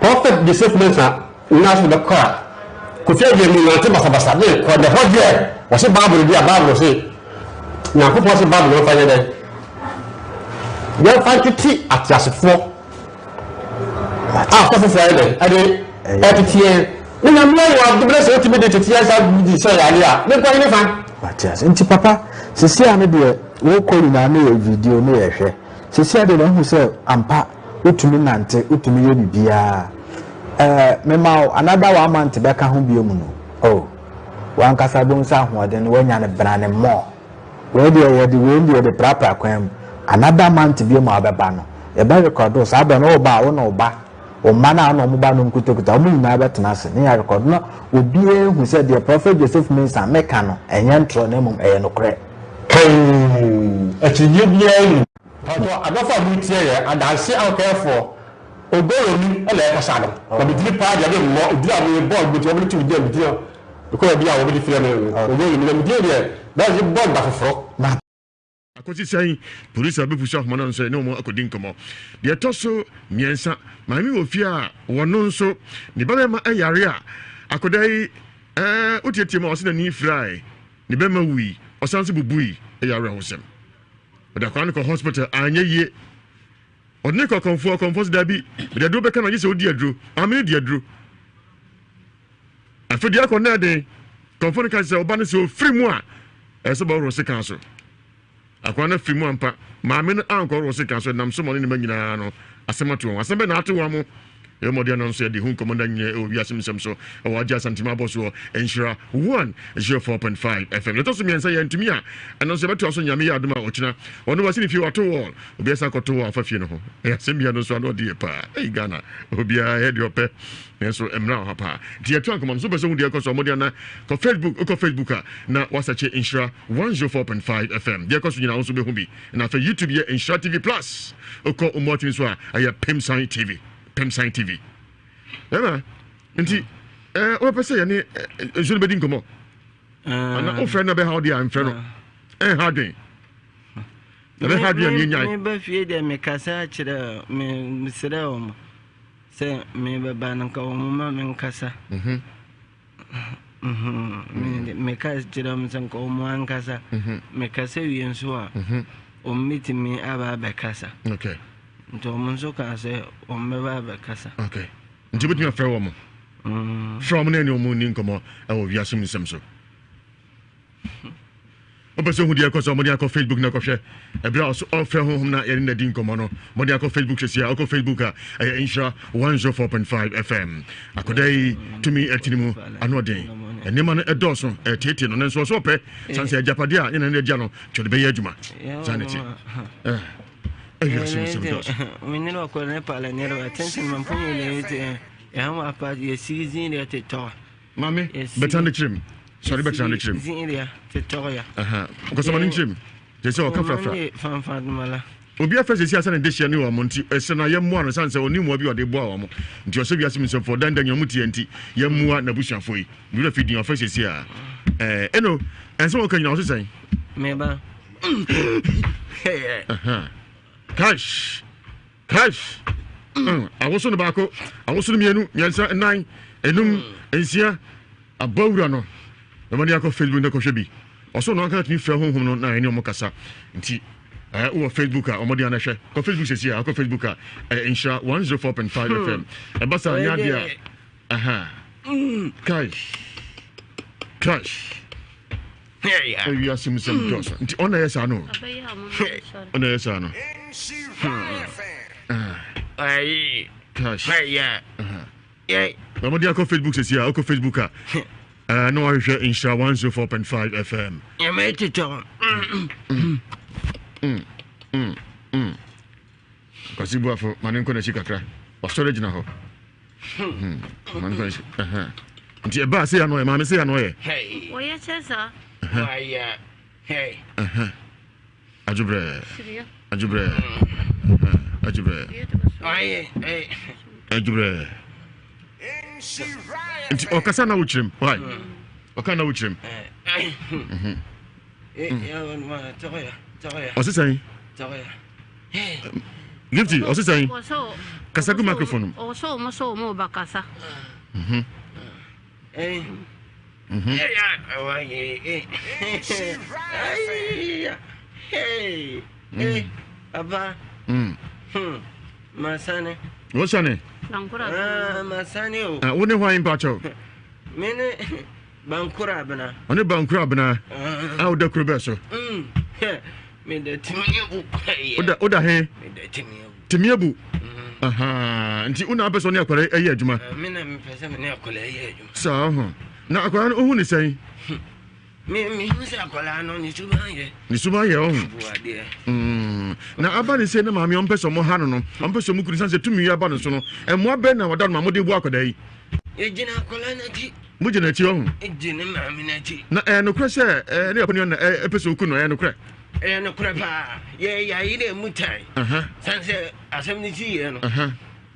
Prophet Joseph Mensah nan so bɛkɔ a, Kofi Adjei mu nante basabasa ne kɔ na ɛhɔ deɛ wɔse Bible deɛ a Bible se Nyankopɔn se Bible no mfa nyɛ dɛn? Yɛmfa ntete ateasefoɔ a sɔfofoɔ ayɛ dɛn ɛde ɛtete yɛn. Ne Nyame ayɛ wo adom na sɛ wotumi de tete yɛ saa di sɛ yare a, me nkwa ne fa. Mate ase. Nti papa, sisi a no deɛ wokɔ nyinaa no yɛ video no yɛ hwɛ. Sisi a deɛ mahu sɛ ampa wotumi nante, wotumi yɛ biribiara. Ɛɛ mema wo another one month bɛka ho bio mu no. Oh, wankasa bɛhu sɛ ahoɔden no wanya no brane more. Wei deɛ yɛde wei deɛ yɛde prapra kwan mu. Another month bio mu a wobɛba no, yɛbɛ record wo saa berɛ no woba a wo ne wo ba Wo mma no a na wɔn ba no nkutakuta, wɔn nyinaa bɛtena ase ne yɛarekɔdo na obiara ahu sɛ deɛ Prɔfɛt Joseph Mensah meka no, ɛnyɛ ntorɔ na mmom ɛyɛ nokorɛ. Kann, akyinnyeɛ biara nni. Mpakyɛw adɔfo a moretie yɛn, adanse ahokɛfoɔ, Ogoroni na ɛkasa no, na me dini paa deɛ memmɔ, edin a mebɔ no nti wɔde to me din a me din a mekɔ baabi a wɔde frɛ me no, Ogoroni, na me din deɛ bɛgye bɔ no da foforɔ. Akosi sɛn? Polisi a wɔbɛpusu ahoma no nso, yɛne wɔn akɔdi nkɔmmɔ. Deɛ ɛtɔ so mmiɛnsa, maame wɔ fie a wɔno nso ne babarima yare a akwadaa yi ɛɛ wotietie mu a ɔsɛ n'ani firae, ne bɛma wui, ɔsan nso bubui. Ɛyɛ awerɛhosɛm. Ɔde akwadaa no kɔ hospital anyɛ yie. Ɔde ne kɔ akɔmfoɔ, akɔmfoɔ sɛ daabi, mede aduro bɛka no agye sɛ wodi aduro. Maame no di aduro. Afei deɛ ɛkɔ no ɛden. Kɔmfoɔ no ka sɛ ɔba no sɛ ɔfiri mu a ɛsɛ sɛ ɔbɛhoro sekan so. Akwadaa no afiri mu ampa. Maame no ankɔhoro sekan so ɛnam so ma ɔne ne mma nyinaa no asɛm ato wɔn. Asɛm bɛn na ato wɔn mo? Yɛbɔ mmɔden ano nso yɛde ho nkɔmmɔ na nyɛ ɛwɔ wiase mu nsɛm so ɛwɔ agye Asantema abɔ soɔ nhyira 104.5 FM. Yɛtɔ so mmiɛnsa yɛntumi a ɛno nso yɛbɛtoa so Nyame yɛ adom a ɔkyena ɔno wasi ne fie wato wɔl obi asan akɔto wɔl afa fie no ho. Ɛyɛ asɛm bia no nso ano ɔde yɛ paa. Ɛyi Ghana obiara yɛ deɛ ɔpɛ. Nanso mmara wɔ ha paa. Nti yɛto ankoma no so wopɛ sɛ wohu deɛ ɛkɔ so a mmɔden ana kɔ Facebook wokɔ Facebook a na wasɛkye Nhyira 104.5 FM deɛ ɛkɔ so nyinaa wo nso wobɛhu bi na afei YouTube yɛ Nhyira TV Plus wokɔ Umɔtini so a ɛyɛ Pemsan TV Pemsan TV ɛna nti ɛɛ wobɛpɛ sɛ yɛne nsuo no bɛdi nkɔmmɔ ana wofrɛ no bɛha wo deɛ a mfrɛ no ɛnha adwen ɛbɛha adwen a neɛnyae meba fie deɛ mekasa kyerɛ mesrɛ wɔ mo Sɛ merebɛba no, nka wɔmma menkasa. Mhm. Mhm. Meka kyerɛ wɔn sɛ nka wɔn ankasa. Mhm. Mekasa wie nso a, wɔn bɛtumi aba abɛkasa. Okay. Nti wɔn nso kaa sɛ wɔn bɛba abɛkasa. Okay. Nti wobɛtumi afrɛ wɔn? Mm. Frɛ wɔn na ɛne wɔn nni nkɔmmɔ wɔ wiase mu nsɛm so. Wopɛ sɛ ohu deɛ ɛkɔ so a, mmɔden akɔ Facebook na kɔhwɛ. Ɛberɛ a ɔso ɔfrɛ honhom na yɛne no adi nkɔmmɔ no, mmɔden akɔ Facebook sɛsi a. Wokɔ Facebook a, ɛyɛ Nhyira 104.5 FM. Akwadaa yi tumi ɛtene mu ano ɔden. Nneɛma no ɛdɔɔso, ɛteetee no, nanso ɔso ɔpɛ. Sane sɛ agyapadeɛ a yɛn na agya no, kyɛ ɔde bɛyɛ adwuma. Saa na ɛte. Ɛyɛ asɛm sɛm dɔɔso. Maame, bɛtena ne kyerɛ mu. Sɔre bɛtena ne kyerɛ mu. Nkɔsɔma ne nkyerɛ mu. Kyerɛ sɛ ɔka frafra. Obi afɛ sɛsi asɛ ne dehyeɛ ne wɔn nti ɛsɛ na yɛmmoa no sane sɛ ɔne mmoa bi ɔde boa wɔn nti ɔsɛ wiase mu nsɛmfoɔ dandan nyɛ ɔmo tiɛ nti yɛmmoa n'abusuafoɔ yi wura fi din ɔfɛ sɛsi a ɛɛ ɛno ɛnsɛ wɔka nyina ɔse sɛn meba cash Cash. Mm. Awoso no baako, awoso no mmienu, mmiɛnsa, nnan, enum, nsia. Abɔ wura no. Na wɔde akɔ Facebook na kɔhwɛ bi. Ɔsoro no ankasa tumi frɛ honhom no na ɛne wɔn kasa. Nti ɛɛ wɔ Facebook a wɔde ana hwɛ. Kɔ Facebook sɛsi a, akɔ Facebook a ɛyɛ Nhyira 104.5 FM. Ɛba saa nyɛ adeɛ a. Aha. Cash. Cash. Ewiase mu sɛm dɔɔso nti ɔna yɛ saa no ɔna yɛ saa no na mode akɔ facebook sɛsi a wokɔ facebook a na wahwehwɛ nhyira 104.5 fm Kwasi Boafo ma ne nkɔ n'akyi kakra wasɔre gyina hɔ hmm, ma ne nkɔ n'akyi nti ɛbaa sɛ ya no ɔyɛ maame sɛ ya no ɔyɛ wɔyɛ kyɛ saa adwobrɛ adwobrɛ adwobrɛ adwobrɛ nti ɔkasa na wokyerɛm why ɔka na wokyerɛm ɔse sɛn Gifty, ɔse sɛn? Kasa gu microphone mu. Ɔsɛ ɔmo sɛ ɔmo ba kasa. Mhm. Mhm. Papa. Mm. Masane. Wosane. Ah, masane o. Ah, wo ne hwan mpakyɛw? Me ne Bankoro Abena. Ɔne Bankoro Abena. Ah. A woda kuro bɛɛ so? Mm. Meda Timiabu. Woda woda he? Meda Timiabu. Timiabu. Mm. Aha. Nti wo na apɛ sɛ ɔne akwadaa ɛyɛ adwuma? Ah, me na mepɛ sɛ me ne akwadaa yɛ adwuma. Saa ho. Na akwadaa no wohu ne sɛn? Me mehu sɛ akwadaa no ne suban yɛ. Ne suban yɛ ɔho. Buadeɛ. Mm. Na aba ne sɛ ne maame ɔmpɛ sɛ ɔmo ha no no, ɔmpɛ sɛ ɔmo kunu san sɛ tumi aba ne so no, mmoa bɛn na wɔda no ma mode boa akwadaa yi? Yɛgyina akwadaa no akyi. Mogyina akyi ɔho. Gye ne maame no akyi. Na ɛyɛ nokorɛ sɛ ɛɛ ne akɔnua na ɛpɛ sɛ oku no, ɛyɛ nokorɛ? Ɛyɛ nokorɛ paa. Yɛ yɛayere emu tan. San sɛ asɛm no si yɛ no.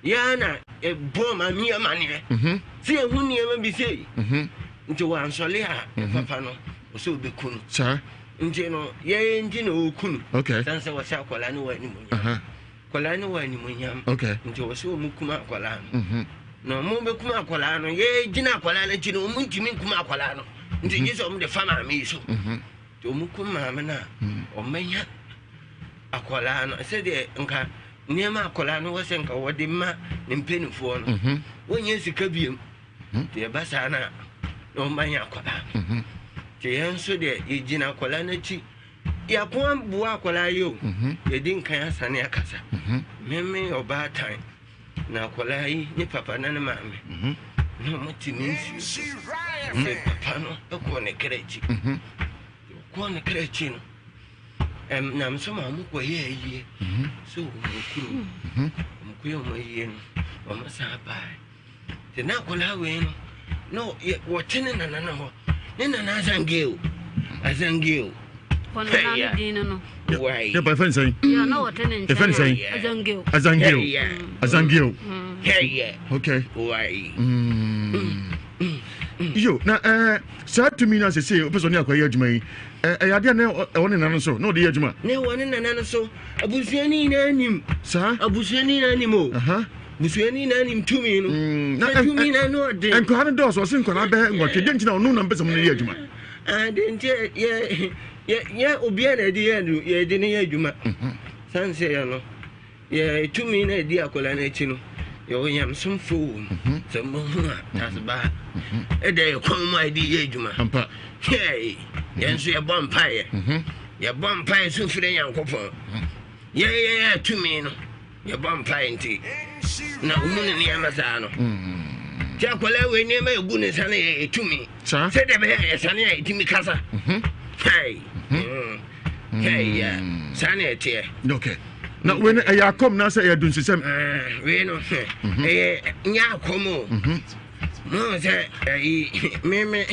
Yɛa na ɛbɔɔ maame yi amaneɛ mhm. sɛ yɛhu nneɛma bi sei mhm. nti wansɔle a mhm. papa no ɔsɛ ɔbɛku no nti no yɛyɛ nti na ɔku no sane sɛ wɔsɛ akwadaa no wɔ animonyam akwadaa no wɔ animonyam nti wɔsɛ ɔmu kum akwadaa no na ɔmo bɛkum akwadaa no yɛgyina akwadaa no akyi no ɔmo ntumi nkum akwadaa no nti gye sɛ ɔmo de fa maame yi so Nti wɔkum maame no a, wɔbɛnya akwadaa no sɛdeɛ nka nneɛma akwadaa no wɔ sɛ nka wɔde ma ne mpanimfoɔ no mhm. wɔnyɛ sika biom mhm. nti ɛba saa no a na wɔbɛnya akwadaa no mhm. nti yɛn nso deɛ yɛgyina akwadaa no akyi yɛako aboa akwadaa yi o yɛdi nkan asane akasa meme ɔbaatan Na akwadaa yi ne papa na ne maame mhm. na wɔn te ne nsuo so mhm. sɛ papa no kɔɔ ne kra akyi mhm. ɔkɔɔ ne kra akyi no nam so ma wɔn kɔ yɛ ayie so wɔn kuro wɔn kɔ yɛ wɔn ayie no wɔn san baa te na akwadaa wei no na wɔte ne nana no hɔ ne nana azange o azange o. Yɛ ba fɛn sɛn? Yɛ fɛn sɛn? Azangeo. Azangeo. Okay. Mm. Yo, na eh saa tumi na sese wopɛ sɛ ɔne akwa yɛ adwuma yi ɛyɛ adeɛ na ɛwɔ ne nana no so na ɔde yɛ adwuma. Ne wɔ ne nana no so abusua ne nyinaa nim. Saa. Abusua ne nyinaa nim o. Abusua ne nyinaa nim tumi no. Mm, na tumi na no ɔden. Nkwadaa no dɔɔso ɔse nkwadaa bɛyɛ nwɔtwe deɛ nti na ɔno na mpɛ sɛ mo no yɛ adwuma. Ade nti yɛ yɛ yɛ obiara na ɛde yɛ yɛde ne yɛ adwuma. Mhm. San sɛ yɛ no yɛ tumi na ɛdi akwadaa no akyi no yɛwɔ nyamesomfo wɔ mu mhm. sɛ mohu a mhm. tasebaa ɛda yɛ kɔn mu a yɛde yɛ adwuma. Yɛ yɛn nso yɛbɔ mpaeɛ yɛbɔ mpaeɛ so frɛ Nyankopɔn yɛn yɛn tumi no. Yɛbɔ mpae nti na ɔmu ne nneɛma saa no. Mm. Nti akwadaa wei nneɛma ɛgu ne nsa no yɛ ɛtumi. Sɛdeɛ ɛbɛyɛ a yɛsane a ɛtumi kasa. Mhm. Hɛi. Mhm. Mm. Hɛi ya. Mm. Saa na ɛteɛ. Okay. Na wei no ɛyɛ akɔm na sɛ ɛyɛ dunsisɛm. Ah, wei no mhm. ɛyɛ nyɛ akɔm o. Mo sɛ ɛyi meme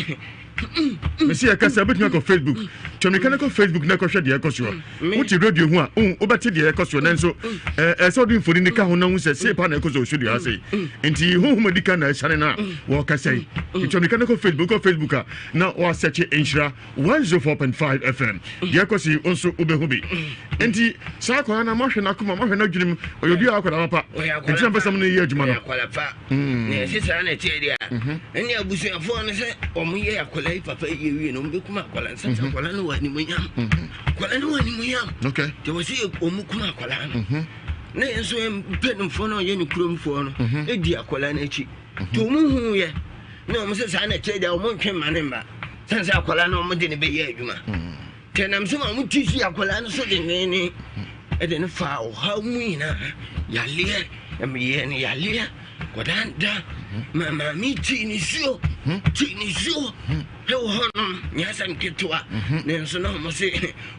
mesi yɛ kasa wobɛtumi akɔ facebook twamika no kɔ facebook na ɛkɔhwɛ deɛ ɛkɔ soɔ wote radio ho a wobɛte deɛ ɛkɔ soɔ nanso ɛsɛ wode mfoni no ka ho na hu sɛ sei pa na ɛkɔ so ɔstudio ha sei nti honhom adi ka na ɛsiane no a wɔkasa yi nti twamika no kɔ facebook kɔ facebook a na wɔasɛkye nhyira 104.5 fm deɛ ɛkɔ so yi wo nso wobɛhu bi nti saa akwadaa no mahwɛ no akoma mahwɛ no adwenem ɔyɛ obi a akwadaa papa nti na mpɛ sɛ mo no yɛ adwuma no Mm. Na ɛsɛ saa na ɛteɛ deɛ a mhm. ɛne abusuafoɔ no sɛ ɔmo yɛ akwadaa yi papa yɛ wie no ɔmo bɛkum akwadaa no sɛ mhm. akwadaa no wɔ animonyam mhm. akwadaa no wɔ animonyam nti wɔ sɛ ɔmo kum akwadaa no na yɛn nso mpanimfoɔ no ɔyɛ ne kuromfoɔ no ɛdi akwadaa no akyi nti ɔmo hu yɛ na ɔmo sɛ saa na ɛteɛ deɛ ɔmo ntwe mma ne mma sɛn sɛ akwadaa no ɔmo de ne bɛyɛ adwuma Nti ɛnam so ma wɔte sii akwadaa no so denneennen de no faa ɔhaw mu nyinaa, yaleɛ, yɛɛ no yaleɛ, akwadaa da ma maame tii ne suo, tii ne suo ɛwɔ hɔnom, nyɛ asɛm ketewa, nanso na wɔn se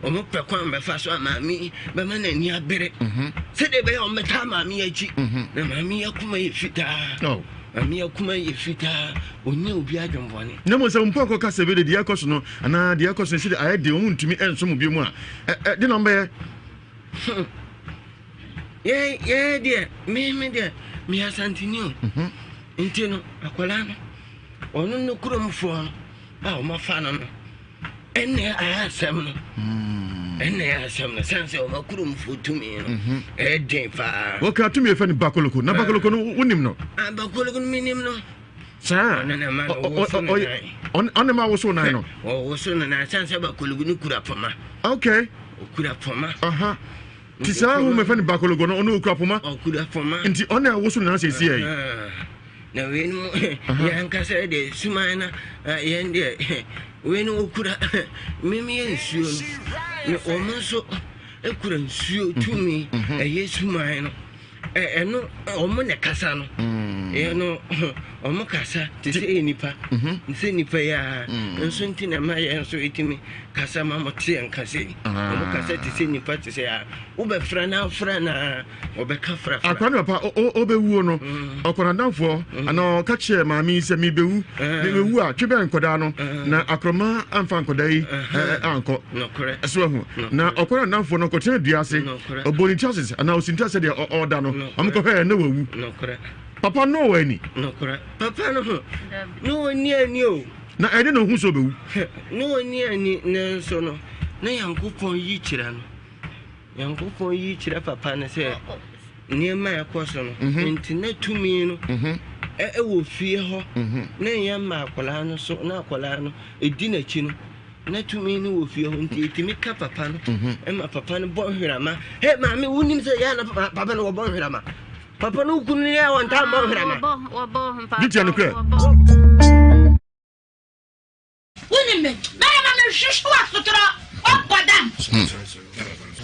wɔn pɛ kwan bɛfa so a maame bɛma n'ani abere, sɛdeɛ ɛbɛyɛ wɔn bɛtaa maame akyi, na maame akoma yɛ fitaa. Maame akoma yɛ fitaa, ɔnyɛ obi adwembɔne. Na mmom sɛ mpo akɔka sɛ bi de deɛ ɛkɔ so no anaa deɛ ɛkɔ so no sɛdeɛ ayɛ den wɔn ntumi nsom bio mu a, ɛ ɛ de na wɔbɛyɛ. Hmm. Yɛ yɛ deɛ me me deɛ meyɛ Asanteni o. Mhm. Nti no akwadaa no ɔno no kuromfoɔ no a wɔafa no no ɛnna ayɛ asɛm no hmm. ɛnna ayɛ asɛm no sɛn sɛ ɔma kuromfoɔ tumi no mhm. ɛyɛ den paa. Wɔka tumi yɛfɛ no bakoloko na bakoloko no wonim no. Ah, bakoloko no menim no. Saa ɔno na ma no woso ne nan. Ɔno ma woso nan no. Ɔwoso ne nan sɛn sɛ bakoloko no kura poma. Okay. Okura poma. Uh -huh. Nti saa ho mɛfɛ no bakologo no ɔno okura poma. Ɔkura poma. Nti ɔno a ɛwoso ne nan sɛsi yɛ. Na wei no yɛn ankasa deɛ suman na yɛn deɛ wei no okura mimi yɛ nsuo no wɔn nso ekura nsuo tumi ɛyɛ suman no. Ɛno wɔn na ɛkasa no mm. ɛno wɔn kasa te sɛ yɛ nipa mhm. sɛ nipa yi ara mm. nso nti na ɛma yɛn nso ɛtumi kasa ma mo te yɛn kasa yi ah. wɔn kasa te sɛ nipa te sɛ a wobɛfrɛ na afrɛ na wɔbɛka frafra. Akora no papa ɔbɛwuo no mm. ɔkɔnadamfoɔ anaa ɔka kyerɛ maame yi sɛ mebɛwu ah. mebɛwu a twe bɛn nkɔdaa no ah. na akorɔma amfa nkɔdaa yi ankɔ so ahu na ɔkɔre anamfoɔ no ɔkɔtena dua ase ɔbɔ ne ti ase anaa ɔsi ne ti ase deɛ ɔda no ɔmo kɔhwɛ na wawu papa no wɔ ani papa no ho na ɔni ani o na ɛde na ɔhu sɛ ɔbɛwu na ɔni ani nanso no na Nyankopɔn yi kyerɛ no Nyankopɔn yi kyerɛ papa no sɛ nneɛma a ɛkɔ so no mhm. nti na tumi no mhm. ɛwɔ fie hɔ mhm. na ɛyɛ ma akwadaa no so na akwadaa no ɛdi n'akyi no Na tumi no wɔ fie hɔ nti ɛtumi ka papa no mhm. ma papa no bɔ nhwerama. He maame wonim sɛ yɛ na papa no wɔbɔ nhwerama. Papa no kunu no yɛ wɔntaa mmɔ nhwerama. Gye nokorɛ. Wonim me bɛyɛ ma mehwehwe w'asotorɔ ɔbɔ dam.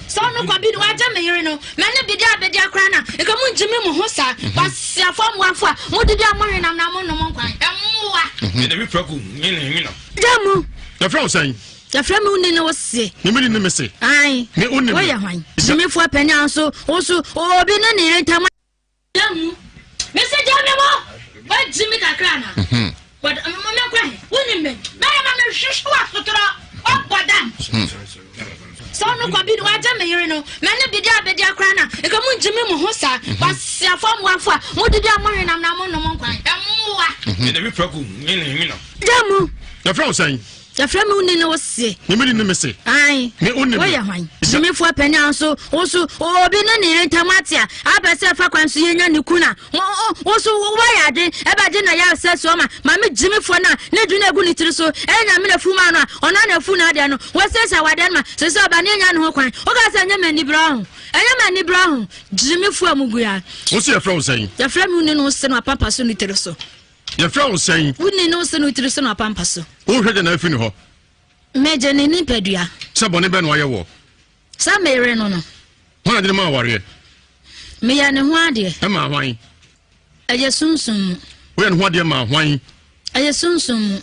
Sɛ ɔno kɔ bi no wagye me yere no mɛ ne bidi abedi akora na nka mo ngyimi mo ho saa mhm. kwasiafo mmoafo a mo didi a mo wenam na mo nom nkwan mmoa. Ɛna mi fɛ ko nyina nyina. Gya mu. Yɛfrɛ wo sɛn? Yɛfrɛ me woni ne wo se. Me meni ne me se. Ae. Me wo ne me. Woyɛ hwan? Gyimifoɔ panyin a nso wo so obi ne ne yere ntam. Gya mu. Me se gya me mo. Wagyi me kakra na. Mhm. But mo me nkɔ he. Wonim me. Bɛyɛ ma me hwehwe w'asotorɔ. Ɔbɔ dam. Hmm. Sɛ ɔno kɔ bi no wagye me yere no mɛ ne bidi abedi akora na nka mo ngyimi mo ho saa Mhm. kwasiafo mmoafo a mo didi a mo wenam na mo nom nkwan mmoa. Mhm. Ɛna mi fɛ ko nyina nyina. Gya mu. Yɛfrɛ wo sɛn? Yɛfrɛ me woni ne wo se. Me meni ne me se. Ae. Me wo ne me. Woyɛ hwan? Gyimifoɔ panyin a nso wo so obi ne ne yere ntam ate a apɛ sɛ ɛfa kwan so yɛnya ne kun a wo so woayɛ adwen ɛbɛgye na yɛ sɛ soɔ ma maame gyimifoɔ no a ne dwene agu ne tiri so ɛyɛ nyame na afu maa no a ɔno na afu no adeɛ no wɔsiesie awadeɛ no ma sɛ sɛ ɔba ne anya ne ho kwan woka sɛ ɛnyɛ m'aniberɛ ho ɛnyɛ m'aniberɛ ho gyimifoɔ a mugu ya. Wo se yɛfrɛ wo sɛn? Yɛfrɛ me wo ne no se no apampa so ne tiri so. Yɛfrɛ wo sɛn? Wo ni no se no tiri so na wapampa so. Wohwɛ gya na afi ne hɔ. Megye ne nipadua. Sɛ bɔne bɛn na wayɛ wɔ? Sɛ meyere no no. Hwan na de no ma awareɛ? Meyɛ ne ho adeɛ. Ɛma hwan? Ɛyɛ sunsum mu. Woyɛ ne ho adeɛ ma hwan? Ɛyɛ sunsum mu.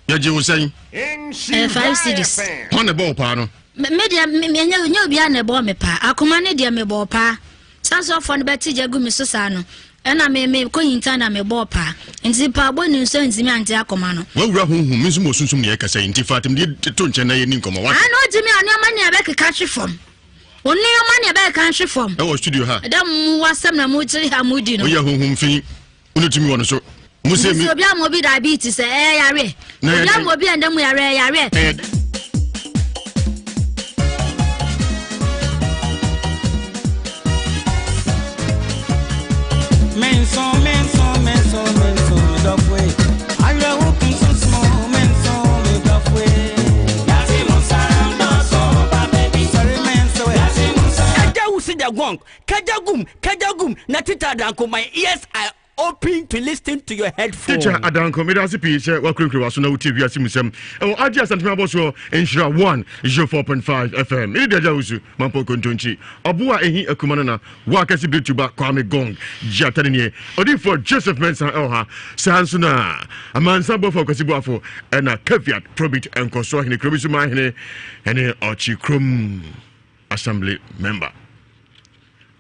Yɛgye wo sɛn? Ɛyɛ 5 cedis. Hwan na ɛbɔ wo paa no? Me deɛ nyɛ nyɛ obiara na ɛbɔɔ me paa. Akoma ne deɛ mebɔɔ paa. Sɛ asɔfoɔ no bɛte gya gu me so saa no, ɛna me me kɔ hinta na mebɔɔ paa. Nti paabɔ ni nso antumi ante akoma no. Wawura honhom, me nso mewɔ sunsum na yɛkasa yi, nti fa atemmudeɛ to nkyɛn na yɛnni nkɔmmɔ, wate? Ano gye me a nneɛma nea ɛbɛkeka hwe fam. Wo nneɛma nea ɛbɛkeka hwe fam. Ɛwɔ studio ha. Ɛdɛ mo asɛm na mo kyerɛ ha mo di no. Woyɛ honhom fi. Wone tumi wɔ no so. Mo sɛ mi. Obi ama obi diabetes ɛ ɛyɛ yareɛ. Obi ama obi ɛnda mu yareɛ ɛyɛ yareɛ. The gong, kajagum, kajagum, na tita danko, my ears are Open to listen to your headphone. Teacher Adanko, meda ase pii sɛ wakurakura w'aso na wotie wiase mu sɛm ɛwɔ Agye Asantuma abɔsoɔ Nhyira 104.5 FM. Mene Dagya Wusu, Mampɔ Kontonkyi, ɔbo a ɛhi akuma no na wakɛse Biretuba Kwame Gong Gyata ne nie. Odiyifoɔ Joseph Mensah ɛwɔ ha. Saa nso na Amansan Bɔfo Akwasi Boafo ɛna Caveat Probit Nkɔsoɔ Hene Kurobi so Manhene ɛne Ɔkye Kurom Assembly Member.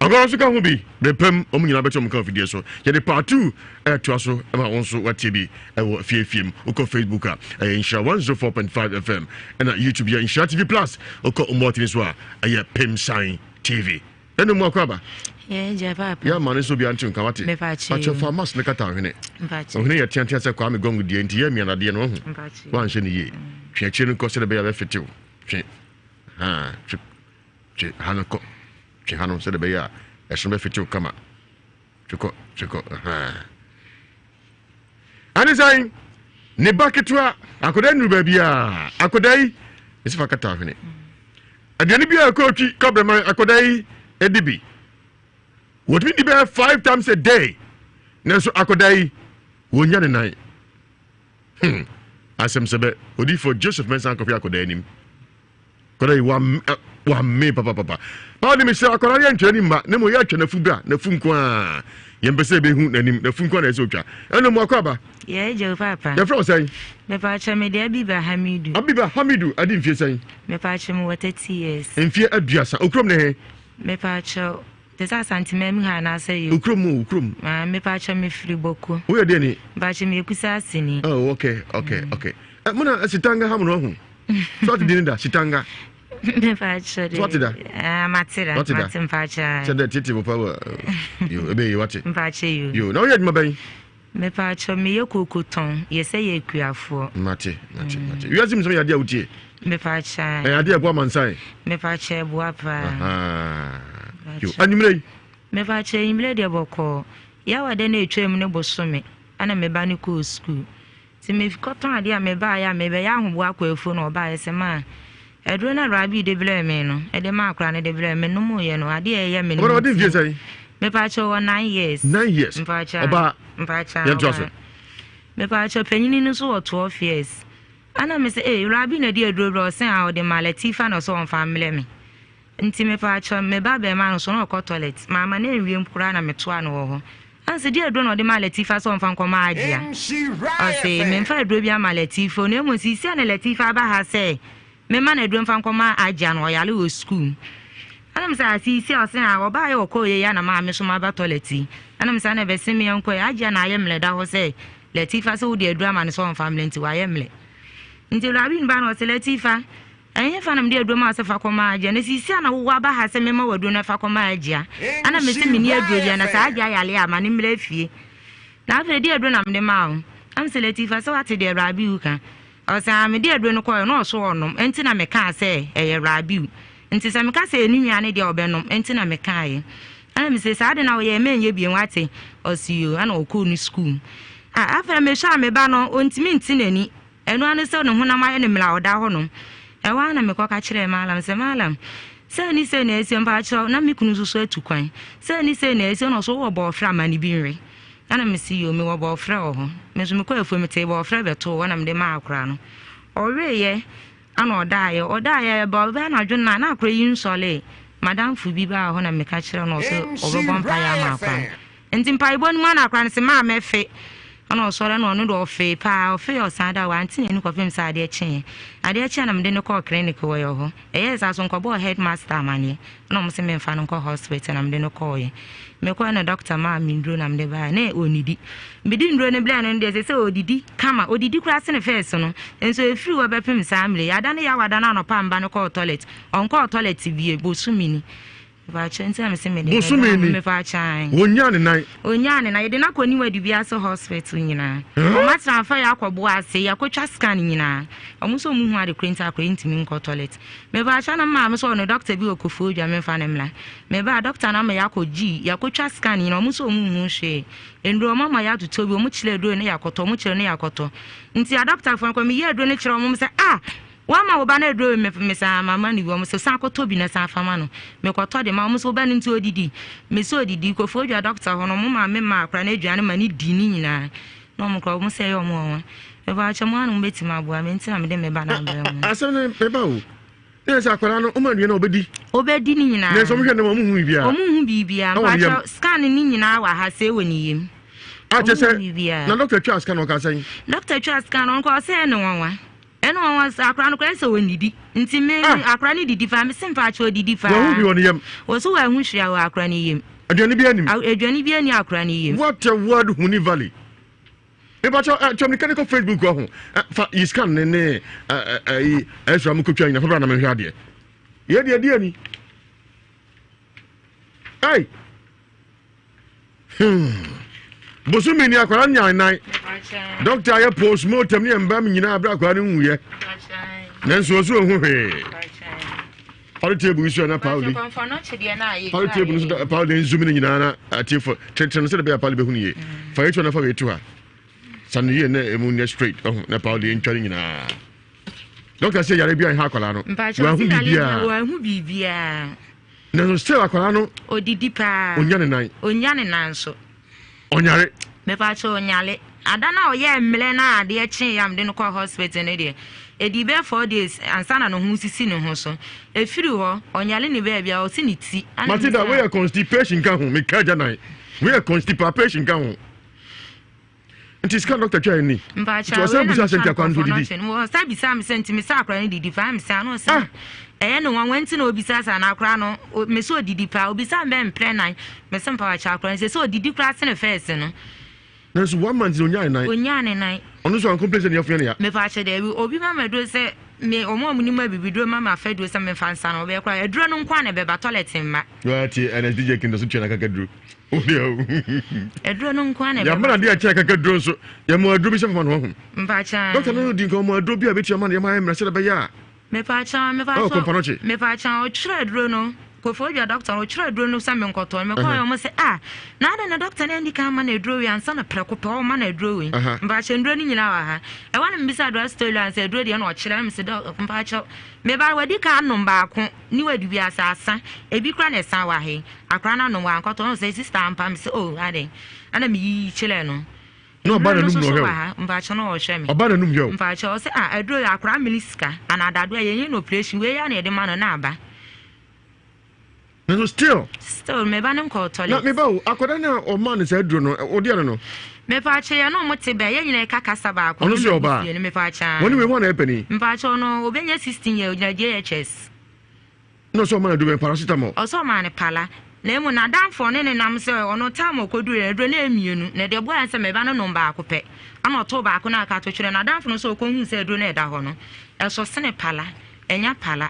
Agorɔ nso ka ho bi. Bere pam wɔn nyinaa bɛte wɔn nka wɔ afidie so. Yɛde part 2 ɛretoa so ma wo nso woatie bi ɛwɔ fiefie mu. Wokɔ Facebook a, ɛyɛ Nhyira 104.5 FM, ɛna YouTube yɛ Nhyira TV Plus. Wokɔ Mmɔɔtene so a, ɛyɛ Pemsan TV. Ɛna mu akɔ aba. Yɛ ama no nso obiara nte nka wate. Pakyɛ fa mask no kata ɔhwene. Ɔhwene yɛ teatea sɛ Kwame Gong deɛ nti yɛ mmianadeɛ no wahu. Wanhyɛ no yie. Twe akyire no kɔ sɛdeɛ ɛbɛyɛ a bɛfetew. Twe. Ha, twe. Twe ha no kɔ. Twe ha no sɛdeɛ ɛbɛyɛ a ɛso bɛfetew kama. Twe kɔ, twe kɔ. Ahaa. Ɛne sɛn? Ne ba ketewa, akwadaa nnuru baabi a, akwadaa yi, ɛsi fa kata ahwene. Aduane bi a ɛkɔ otwi kɔbrɛman, akwadaa yi. di bi. Wɔtumi di bɛyɛ five times a day. Nanso akwadaa yi, wɔnya ne nan. Hmm. Asɛm sɛ bɛ, odiyifoɔ Joseph Mensah akɔhwɛ akwadaa anim. Akwadaa yi, wame papapapa. Paa de mesrɛ akwadaa no yɛntwa n'anim mma, na mmom yɛatwa n'afu bra, n'afu nko ara. Yɛmpɛ sɛ yɛbɛhu n'anim, n'afu nko ara na ɛsɛ otwa. Ɛno mu akɔ aba. Yɛ agya o papa. Yɛfrɛ wo sɛn? Mepaakyɛ me de Abiba Hamidu. Abiba Hamidu, adi mfie sɛn? Mepaakyɛ me wɔ 30 years. Mfie aduasa. Okurom ne he? Mepaakyɛ te sɛ Asanteman mu ha anaasɛ yɛ. Okurom mu, okurom. Ah, mepaakyɛ me firi Bɔko. Woyɛ deɛ ni? Mepaakyɛ me yɛ Kusaasini. Oh, okay, okay, mm. okay. Eh, muna sitanga ha mo ho. So ati dini da sitanga. Mepaakyɛ de. So ati da? Ah, mate da. Wate da. Mate mpaakyɛ. Sɛ dɛ tete papa wa. Yo, ebe yi wate. Mpaakyɛ yo. Yo, na woyɛ adwuma bɛn? Mepaakyɛw meyɛ kooko tɔn, yɛsɛ yɛ akuafoɔ. Mate, mate, mate. Wiase mu sɛm yɛ adeɛ a wotie? Mepaakyɛw. Ɛyɛ adeɛ a ɛboa amansan? Mepaakyɛw ɛboa paa. Yo, anwummerɛ yi? Mepaakyɛw anwummerɛ deɛ bɔkɔɔ. Yawa dɛ na ɛtwam ne bosome ɛna me ba no kɔɔ sukuu. Nti mekɔtɔn adeɛ a mebaeɛ a mebɛyɛ ahoboa akɔ afuo na ɔbaeɛ sɛ maa aduro no a Rabi de brɛɛ me no de maa akwadaa no de brɛɛ me menomoeɛ no adeɛ a ɛyɛ me no Ɔbɛn ɔde mfie sɛn? Mepaakyɛw wɔ 9 years. 9 years. Mpaakyɛw. Ɔbaa. Mpaakyɛw. Yɛntoa so. Mepaakyɛw panyini no nso wɔ 12 years. Ɛna me sɛ ee Rabi na ɛde aduro brɛ ɔsɛn a ɔde maa Latifa na ɔsɛ ɔmfa mmrɛ me. Nti mepaakyɛw me ba bɛɛma no so na ɔkɔ toilet mamma no anwie mpo koraa na metoaa no wɔ hɔ. Ɛna sɛ deɛ aduro na ɔde maa Latifa sɛ ɔmfa nkɔma Ajia? Ɔse memfa aduro biara mma Latifa o na mmom seesei a na Latifa aba ha sɛ memma no aduro mfa nkɔma Ajia no ɔyare wɔ sukuu. Ɛna mesɛ ah seesei a ɔse ah ɔbaeɛ ɔkɔɔ yei a na maa me so maba toilet yi. Ɛna mesɛ ana ɛbɛse me yɛnkɔ ɛ Ajia na ayɛ mmerɛ da hɔ sɛ Latifa sɛ wode aduro ama no sɛ ɔmfa mmrɛ nti wayɛ mmerɛ. Nti Rabin baa na ɔse Latifa Ɛhefa na mede aduro maa wo sɛ fa kɔma Agya? Na seesei a na wowɔ aba ha sɛ memma wo aduro na fa kɔma Agya. Ɛna mese menni aduro biara, na sɛ Agya yare a, ma no mmra fie. Na afei deɛ aduro na mede maa wo? Na mese, Latifa, sɛ woate deɛ Rabiu ka? Ɔse, Aa, mede aduro no kɔeɛ na ɔso ɔnom, enti na mekaa sɛ ɛyɛ Rabiu. Nti sɛ meka sɛ ɛyɛ ne nua no deɛ a ɔbɛnom, enti na mekaeɛ. Ɛna mese, saa ade no a woyɛeɛ, mɛnyɛ bio, woate? Ɔse, Yoo. Ɛna ɔkɔɔ ne sukuu. Ah, afei mehwɛ a me ba no, ɔntumi nte n'ani. Ɛno ara ne sɛ ne honam ayɛ no mmerɛ a ɔda hɔ nom. Ɛhɔ ara na mekɔka kyerɛɛ Mallam sɛ, Mallam, sei ne sei na asi, mpakyɛw, na me kunu nso so atu kwan. Sei ne sei na asi, ɛna ɔse wowɔ bɔɔfrɛ a ma no bi nwe. Ɛna mese yoo, mewɔ bɔɔfrɛ wɔ hɔ. Me nso mekɔɔ afuom metee bɔɔfrɛ bɛtoo hɔ na mede maa akwadaa no. Ɔweeɛ ɛna ɔdaeɛ. Ɔdaeɛ ɛbaa bɛyɛ anadwo nnan na akwadaa yi nsɔree. M'adamfo bi baa hɔ na meka kyerɛɛ no ɔse ɔbɛbɔ mpaeɛ ama akwadaa no. Nti mpaebɔ no mu ana akora no se maa mɛfe ɛna ɔsɔre ɛna ɔno deɛ ɔfee paa ɔfee ɔsan da wante n'ani kɔpem sɛ adeɛ kyeeɛ adeɛ kyeeɛ na mede no kɔɔ clinic wɔ yɛ hɔ ɛyɛɛ saa so nkɔbɔɔ headmaster amaneɛ ɛna ɔmo se memfa no nkɔ hospital na mede no kɔɔyɛ mekɔɛ na doctor maa me nduro na mede baeɛ na ɔnidi mede nduro no brɛɛ no no deɛ sɛ sɛ ɔdidi kama ɔdidi koraa sene fɛs no nso ɛfiri hɔ bɛpem saa mmerɛ yi ada ne yawa da no anɔpa mba no kɔɔ toilet ɔnkɔɔ toilet bie bosome ni Mepaakyɛw nti na mese mede Bosome ni. Mepaakyɛw ae. Wonyaa ne nan. Onyaa ne nan. Yɛde no akɔ New Adubiase hospital nyinaa. Wɔn atransfer yɛ akɔ Boase, yɛakɔtwa scan nyinaa. Wɔn nso wɔn hu ade koro nti akora yi ntumi nkɔ toilet. Mepaakyɛw na me maame sɛ ɔno doctor bi wɔ Koforidua memfa no mmra. Mebaa doctor no ama yɛakɔ G, yɛakɔtwa scan nyinaa wɔn nso wɔn nhu hwee. Nnuro wɔn ama yɛatotɔ bi, wɔn kyerɛ aduro no yɛakɔtɔ, wɔn kyerɛ no yɛakɔtɔ. Nti adɔktafoɔ no kɔ meyɛ aduro no kyerɛ wɔn sɛ ah Woama wo ba no aduro me me san mama no bi wɔn so san kɔtɔ bi na san fa ma no mekɔtɔ de ma wɔn so wo ba no nti odidi me sɛ odidi kɔfo odwa dɔkta hɔ no wɔn maame ma akora no aduane ma no di ne nyinaa na wɔn kora wɔn sɛ ɛyɛ wɔn wɔn mebɔ akyɛ mo ano bɛtumi aboa me nti na mede me ba no abrɛ mo. Asɛm no meba o ne sɛ akwadaa no ɔma aduane a ɔbɛdi ɔbɛdi ne nyinaa ne sɛ ɔmo hwɛ ne ma ɔmo hu biribiara ɔmo hu biribiara mpakyɛ scan ne nyinaa wɔ ha sɛ wɔ ne yam akyɛ sɛ na dɔkta twa scan ɔka sɛn dɔkta twa scan ɔnkɔ ɔsɛ ɛne nwanwa Ɛna wɔn sɛ akora no koraa sɛ ɔnnidi nti me ah. akora no didi paa mese mpaakyɛ ɔdidi paa. Wɔn ho hwee wɔ ne yam. Wɔso wɔn ho hwee wɔ akora no yam. Aduane bi anim. Aduane bi ani akora no yam. What a word Huni Valley. Mepakyɛ ɛ twɛm ne kɔ Facebook hɔ ho fa yi scan ne ne ɛ ɛ ɛsra mu kotwa nyina fa bra na mehwɛ adeɛ. Yɛ deɛ deɛ ni. Hey. Hmm. Bosome ni akwadaa no nyaa nan. Dɔkta yɛ postmortem ne mbam nyinaa abere akwadaa no nwuyɛ. Nanso ɔso ehu hwee. Ɔde table yi so na pauli. Pauli table no so pauli nzumi no nyinaa na atiefo tenten no sɛ de bɛyɛ pauli bɛhu no yie. Fa yɛ to na fa wei to ha. Sanu yie na emu nyɛ straight ɔho na pauli ntwa no nyinaa. Dɔkta sɛ yare bi a ɛha akwadaa no. Wɔahu biribiara. Wɔahu biribiara. Nanso still akwadaa no. Odidi paa. Onya ne nan. Onya ne nan nso. Ɔnyare. Mepakyɛ ɔnyale. Ada no a ɔyɛɛ mmerɛ no a adeɛ kyeeɛ a mede no kɔɔ hospital no deɛ, ɛdii bɛyɛ 4 days ansa na ne ho resisi ne ho so. Ɛfiri hɔ, ɔnyale ne baabi a, ɔse ne ti. Ɛna Matilda, mebisaa wei yɛ constipation ka ho, meka agya nan. Wei yɛ constipation ka ho. Nti sika doctor twa ni. Mpakyɛ Nti ɔsan wei na bisa sɛ metwa nti no akwadaa no kɔfɔ no didi. ɔkyɛ no. Ɔsan bisaa me sɛ nti mesɛ akwadaa no didi paa, mesɛ ano ɔsɛ ɛyɛ ne nwanwa nti na obisa saa na akwadaa no mesɛ odidi paa, obisa me bɛ mprɛ nan, mesɛ mpakyɛ akwadaa no sɛ sɛ odidi koraa sene fɛs no. Nanso one month na onyaa ne nan. Onyaa ne nan. Ɔno nso ancomplain sɛ ne yafunu yɛ ne ya. Mepakyɛ daabi, obi ma me aduro sɛ me ɔmo a ɔmo nim abibiduro ma me afaduro sɛ memfa nsa no ɔbɛyɛ koraa aduro no nko ara na ɛbɛba toilet mma. Waa tie ɛna DJ King so tua na kakaduro. Aduro no nko ara na ɛbɛba. Yɛama no adeɛ a ɛkyɛn kakaduro nso. Yɛma aduro bi sɛ fama no ho. Mpakyɛ. Dɔkta no di nka ɔma aduro bi a ɛbɛtumi ama no yɛma ayɛ mmerɛ sɛdeɛ ɛbɛyɛ a. Mepakyɛ Ɛwɔ kɔmpa no kye. mepakyɛ ɔtwerɛ aduro no Koforidua dɔkta no ɔtwerɛ aduro no sɛ menkɔtɔ no mekɔɛ ɔmo sɛ ah na adɛn na dɔkta no andi kan ama no aduro wei ansa na prɛko pɛ ɔma no aduro wei mpakyɛ nnuro no nyinaa wɔ ha ɛhɔ na mebisa aduro story ansa aduro deɛ na ɔkyerɛ na mesɛ dɔk mpakyɛ meba wadi kan anom baako ne wadi wiase asa ebi kora na ɛsan wɔ ha yi akora no anom wankɔtɔ ɔno sɛ sista ampa mesɛ oh adɛn ɛna meyiyi kyerɛ no Na ɔba Nnuro no n'anum nso na so ɔhwɛ wɔ wo. ha mpakyɛ na ɔhwɛ me Ɔba n'anum hwɛ wo. mpakyɛ ɔsɛ ah aduro yi akora mene sika ana adado a yɛnyɛ no operation wei ya na yɛde ma no na aba Nanso still. Still me ba no nkɔɔ toilet. Na me ba o akwadaa no a ɔmaa no saa aduro no ɔde ano no. Mepaakyɛ yɛne ɔmo te bɛn yɛn nyinaa yɛka kasa baako. Ɔno nso yɛ ɔbaa. No mepaakyɛ. Wɔne wei hwan na ɛyɛ panin. Mpaakyɛ ɔno obenya 16 year ogyina JHS. Na ɔsɛ ɔmaa no aduro bɛn paracetamol. Ɔsɛ ɔmaa no pala. Na emu n'adamfo ɔne ne nam sɛ ɔno time ɔkɔduru yɛ aduro no yɛ mmienu na deɛ ɛboa yɛn sɛ me ba no nom baako pɛ ɛna ɔtoo baako no aka to kyerɛ n'adamfo no sɛ ɔkɔhuu sɛ aduro no ɛda hɔ no ɛsɔ sene pala ɛnya pala.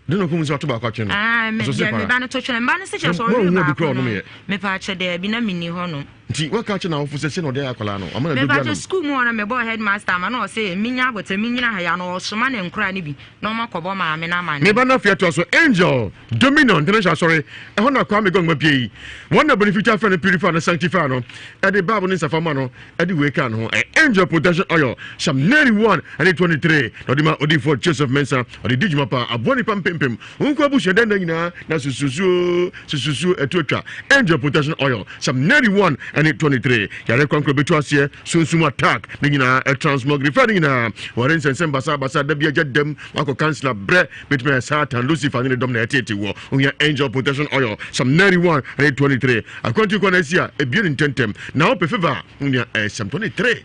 De na ɔkɔhu sɛ ɔto baako atwene no. Ah, me Ɛsɔ sene deɛ me pala. ba no to twene me ba no sɛ kyerɛ sɛ Mo ɔwe anhu obi baako koraa no ɔnomyɛ. mepaakyɛ daabi na menni hɔ nom. Nti waka akyerɛ n'awofo sɛ sɛ na ɔde ayɛ akwadaa no, wama no aduro bi Mepaakyɛ anom. sukuu mu hɔ no mebɔɔ headmaster ama na ɔse menya abotire menyina ha yi ano ɔsoma ne nkoraa no bi na ɔma kɔbɔ maame no amanneɛ. Me ba no afei atoa so Angel Dominion International Asɔre, ɛhɔ na Kwame Gong mapue yi. Wɔn na bɔne fitaa frɛ no purify no sanctify no, ɛde Bible ne nsafa ma no, ɛde wei kaa ne ho. Ɛyɛ Angel Protection Oil, Psalm 91 ɛne 23 na ɔde ma odiyifoɔ Joseph Mensah, ɔde di dwuma paa, aboa nnipa mpempem. Wo nko abusua dɛn na nyinaa na sususuo sususuo ɛto atwa. Angel Protection Oil, Psalm 91 ɛne 23. Yare kwankora bɛtu aseɛ, sunsum attack ne nyinaa, ɛtransmogrify ne nyinaa. Wɔre nsɛnsɛm basabasa, da bi agya dam, wakɔ kansila brɛ, bɛtumi ayɛ Satan, Lucifer ne ne dɔm na ɛtete wɔ. Ohia Angel Protection Oil, Psalm 91 ɛne 23. Akwantu kwan asi a, ebue no ntɛmntɛm. Na wopɛ favor a, wo nua ɛyɛ Psalm 23.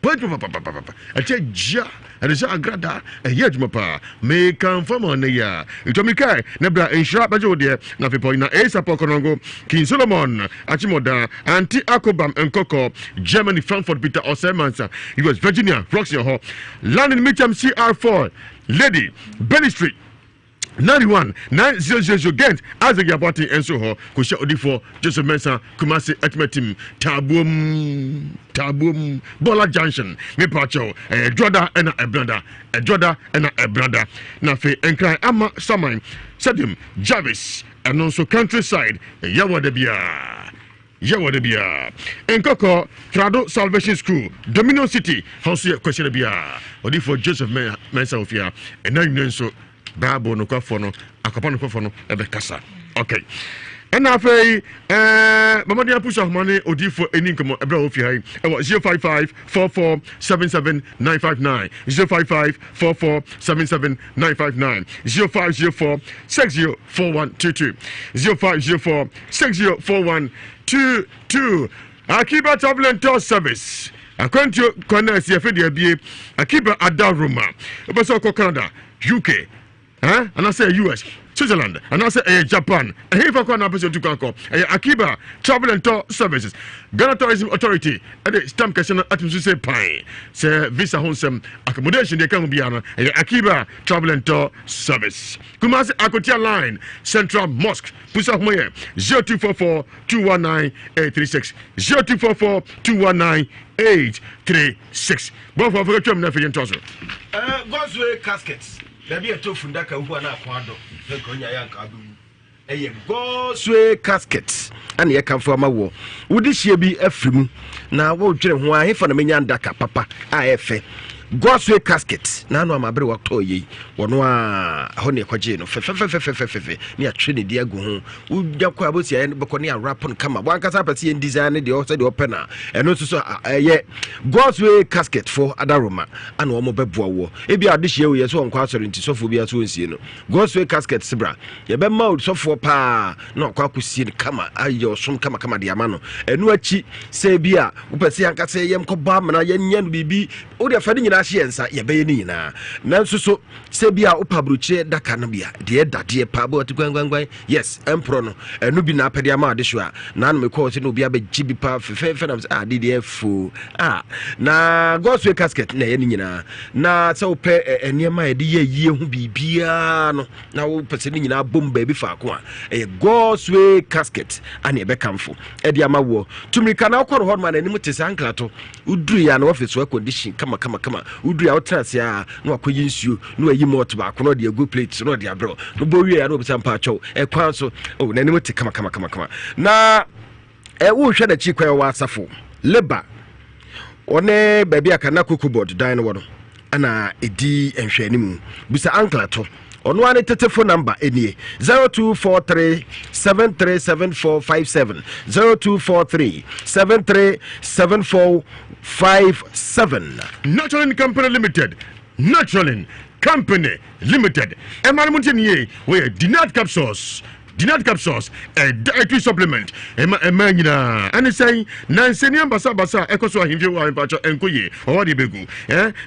Pɔ adwuma papapapapa. Ɛkyɛ gyia, ɛde sɛ agradaa, ɛyɛ adwuma paa. Mekamfo ama ɔnɛ yi a. Ntwa mirika ɛ, na bra nhyira bɛgye wo deɛ. Na afei Paulina Asa Pɔkɔnɔngo, King Solomon, Achimoda, Auntie Akobam Nkɔkɔ, Germany Frankfurt Peter Osei Mansa, US Virginia, Roxy hɔ, London Mitcham CR4, Lady, Benny Street, 91 9000 Ghent Isaac Yaboate nso hɔ kɔhyia odifoɔ Joseph Mensah Kumasi Atimatim Taabuom Taabuom Bɔla Junction mepaakyɛw ɛyɛ dwoda ɛna ɛbrada ɛdwoda ɛna ɛbrada na afei Nkran Ama Saman Sɛdim Jarvis ɛno nso countryside ɛyɛ wɔ da biara yɛ wɔ da biara Nkɔkɔ Trado Salvation School Dominion City hɔ nso yɛ kwasiada biara odifoɔ Joseph Mensah ofia ɛna nwene nso Bible nokwafoɔ no akwapa nokwafoɔ no ɛbɛkasa okay ɛna afei ɛɛ bɔmɔden apusu ahoma ne odiifoɔ ɛni nkɔmɔ ɛbrɛ a wɔfi ha yi ɛwɔ 055 44 77 959 055 44 77 959 0504 604122 0504 604122 Akiba Travel and Tour Service akwantuo kwan na asi afei deɛ abie Akiba Adaroma wopɛ sɛ ɔkɔ Canada UK eh? anaasɛ US Switzerland anaasɛ ɛyɛ Japan ɛhefa kɔ anaa pɛ sɛ otu kwan kɔ ɛyɛ Akiba Travel and Tour Services Ghana Tourism Authority ɛde stamp kɛse no atum so sɛ pan sɛ visa ho nsɛm accommodation deɛ ɛka ho biara no ɛyɛ Akiba Travel and Tour Service Kumasi Akotia Line Central Mosque Pusa ho yɛ 0244 219 836 0244 219 836 bɔfo afɔ twam na afei yɛntoa so. Eh, God's way casket baabi a ɛtɔ fundaka hu a na ako adɔ sɛ nka onya yɛ anka abɛwu ɛyɛ God's way casket ɛna yɛkamfo ama woɔ wode hyia bi afiri mu na wodwene ho a hefa na menya ndaka papa a ɛfɛ. Godsway casket na ano ama bere watɔɔ yei wɔno a ɛhɔ ne ɛkɔgyee no fɛfɛfɛfɛfɛfɛ ne atwerɛ ne di agu ho. Wogya kɔ a bɛsi ayɛ no bɛkɔ ne awrap no kama. Wankasa apɛ sɛ yɛn design ne deɛ ɔsɛ deɛ ɔpɛ no a ɛno nso so ɛyɛ Godsway casket fo adaroma ana wɔn bɛboa woɔ. Ebi a adehyia wei yɛ sɛ ɔnkɔ asɔre nti sɔfoɔ bi aso nsie no. Godsway casket sebra yɛbɛma sɔfoɔ paa na ɔkɔ akɔsie no kama ayɛ ɔsom kamakama de ama no. Ɛno akyi sɛ bi a wopɛ sɛ yɛankasa yɛm kɔbɔ amena yɛnyɛ no biribi wode afa no nyinaa hyɛ yɛn nsa yɛbɛyɛ no nyinaa. Nanso so sɛ bi a wopɛ aburokyerɛ daka no bi a deɛ dadeɛ paa bɛ wɔte gwangbangban yes ɛmporɔ no ɛno bi na apɛde ama ade so a na ano mekɔɔ sɛ na obi abɛgye bi paa fɛfɛɛfɛ nam sɛ ah de deɛ fo ah na God's way casket na ɛyɛ no nyinaa. Na sɛ wopɛ nneɛma a yɛde yɛ yie ho biribiara no na wopɛ sɛ ne nyinaa bom baabi faako a ɛyɛ God's way casket ane ɛbɛkamfo ɛde ama woɔ. Tumirika na wokɔ no hɔ noma n'anim te sɛ anklato woduru yɛ a na wɔfi so air condition kama kama kama. Woduru a wotena ase a na wakɔyi nsuo na wayi malt baako na ɔde agu plate so na ɔde abrɛ no bɔ wie a na ɔbisa mpa akyɛw ɛkwan so. Oh, n'anim te kama kama kama kama. Na wohwɛ n'akyi kwan wɔ asafo leba ɔne baabi a kana cocoa board dan no wɔ no ɛna ɛdi nhwɛanimu. Bisa anklato ɔno ara ne tetefo number ɛnie 0243 737457 0243 737457. Naturalin Company Limited, Naturalin Company Limited. Ɛma no mu nti nie, wɔyɛ Dinat Capsules. Dinat Capsules, a dietary supplement. Ɛma ɛma nyinaa. Ɛne sɛn, nansani ambasabasa a ɛkɔ so ahemfie wɔ ahempatwɔ ɛnkɔ yie. Ɔwɔ deɛ bɛgu.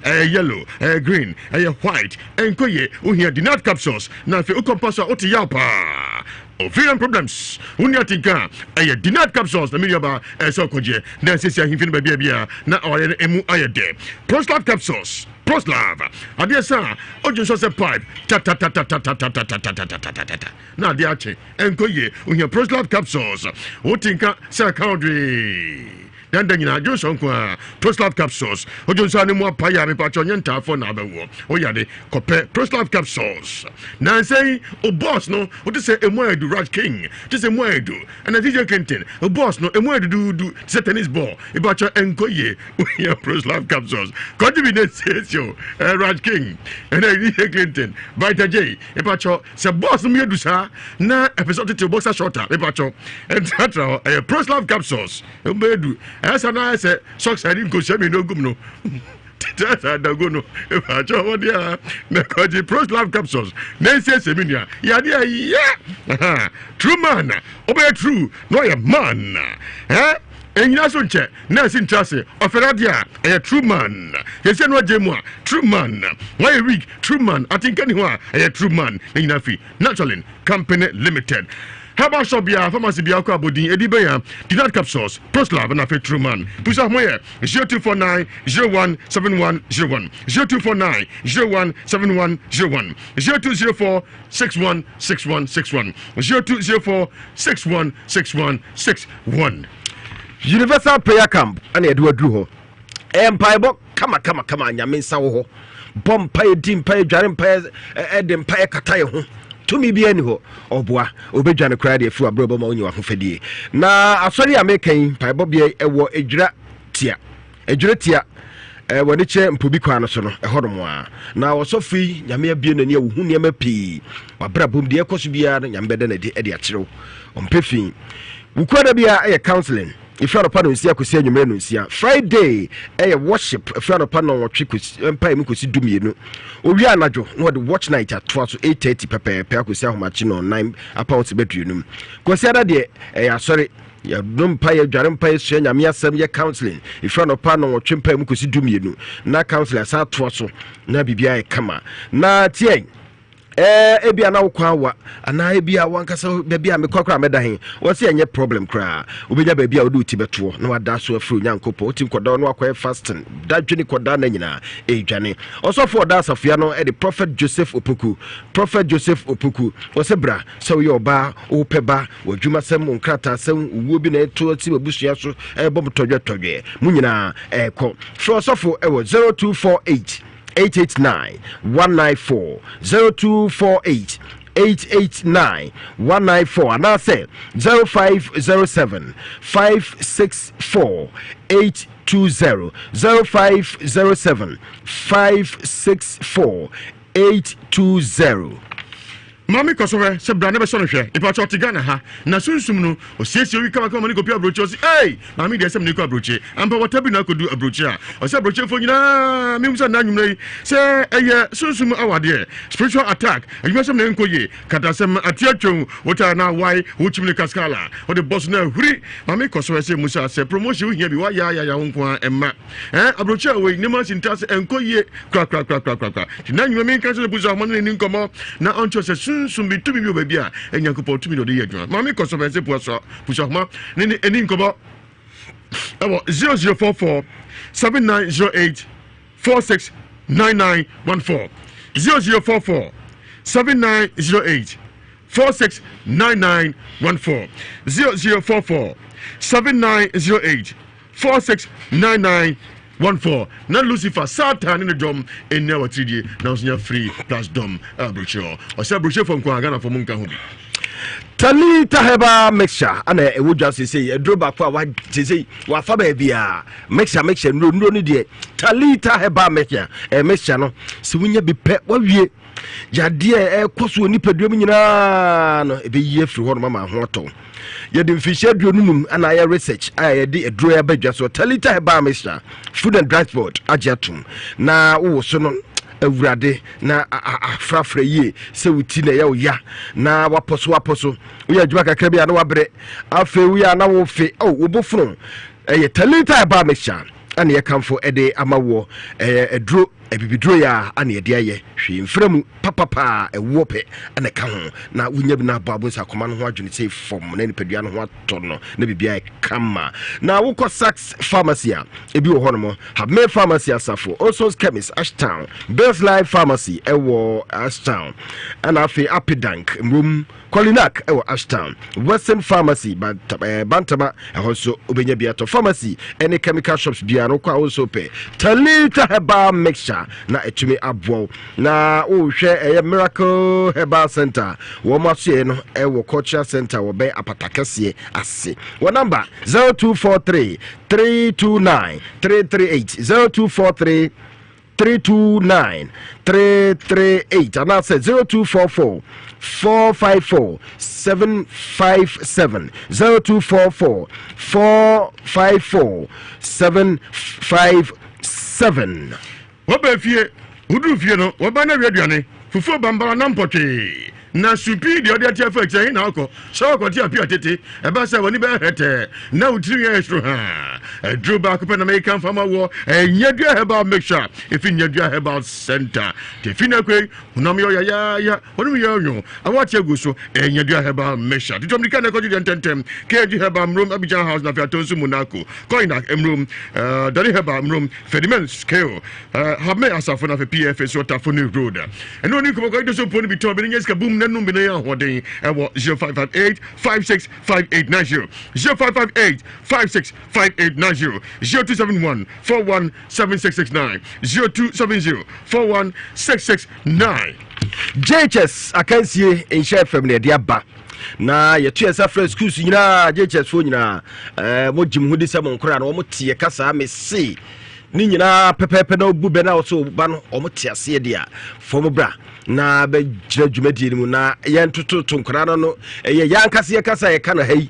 Ɛyɛ yellow, ɛyɛ green, ɛyɛ white, ɛnkɔ yie. Wohia Dinat Capsules. Na afei wokɔ mpa so a wote yaw paa. Ovarian problems, wonni atenka a, ɛyɛ Dinat Capsules na me nuabaa ɛsɛ ɔkɔgyeɛ. Na ɛsɛsi ahemfie no baabi a biara na ɔyɛ no emu ayɛ dɛ. Proslav Capsules, Proslav, adeɛ sa a, odwo nsɔ sɛ pipe, tatatatatatatatatatatata. Na adeɛ akye, ɛnkɔ yie. Ohia Proslav Capsules. Wote nka sɛ aka ɔdwee. Danda nyinaa dwo nsɔ nko a. Proslav Capsules. Odwo nsɔ a ne mu apa yɛ a mepakyɛ ɔnyɛ ntaafo na abɛwoɔ. Woyade kɔpɛ Proslav Capsules. Nansa yi, o boss no, wote sɛ emu ayɛ du Raj King, te sɛ emu ayɛ du. Ɛna DJ Clinton, o boss no, emu ayɛ duduudu te sɛ tennis ball. Mepakyɛ ɛnkɔ yie. Wohia Proslav Capsules. Kɔgye bi na esiesie o. Raj King, ɛna DJ Clinton, Vita J. Mepakyɛ sɛ boss no mu yɛ du saa na ɛpɛ sɛ ɔtete boxer short a, mepakyɛ ɛntratra hɔ. Ɛyɛ Proslav Capsules. Emu bɛyɛ du. Ɛyɛ sɛ na ayɛ sɛ socks a yɛde nkosua mmienu agum no. Tete saa dago no mepakyɛ wɔde a na kɔgye Proslav Capsules na nsiesie me nua. Yade a yɛ true man ɔbɛyɛ true na ɔyɛ man. Ɛnyina so nkyɛ na ɛsi nkyɛ ase ɔfɛre adeɛ a ɛyɛ true man. Yɛsɛ no agye mu a true man. Wayɛ weak true man. Atenka ni hɔ a ɛyɛ true man. Ne nyina fi Naturalin Company Limited. Herbal shop bia, pharmacy bia kɔ abodin edi bɛya Dinat Capsules, Proslav na afei True Man. Pusa ho yɛ 0249 017101 0249 017101 0204 616161 0204 616161. Universal Prayer Camp ɛna yɛde waduru hɔ. Ɛyɛ mpaebɔ kama kama kama nyame nsa wɔ hɔ. Bɔ mpaeɛ, di mpaeɛ, dware mpaeɛ, ɛde mpaeɛ kata yɛ ho. Tumi biara ni hɔ. Ɔboa, ɔbɛdwane koraa de afiri wabrɛ ɔbɛma wonya wahofadie. Na asɔre a meka yi, mpaebɔ bea ɛwɔ Adwira Tia. Adwira Tia, wɔde kyerɛ mpobi kwan no so no, ɛhɔ nom a. Na ɔsɔfo yi, nyame abue n'ani a wohu nneɛma pii. Wabrabom deɛ ɛkɔ so biara no, nyame bɛda n'adi de akyerɛ wo. Ɔmpɛ fi. Wukua da biara ɛyɛ counseling. Ɛfiri anɔpa nonsia kɔsi anwummerɛ nonsia. Friday ɛyɛ worship ɛfiri anɔpa nɔnwɔtwe kɔsi mpae mu kɔsi dumienu. Owia anadwo na wɔde watch night atoa so 8:30 pɛpɛɛpɛ akɔsi ahomakye nɔnnan apɔn sɛ bɛduonum. Kwasi ada deɛ ɛyɛ asɔre. Yɛnom mpaeɛ, dware mpaeɛ, sua nyame asɛm, yɛ counseling. Ɛfiri anɔpa nɔnwɔtwe mpae mu kɔsi dumienu na counseling asan atoa so na biribiara yɛ kama. Na tiɛ ɛɛ ebi a na wokɔ awa anaa ebi a wankasa baabi a mekɔ koraa mɛda he wɔsi ɛnyɛ problem koraa wobɛnya baabi a wode wo ti bɛtoɔ na wada so afiri Onyankopɔn wotim kɔda no akɔyɛ fasting da dwene kɔda na nyinaa ɛredwane ɔsɔfo ɔda asafoa no ɛde Prophet Joseph Opoku Prophet Joseph Opoku wɔsɛ bra sɛ woyɛ ɔbaa wopɛ ba w'adwumasɛm wo nkrataasɛm owuo bi na ɛto asi w'abusua so ɛbɔ mo tɔdwɛtɔdwɛ mo nyinaa ɛrekɔ frɛ ɔsɔfo ɛwɔ 0248 889 194 0248 889 194 anaasɛ 0507 564 820 0507 564 820. Maame kɔ so hwɛ sɛ bra na bɛsɔ no hwɛ. Mepakyɛ ɔte Ghana ha na sunsum no ɔsiesie owi kamakama ma no kɔpie abrokyi ɔse ei maame deɛ sɛ mene kɔ abrokyi ampa wɔta bi na akɔdu abrokyi a ɔsɛ abrokyifoɔ nyinaa mehu sɛ nna anwummerɛ yi sɛ ɛyɛ sunsum awadeɛ spiritual attack adwuma sɛm na ɛnkɔ yie katasɛm ate atwam wotaa na awae wokyim ne kaskala wode bɔ so na ahuri maame kɔ so hwɛ sɛ musa sɛ promotion wohia bi woayɛ ayaya wo nko a ɛmma Eh, aburokyi a wei nneɛma asi nta ase ɛnkɔ yie korakorakorakorakora. Nti na nnwuma mi nka sɛ busa ɔmo ne ne nkɔmmɔ na ɔnkyerɛ sɛ sunsum bi tumi bi wɔ baabi a Nyankopɔn tumi na ɔde yɛ adwuma. Maame kɔ so bɛn sɛ puasa pusa ɔmo ne ne ani nkɔmmɔ ɛwɔ 0044 7908 469914 0044 7908 469914 0044 7908 469914 na Lucifer Satan ne ne dɔm nni awatiridie na nso nya free plus dɔm aburokyire hɔ ɔsɛ aburokyire fo nko a Ghana fo mu nka ho bi. Talita herbal mixture ana ɛwɔ dwa sesei aduro baako a wa sesei wafa baabi a mixture mixture nnuro nnuro no deɛ Talita herbal mixture ɛ mixture no sɛ wonya bi pɛ wawie yadeɛ a ɛkɔ so wɔ nipadua mu nyinaa no ɛbɛyi afiri hɔ nom ama ho atɔ yɛde mfirihyia 25 ana ayɛ research a yɛde aduro aba dwa so Talita herbal mixture Food and Drugs Board agye atom na wowɔ so no awurade na afrafra yie sɛ wo ti na ɛyɛ wo ya na wapɔ so wapɔ so woyɛ adwuma kakra bi a na wabrɛ afei woyɛ a na wofe oh, wo bo fono ɛyɛ Talita herbal mixture ana yɛkamfo ɛde ama woɔ ɛyɛ aduro Abibiduro yi ara na yɛde ayɛ, hwee mfra mu, papapa a ɛwoɔ pɛ na ɛka ho, na wonya bi na abɔ abonsa akoma no ho adwene sei fam na nipadua no ho atɔ no na biribiara yɛ kama. Na wokɔ Saks Pharmacy a, ebi wɔ hɔnom, Habme Pharmacy Asafo, Olson's Chemist Ashtown, Best Life Pharmacy ɛwɔ Ashtown, ɛna afei Apidank Mmrom, Kolinak wɔ Ashtown, Western Pharmacy, eh, Bantama, ɛhɔ nso wobɛnya bi atɔ. Pharmacy ne chemical shops biara no wokɔ a wo nso pɛ Talita Herbal Mixture na ɛtumi aboa wo. Na wohwɛ ɛyɛ Miracle Herbal Center, wɔn asoɛɛ no ɛwɔ Cultural Center wɔ bɛn apata kɛseɛ ase. Wɔ namba 0243 329 338 0243 329 338 anaasɛ 0244 454 757 0244 454 757. Wɔba fie, woduru fie no, wɔba no awie aduane, fufuo bambara na mpɔtwee. Na supii deɛ ɔde ate afa akyire he na ɔkɔ sɛ ɔkɔte apia tete ɛba sɛ w'ani bɛyɛ hɛtɛɛ na wo tirinwi ayɛ soro haa aduro baako pɛ na meka mfa ma woɔ ɛyɛ Nyadua Herbal Mixture ɛfi Nyadua Herbal Center tefi na akoi honam yɛ ɔyayaaya wɔnom yɛ ɔnwo awɔ ate agu so ɛyɛ Nyadua Herbal Mixture tutu amirika na ɛkɔgye deɛ ntɛntɛm KG Herbal Mmrom Abidjan House na afei atɔ nso Monaco Koinak Mmrom uh, Dani Herbal Mmrom Ferdinand Scale uh, Hame Asafo na afei PFA so Ɔtafo ne Road Ɛne ɔne nkɔmmɔ kɔ so mpo no bi tɔn bi no nyɛ sika bum na num bi no yɛ ahoɔden ɛwɔ 0558 565890 0558 565890 0271 417669 0270 41669. JHS akansie nhyɛ fam na yɛde aba na yɛto yɛn nsa frɛ schools nyinaa JHS foɔ nyinaa ɛɛ mo gye mo ho di sɛ mo nkora no wɔn te yɛ kasa mese Ne nyinaa pɛpɛɛpɛ na obu bɛ na ɔsɛ ɔba no wɔn te aseɛ deɛ a fam bra na bɛgyina dwumadie no mu na yɛn tototo nkwadaa no no ɛyɛ yɛn ankasa yɛ kasa yɛka no ha yi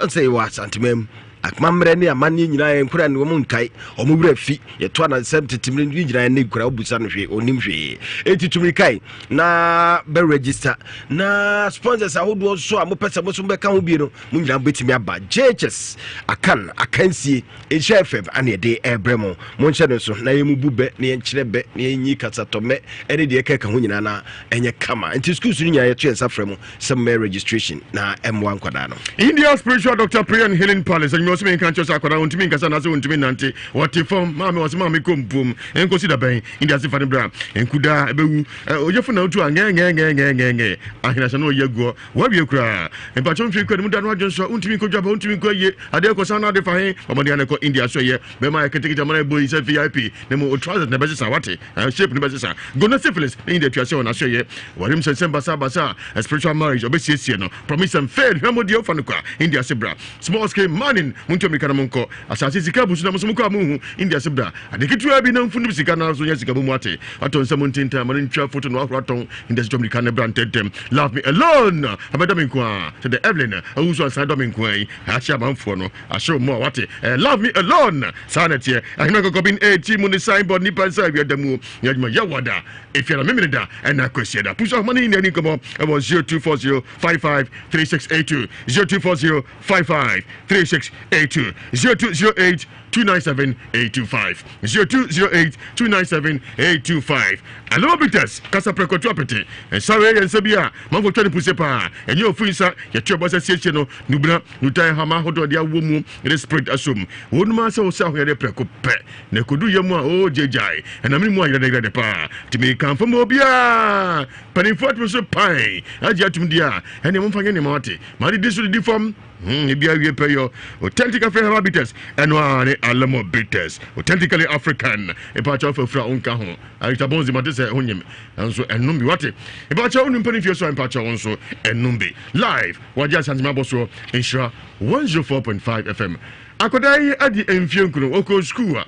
sɛ yɛwɔ asantema mu amammerɛ ne amanneɛ nyinaa yɛn nkwadaa no wɔn nkae wɔn werɛ fi yɛto anansɛm tetemire ne nyinaa ne nkwadaa obusa no hwee onim hwee eti tumi kae na bɛ register na sponsors ahodoɔ nso a mopɛ sɛ mo nso bɛka ho bie no mo nyinaa bɛtumi aba JHS akan akansie Nhyira FM ana yɛde ɛrebrɛ mo. Monhyɛ no nso na yɛmmubu bɛ na yɛnkyerɛ bɛ na yɛnyi kasatɔmmɛ ne deɛ ɛkeka ho nyinaa na ɛnyɛ kama. Nti schools no nyinaa yɛto yɛn nsa frɛ mo sɛ mommɛyɛ registration na ɛmmoa nkwadaa no. India Spiritual Doctor Prayer and Healing Palace, Anwuma ɔse menka nkyerɛ sɛ akwadaa ɔntumi nkasa anaasɛ ɔntumi nnante. Ɔte fam. Maame ɔse maame kɔ mpuom. Ɛnkɔsi da bɛn? India se fa no bra. Nkudaa ɛbɛwu. Ɔyɛfo na wotu a ngɛngɛngɛngɛngɛngɛ. Ahenahyɛ na ɔyi aguɔ. Wawie koraa. Mpakyɛw mfiri kɔ anim da no adwene so a wontumi nkɔ dwaba wontumi nkɔ ayie. Adeɛ kɔ san na ade fa he? Bɔ mmɔden a na kɔ India so ɛyɛ. Bɛma ayɛ ketekete ama no ayɛ boi sɛ VIP. Na mmom wo trousers na ɛbɛsesa wate? Shape no bɛsesa. Gonosyphilis ne India tua sɛ wɔn aso ɛyɛ. Warim sɛnsɛn basaa basaa. A spiritual marriage ɔbɛsiesie no. Promise and fail hwɛ mo deɛ wofa no kwa. India se bra. Small scale mining montu amirika na monkɔ. Asase sika abu so na mo nso mokɔ a monhu. India se bra. Ade ketewaa bi na mfunum sika na so nyɛ sika bɔ mu ate. Atɔ nsa mu ntentan ma no ntwa foto na wahoro atɔn. India se tu amirika na bra ntɛntɛm. Love me alone abɛdɔ me nko ara. Sɛ the Evelyn awu so ansan dɔ me nko ara yi. Ahyɛ amanfoɔ no. Ahyɛ wɔn a wate. Love me alone saa na ɛteɛ. Ahene akɔkɔben ɛti mu ne signboard nipa nsa awia da mu. Nyɛ adwuma yɛ wɔ da. Efiada memene da ɛna kwasia da. Pusu ahoma ne nyinaa ni nkɔmmɔ ɛwɔ 0240 55 3682 0240 55 3682 0208 297 825 0208 297 825. Aloma Bitters kasa prɛkɔto apete nsa wei yɛ nsa bi a manfo twa ne puse paa ɛnyɛ ofu nsa yɛto ɛbɔ sɛ siesie no nubena nutan hama ahodoɔ de awɔ mu de spirit asom wɔnum asɛ wo sɛ ahoyɛde prɛko pɛ na ɛkɔdu yɛ mu a oo gyegyae ɛnam ne mu a yerɛdɛyerɛdɛ paa tumi kamfo ma obiara mpanimfoɔ atumi so pan agye atum deɛ a ɛne momfa nyɛ nneɛma wate ma de di so didi fam ebi awie pɛ yɔ authentic African herbal bitters ɛno ara ne Alamo bitters authentically African mpakyɛw fafura wonka ho Arita Bonzi mate sɛ ho nyem nso ɛnom bi wate mpakyɛw wonim mpani fie so a mpakyɛw wo nso ɛnom bi live wagye asantema abɔ soɔ nhyira 104.5 FM Akwadaa yi adi mfie nkron, ɔkɔɔ sukuu a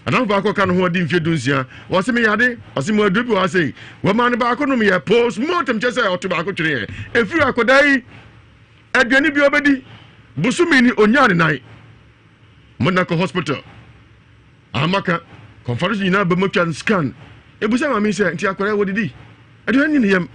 adamfo baako ka ne ho adi mfie dunsia. Ɔse meyade, ɔse mu aduro bi wɔ ha sei. Wɔmaa no baako nom yɛ postmortem kyɛ sɛ ɔto baako tweneɛ. Ɛfiri akwadaa yi aduane bi ɔbɛdi bosome ni ɔnyaa ne nan. Mona kɔ hospital. Amaka kɔmfado so nyinaa bɛmu atwa scan. Ebusa maame sɛ nti akwadaa wɔdidi aduane ni ne yam.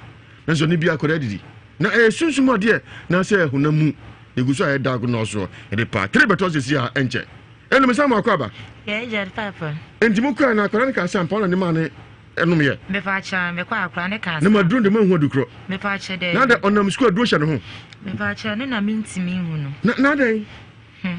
Nanso ne bi akwadaa didi. Na ɛyɛ sunsum adeɛ na sɛ honam mu. Egu so a ɛda agonɔ soɔ. Yɛde paa tere bɛtɔ sisi a ɛnkyɛ. Ɛna mesan mo akɔ aba. Yɛ agya papa. Enti mo kɔɛ na akwadaa no kaa sɛ ampa ɔna ne maa ne ɛnom yɛ. Mepa kyɛ mekɔ akwadaa ne kaa sɛ. Ne ma duro de ma nhu adukorɔ. Mepa kyɛ dɛ. Na dɛ ɔnam sukuu aduro hyɛ ne ho. Mepa kyɛ ne na mentumi nhu no. Na na dɛn. Hmm.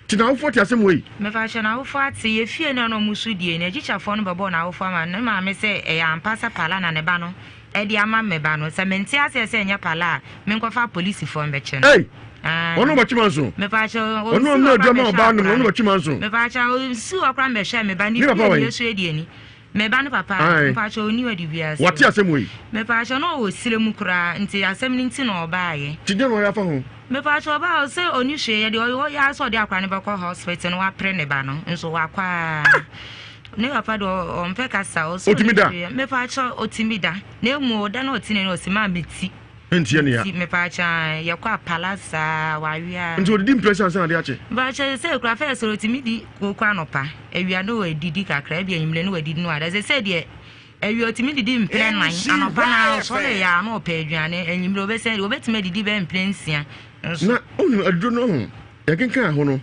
Ti n'awofoɔ te asɛm wei. Mepa kyɛ n'awofoɔ ate yɛ fie no na ɔmo so die no akyikyafoɔ no bɛbɔɔ n'awofoɔ ama ne maame sɛ ɛyɛ ampa sɛ pala na ne ba no ɛde ama me ba no sɛ mente aseɛ sɛ ɛnyɛ pala a menkɔfa apolisifoɔ mbɛkye no. Ei! Ɔno ɔbɛkye manso. Mepa kyɛ ɔno ɔno adwa ma ɔbaa nom ɔno ɔbɛkye manso. Mepa kyɛ ɔsi hɔ koraa mbɛhwɛ me ba ne fie ne yɛsu adi ani. Me ba no papa mepa kyɛ ɔni ɔde wiase. Wate asɛm wei. Mepa kyɛ na ɔwɔ sire mu koraa nti asɛm no nti na ɔbaayɛ. Ti dɛn na ɔyɛ afa ho. Mepa kyɛ ɔbaa ɔsɛ ɔni hwee yɛ deɛ ɔyɛ ara sɛ ɔde akora no bɛkɔ hospital no wapere ne ba no nso wakɔ aa. Ne papa de ɔmpɛ kasa ɔsɛ ɔtumi da. Mepa kyɛ ɔtumi da na emu ɔda na ɔte n'ani ɔsɛ maa me ti. Nti ɛne ya. Nti mepa kyɛ yɛkɔ apala saa wawea. Nti ɔdidi mprɛ sɛ ansa na ade akye. Mepa kyɛ sɛ kura fɛ sɛ ɔtumi di koko anɔpa awia no wadidi kakra ebi enyimire no wadidi no wada sɛ sɛ deɛ awia ɔtumi didi mprɛ nan anɔpa na ɔsɔre yɛ ano ɔpɛ aduane enyimire ɔbɛsɛ ɔbɛtumi adidi bɛyɛ mprɛ nsia nso. Na onim aduro no ho. Yɛkenkan ho no,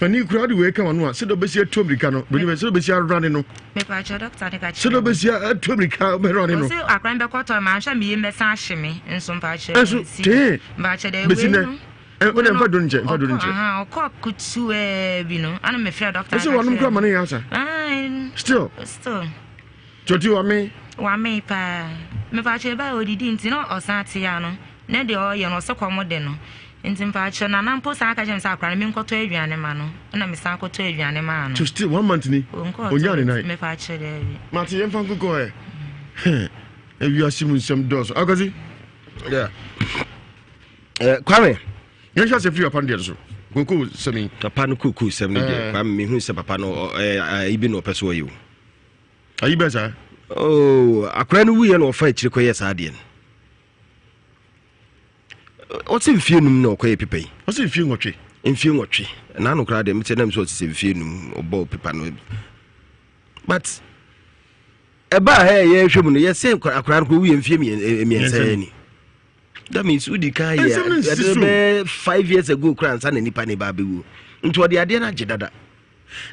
panin koraa de wei ka wano a, sɛdeɛ ɔbɛsi atu amirika no, broni bɛ sɛdeɛ ɔbɛsi arane no. Mepakyɛ dɔkta ne ka kyerɛ. Sɛdeɛ ɔbɛsi atu amirika bɛrane no. Ɔsɛ akora no bɛkɔ tɔ ma ahwɛ me yam bɛsan ahye me nso mpakyɛ. Nso tee. Mpakyɛ dɛ wei no. Wode mfa duro nkyɛ mfa duro nkyɛ. Ɔkɔ kutuwaa bi no ana mefrɛ dɔkta. Ɛsɛ wɔnom kora ma no yɛ asa. Still. Still. Toti wame. Wame paa. Mepakyɛ ɛbaa odidi nti na ɔsan te ya no. Ne deɛ ɔyɛ no ɔsɛ kɔm de no. Nti mpakyɛ nana mpo san ka kyerɛ me sɛ akora no menkɔtɔ aduane ma no. Ɛna mesan kɔtɔ aduane maa no. To still one month ni. Onyaa ne nan. Mepakyɛ daabi. Mate yɛmfa nkokɔ ɛ. Ewiase mu nsɛm dɔɔso. Akwasi. Yeah. Eh, Kwame. Yɛnhyɛ ase firi papa no deɛ so. Koko sɛm yi. Papa no koko sɛm no deɛ. Eh. Kwame mehu sɛ papa no ayi bi na ɔpɛ so ɔyɛ o. Ayi bɛ saa. Oh, akora no wuyɛ na ɔfa akyire kɔyɛ saa deɛ no. Ɔsɛ mfie num na ɔkɔyɛ pepa yi. Ɔsɛ mfie nwɔtwe. Mfie nwɔtwe. Na ano koraa deɛ mesɛ nam sɛ ɔsɛ sɛ mfie num ɔbɔ pepa no. But ɛbaa ha yɛhwɛ mu no yɛsɛ akora no kɔ wuyɛ mfie mmiɛnsa ni. That means wodi kan yɛ ɛde bɛɛ 5 years ago koraa ansa na nipa ne ba abɛwuo. Nti ɔde adeɛ no agye dada.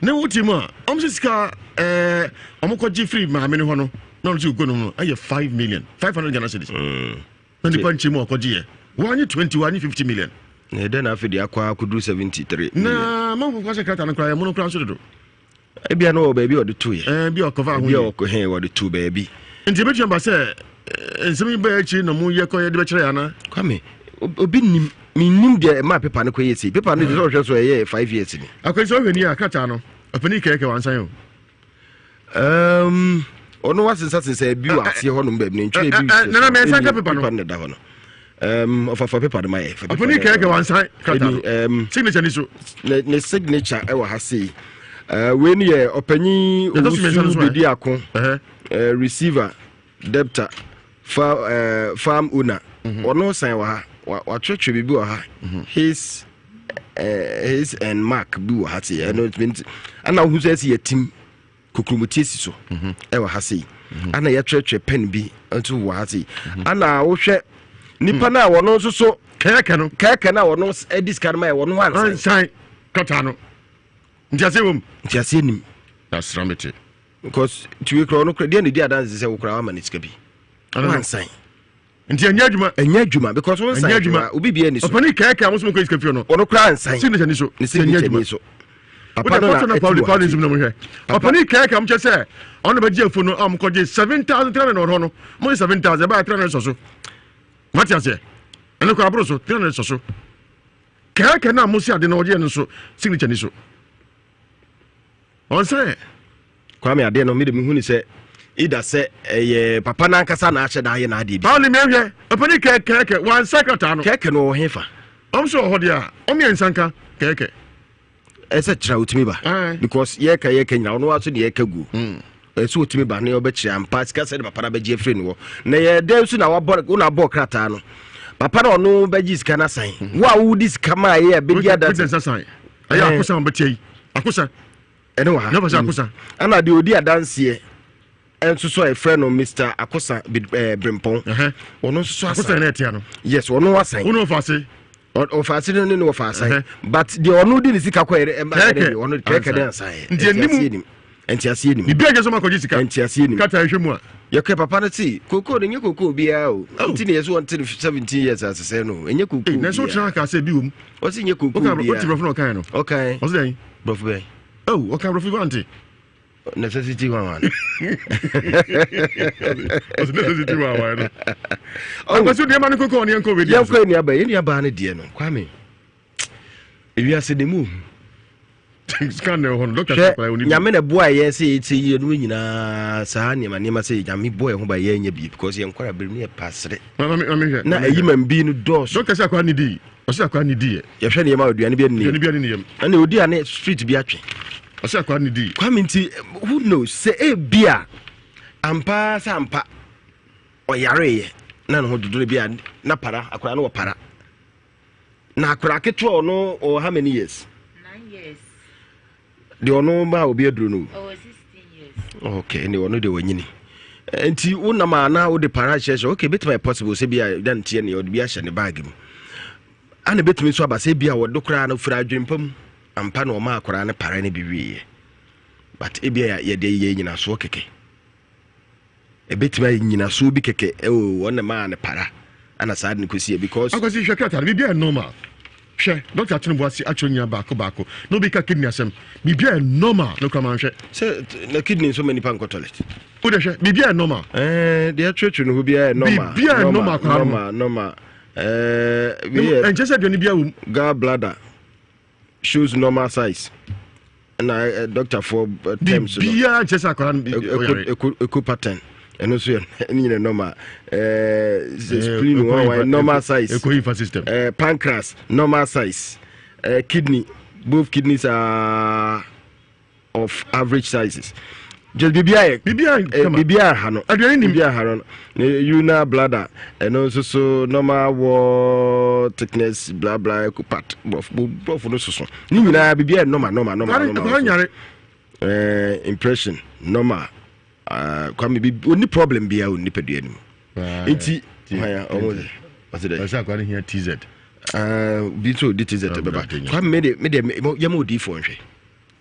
Ne wo ti mu a ɔmo sɛ sika ɛɛ ɔmo kɔ gye firi maame no hɔ no na ɔmo sɛ ogu no no ɛyɛ 5 million 500 Ghana cedis. Na nipa nkyɛn mu a ɔkɔ gye yɛ wɔanye 20 wɔanye 50 million. Na ɛdɛn na afei deɛ akɔ akɔduru 73 Na manfo kwa sɛ krataa no koraa ɛmono koraa nso dodo. Ebia no wɔ baabi a ɔde to yɛ. Ɛɛ bi a ɔkɔfa ho Ebi a ɔkɔ hɛn wɔde to baabi. Nti ebetumi aba sɛ nsɛm yi bɛyɛ akyi na mo yɛ kɔ yɛ de bɛkyerɛ yɛ ana? Kwame, obi nim menim deɛ ɛma pepa no kɔyɛ sei. Pepa no deɛ sɛ ɔhwɛ so ɛyɛ 5 years ni. Akwai sɛ ɔhwɛ ni a krataa no ɔpanin kɛkɛ wansan o. Um, ɔno wasensasensa bi wɔ aseɛ hɔnom baabi no ntwerɛ bi nana mɛnsa nka pepa no pepa no da hɔ no um, ɔfafa pepa no ma yɛ ɔpani kɛkɛ wansan krataa no um, signature ni so ne, ne signature ɛwɔ ha sei uh, wei no yɛ ɔpanyin owusu bedi ako uh, receiver debtor fa, uh, farm owner mhm. ɔno san wɔ ha watwerɛtwerɛ biribi wɔ ha mhm. his uh, his and mark bi wɔ ha sei ɛno ɛna wohu sɛ ɛsi yɛ tim kokuromoti si so mhm. ɛwɔ ha sei ana yɛtwerɛtwerɛ pen bi nso wɔ ha sei ana wohwɛ nipa no a wɔno nso so kɛkɛ no kɛkɛ no a wɔno adi sika no ma yɛ wɔno ansan krataa no ntiaseɛ wɔ mu ntiaseɛ nim asra mete because tiwe kura ɔno kura deɛ na edi adanse sɛ wokura wama ne sika bi wansan nti ɛnyɛ adwuma ɛnyɛ adwuma because wɔn nsan adwuma obi bia ni so ɔpɛni kɛkɛ a wɔn sɔn kɔ sika fie no ɔno kura nsan signature ni so ne signature ni so papa no na ɛti wɔ ha na mo hwɛ ɔpɛni kɛkɛ a mo kyɛ sɛ ɔno bɛ gye efo no a mo kɔ gye 7,300 wɔ hɔ no mo gye 7,000 ɛbɛyɛ 300 sɔ so wate aseɛ ɛno kɔ aboro so 300 sɔ so kɛkɛ na mo si ade na ɔgye no nso signature ni so. Ɔnsɛ. Kwame adeɛ no mede mehu ne sɛ either sɛ ɛyɛ papa no ankasa na ahyɛ da ayɛ n'adeɛ bi. Pauli mehwɛ papa ni kɛkɛkɛ wansa krataa no. Kɛkɛ no wɔ he fa? Ɔm sɛ wɔ hɔ deɛ a ɔm yɛ nsa nka kɛkɛ. Ɛsɛ kyerɛ otumi ba. Because yɛka yɛka nyina ɔno aso ne yɛka guo. Hmm. Ɛsɛ otumi ba ne ɔbɛkyerɛ ampa sika sɛ de papa no abɛgye afiri no hɔ. Na yɛ dɛn nso na wabɔ wo na abɔ krataa no. Papa no ɔno bɛgye sika no asan. Hmm. Wo a wodi sika maa yɛ bɛdi adanse. Ɛyɛ akosa wɔbɛtia yi. Akosa. Ɛne wɔ ha. Nyɛ fasa akosa. Ɛna deɛ ɔdi adanseɛ nso so a yɛfrɛ no Mr. Akosa eh, Brempɔn. Ɔno nso so asan. Akosa na ɛtia no. Yes, ɔno asan. Ɔno ɔfa ase. Ɔfa ase no ne ne ɔfa asan. But deɛ ɔno di ne sika kɔ yɛrɛ ɛma yɛrɛ deɛ ɔno kɛkɛ de asan yɛ. Nti anim. Nti aseɛ nim. Bibi agye sɛ ɔma kɔgye sika. Nti aseɛ nim. Kata ehwɛ mu a. Yɛkɛ papa no te koko no nyɛ koko biara o. Oh. Nti na yɛsɛ wɔn te no 17 years asesɛ no ɛnyɛ koko biara. Na ɛsɛ ɔtena aka sɛ bi wɔ mu. Ɔsi nyɛ koko biara. Ɔka ɔte brɔfo na ɔkan no. Ɔkan. Ɔsi dɛn? Brɔfo bɛn? Oh, ɔka brɔfo bi wante. Necessity one one. Ɔsi necessity one one no. Akwasi deɛ ma no koko ɔne yɛn kɔ wei deɛ. Yɛn kɔ yɛn nuaba yɛn nuaba no deɛ no Kwame. Ewiase de mu ohu. Scan na ɛwɔ hɔ no doctor sɛ akwadaa onidi. Nyame na ɛboa yɛn sɛ yɛsɛ yie no nyinaa saa nneɛma nneɛma sɛ nyame bɔ yɛn ho ba yɛn nyɛ bi because yɛn nkɔla bere mu yɛ pasere. Na ɛyi ma bi no dɔɔso. Doctor sɛ akwadaa nidi ɔsɛ akwadaa nidi yɛ. Yɛhwɛ nneɛma aduane bi ani. Aduane bi ani ne yam. Ɛna odi a ne street bi atwe. Ɔsɛ akwadaa nidi. Kwame nti who knows sɛ ebi a ampa sɛ ampa ɔyareeɛ na ne ho dodo bi a na para akwadaa no wɔ para. Na akwadaa ketewa ɔno ɔwɔ how many years? 9 years. Deɛ ɔno maa obi aduro no. Ɔwɔ 16 years. Okay, ne ɔno deɛ wanyini. Nti wonam a na wode para hyɛhyɛ okay betumi ayɛ possible sɛ bi a dan teɛ ne ɔde bi ahyɛ ne bag mu. Ana betumi nso aba sɛ bi a wɔde koraa no firi adwempa mu ampa na ɔma akwadaa no para no bi wieɛ. But ebi a yɛde yɛ nyinasoɔ kɛkɛ. Ɛbɛtumi ayɛ nyinasoɔ bi kɛkɛ oh wɔn na maa no para ana saa de no kɔsiɛ because. Akwasi hwɛ krataa no biribiara yɛ normal hwɛ doctor ato ne bo ase atwerɛ nyinaa baako baako na obi ka kidney asɛm biribiara yɛ normal no kora manhwɛ. Sɛ na kidney nso ma nipa nkɔ toilet. Wo de hwɛ biribiara yɛ normal. Ɛɛ deɛ atwerɛtwerɛ no hɔ biara yɛ normal. Biribiara yɛ normal koraa no. Normal normal ɛɛ. Ɛnkyɛ sɛ aduane biara wɔ mu. Gall bladder. Shows normal size na eh, doctor for eh, terms no biribiara nkyɛ sɛ akwadaa no bi ɔyare eco eco pattern ɛno nso yɛ ne nyina normal ɛɛ spleen wɔn wɔn normal size eco infa system ɛɛ pancreas normal size ɛɛ kidney both kidneys are of average sizes just biribiara yɛ biribiara eh, kama biribiara ha no aduane nim biribiara ha no ne urinary bladder ɛno nso so normal wall thickness bla bla part brɔfo brɔfo no soso ne nyinaa biribiara yɛ normal normal normal Kwame normal kwame nyare eh, impression normal uh, kwame bi onni problem biara wɔ nipadua no mu nti hwan a ɔmo ɔsɛ dɛ ɔsɛ akwa ne hia tz uh, bi nso odi tz bɛba kwame me de me de yɛma odiifoɔ nhwɛ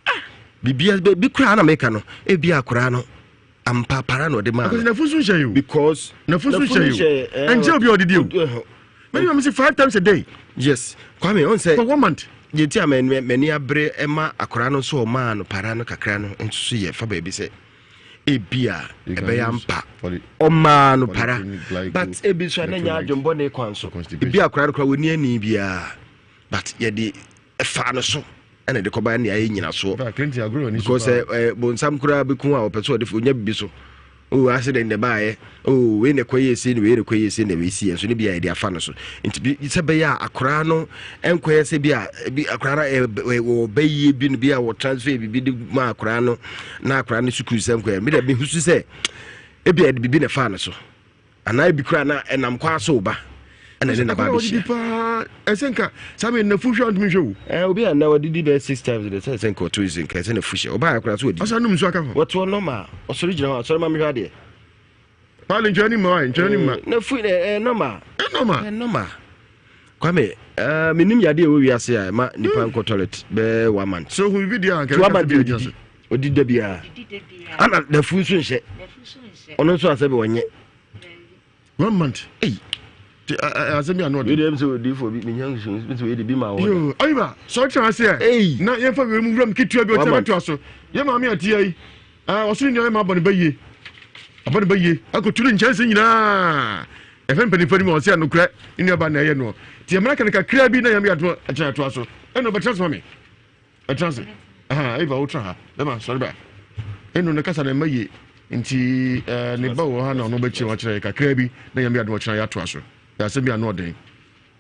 Ah! Bibia bi koraa na meka no, ebi akoraa no ampa para na ɔde maa no. Nafu nso nhyɛ yi o. Because nafu nso nhyɛ yi o. Ɛnkyɛ obi a ɔdidi o. Many of them say five times a day. Yes. Kwame, on say for one month. Deɛ nti a m'ani abere ma akwaraa no nso ɔmaa no para no kakra no nso so yɛ fa baabi sɛ ebi a ɛbɛyɛ ampa ɔmaa no para but ebi nso a na nya adwembɔne kwan so ebi akwaraa no koraa wɔni ani biara but yɛde ɛfaa no so ɛna ɛde kɔba ne ayɛ nyinasoɔ because ɛ eh, eh, bonsam koraa bɛku a ɔpɛ sɛ ɔde ɔnya bibi so oh accident na ɛbaayɛ oh wei na ɛkɔyɛ ese na wei na ɛkɔyɛ ese na wei si yɛ nso ne bi a yɛde afa no so nti bi sɛ bɛyɛ a akoraa no ɛnkɔyɛ sɛ bi a bi akoraa no ɛ wɔ bɛyie bi no bi a wɔ transfer bibi de ma akoraa no na akoraa no sukuu sɛ nkɔyɛ mi dɛ mi husu sɛ ebi a yɛde bibi na ɛfa no so. Anaa ebi koraa na ɛnam kwan so ba ɛna ɛne naba abɛhyia. Paa ɛsɛ nka saa bɛ nafu hwɛ ɔntumi hwɛ o. Ɛɛ obi a na wadidi bɛyɛ six times de sɛ ɛsɛ nka ɔto nsi nka ɛsɛ nafu hyɛ ɔbaa akora so wadidi. Ɔsan num nsu aka ho. Wɔte hɔ nɔma ɔsɔre gyina hɔ asɔre ma mehwɛ adeɛ. Paali ntwɛn ni mma wa ntwɛn ni mma. Nafu ɛɛ nɔma. Ɛnɔma. Ɛnɔma. Kwame ɛɛ menim yadeɛ ɛwɔ wiase a ɛma nipa nkɔ toilet bɛɛ one month. So hu bibi deɛ anka one month deɛ odidi odi da biara ana nafu nso nhyɛ ɔno nso asɛ bi ɔnyɛ. One month. Ei. Asɛm bi ano ɔde. Wei deɛ sɛ odiifoɔ bi menya nsuo sɛ wei de bi ma wɔ. Yoo ayiwa sɛ ɔtena ase ɛ. Ei. Na yɛmfa wei mu wuram ketewa bi ɔkyerɛ bɛtoa so. Yɛ maame atia yi. Ɔsoro nua ma abɔ ne ba yie. Abɔ ne ba yie. Akɔtu ne nkyɛnse nyinaa. Ɛfɛ mpanimfoɔ no mu a ɔsɛ nokorɛ ne nuaba na ɛyɛ noɔ. Nti yɛmmra ka no kakraa bi na yɛn yɛato akyerɛ atoa so. Ɛna ɔbɛtena ase ma me. Ɛtena ase. Aha, Eva wotena ha. Bɛma sɔre ba. Ɛno ne kasa na ɛma yie. Nti ɛɛ ne ba wɔ ha na ɔno bɛkyerɛ wakyerɛ yɛ kakraa bi na yɛn yɛato akyerɛ yɛatoa so. Yɛ asɛm bi ano ɔden.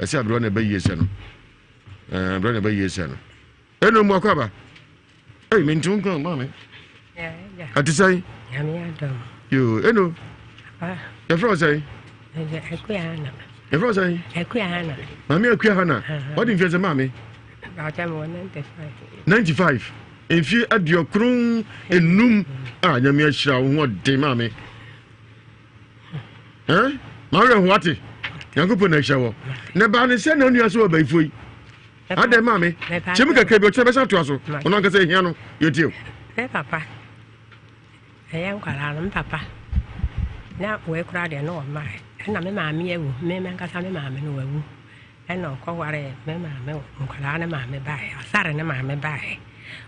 Ɛsɛ aberewa na ɛbɛ yie sɛ no. Ɛɛ aberewa na ɛbɛ yie sɛ no. Ɛno mu akɔ aba. Ei, mente wo nka maame. Ɛte sɛn? Yo, eno. Yɛfrɛ wo sɛn? Yɛfrɛ wo sɛn? Maame Akua Hana. Wadi mfeɛ sɛ maame? 95. Mfeɛ 95 a Nyame ahyira wo ho ɔden maame. Eh? Ma werɛ ho ate. Nyankopɔn na ahyira wɔ. Na baa ne sɛ na nua sɛ wɔ abayifoɔ yi. Adɛn maame? Kyɛ mu kakra bi ɔkyerɛ bɛsan atoa so. Ɔno ankasa ehia no. Yɛtie o. Me papa, ɛyɛ nkwadaa no, me papa na wei koraa deɛ na ɔmmaeɛ. Ɛna me maame awu, me mankasa me maame no wawu. Ɛna ɔkɔwaree me maame, nkwadaa no maame baeɛ, Asare ne maame baeɛ.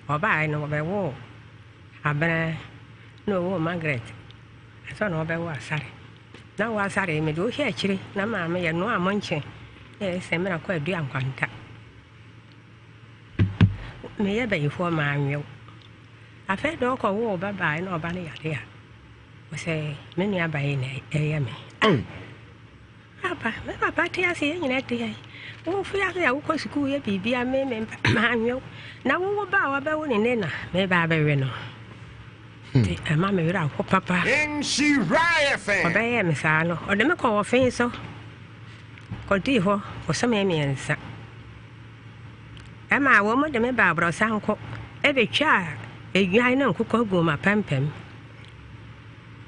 Ɔbaeɛ no ɔbɛwoo Abena, na ɔwoo Margaret, ansa na ɔbɛwo Asare. Na wo asare mede wo hwɛ akyire na maame yɛ noa mo nkye na yɛ sɛ mena kɔ adua nkwanta meyɛ bayifoɔ maa nwew afei de ɔkɔ wo ba baa na ɔba no yare a ɔsɛ me nua ba yi na ɛyɛ me oh. Papa me papa te ase yɛ nyina te ha yi wofi ase a wokɔ sukuu yɛ biribia me me maa nwew na wowo ba a wabɛwo ne ne na me ba abɛwe no Nti ɛma me werɛ ho papa. Ɔbɛyɛɛ me saa no, ɔde me kɔɔ ɔfe so kɔdii hɔ bosome mmiɛnsa. Ɛmaa wɔn de me baa aborɔsanko bɛtwaa nnwan ne nkokɔ guu m'apampam.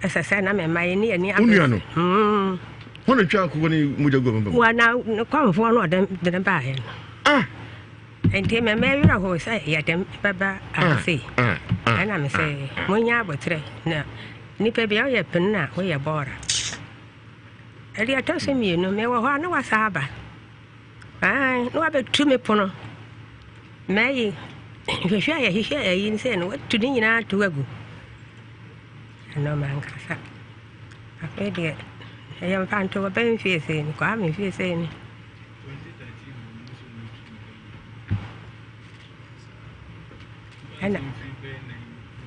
Ɛsɛ sɛ na me mma yi ne ani abere. Wo nua no? Mm. Wɔn na twa akokɔ ne mogya gu apampam? Wɔn na kɔmfoɔ no ɔde de ne baeɛ no. Ah! Nti me mma werɛ hoo sɛ yɛde me bɛba ha sei. Ɛna me sɛ monyɛ aboterɛ na nipa bia woyɛ pene na woyɛ bɔɔra. Ɛdeɛ ɛtɔ so mmienu mewɔ hɔ a na wasa aba. Ae, na wabɛtu me pono. Mɛyi hwehwɛ a yɛhwehwɛ ayi no sɛ no watu ne nyinaa to agu. Ɛno mankasa. Afei deɛ ɛyɛ mfanto wɔbɛn mfie sei ni, Kwame mfie sei ni. Ɛna.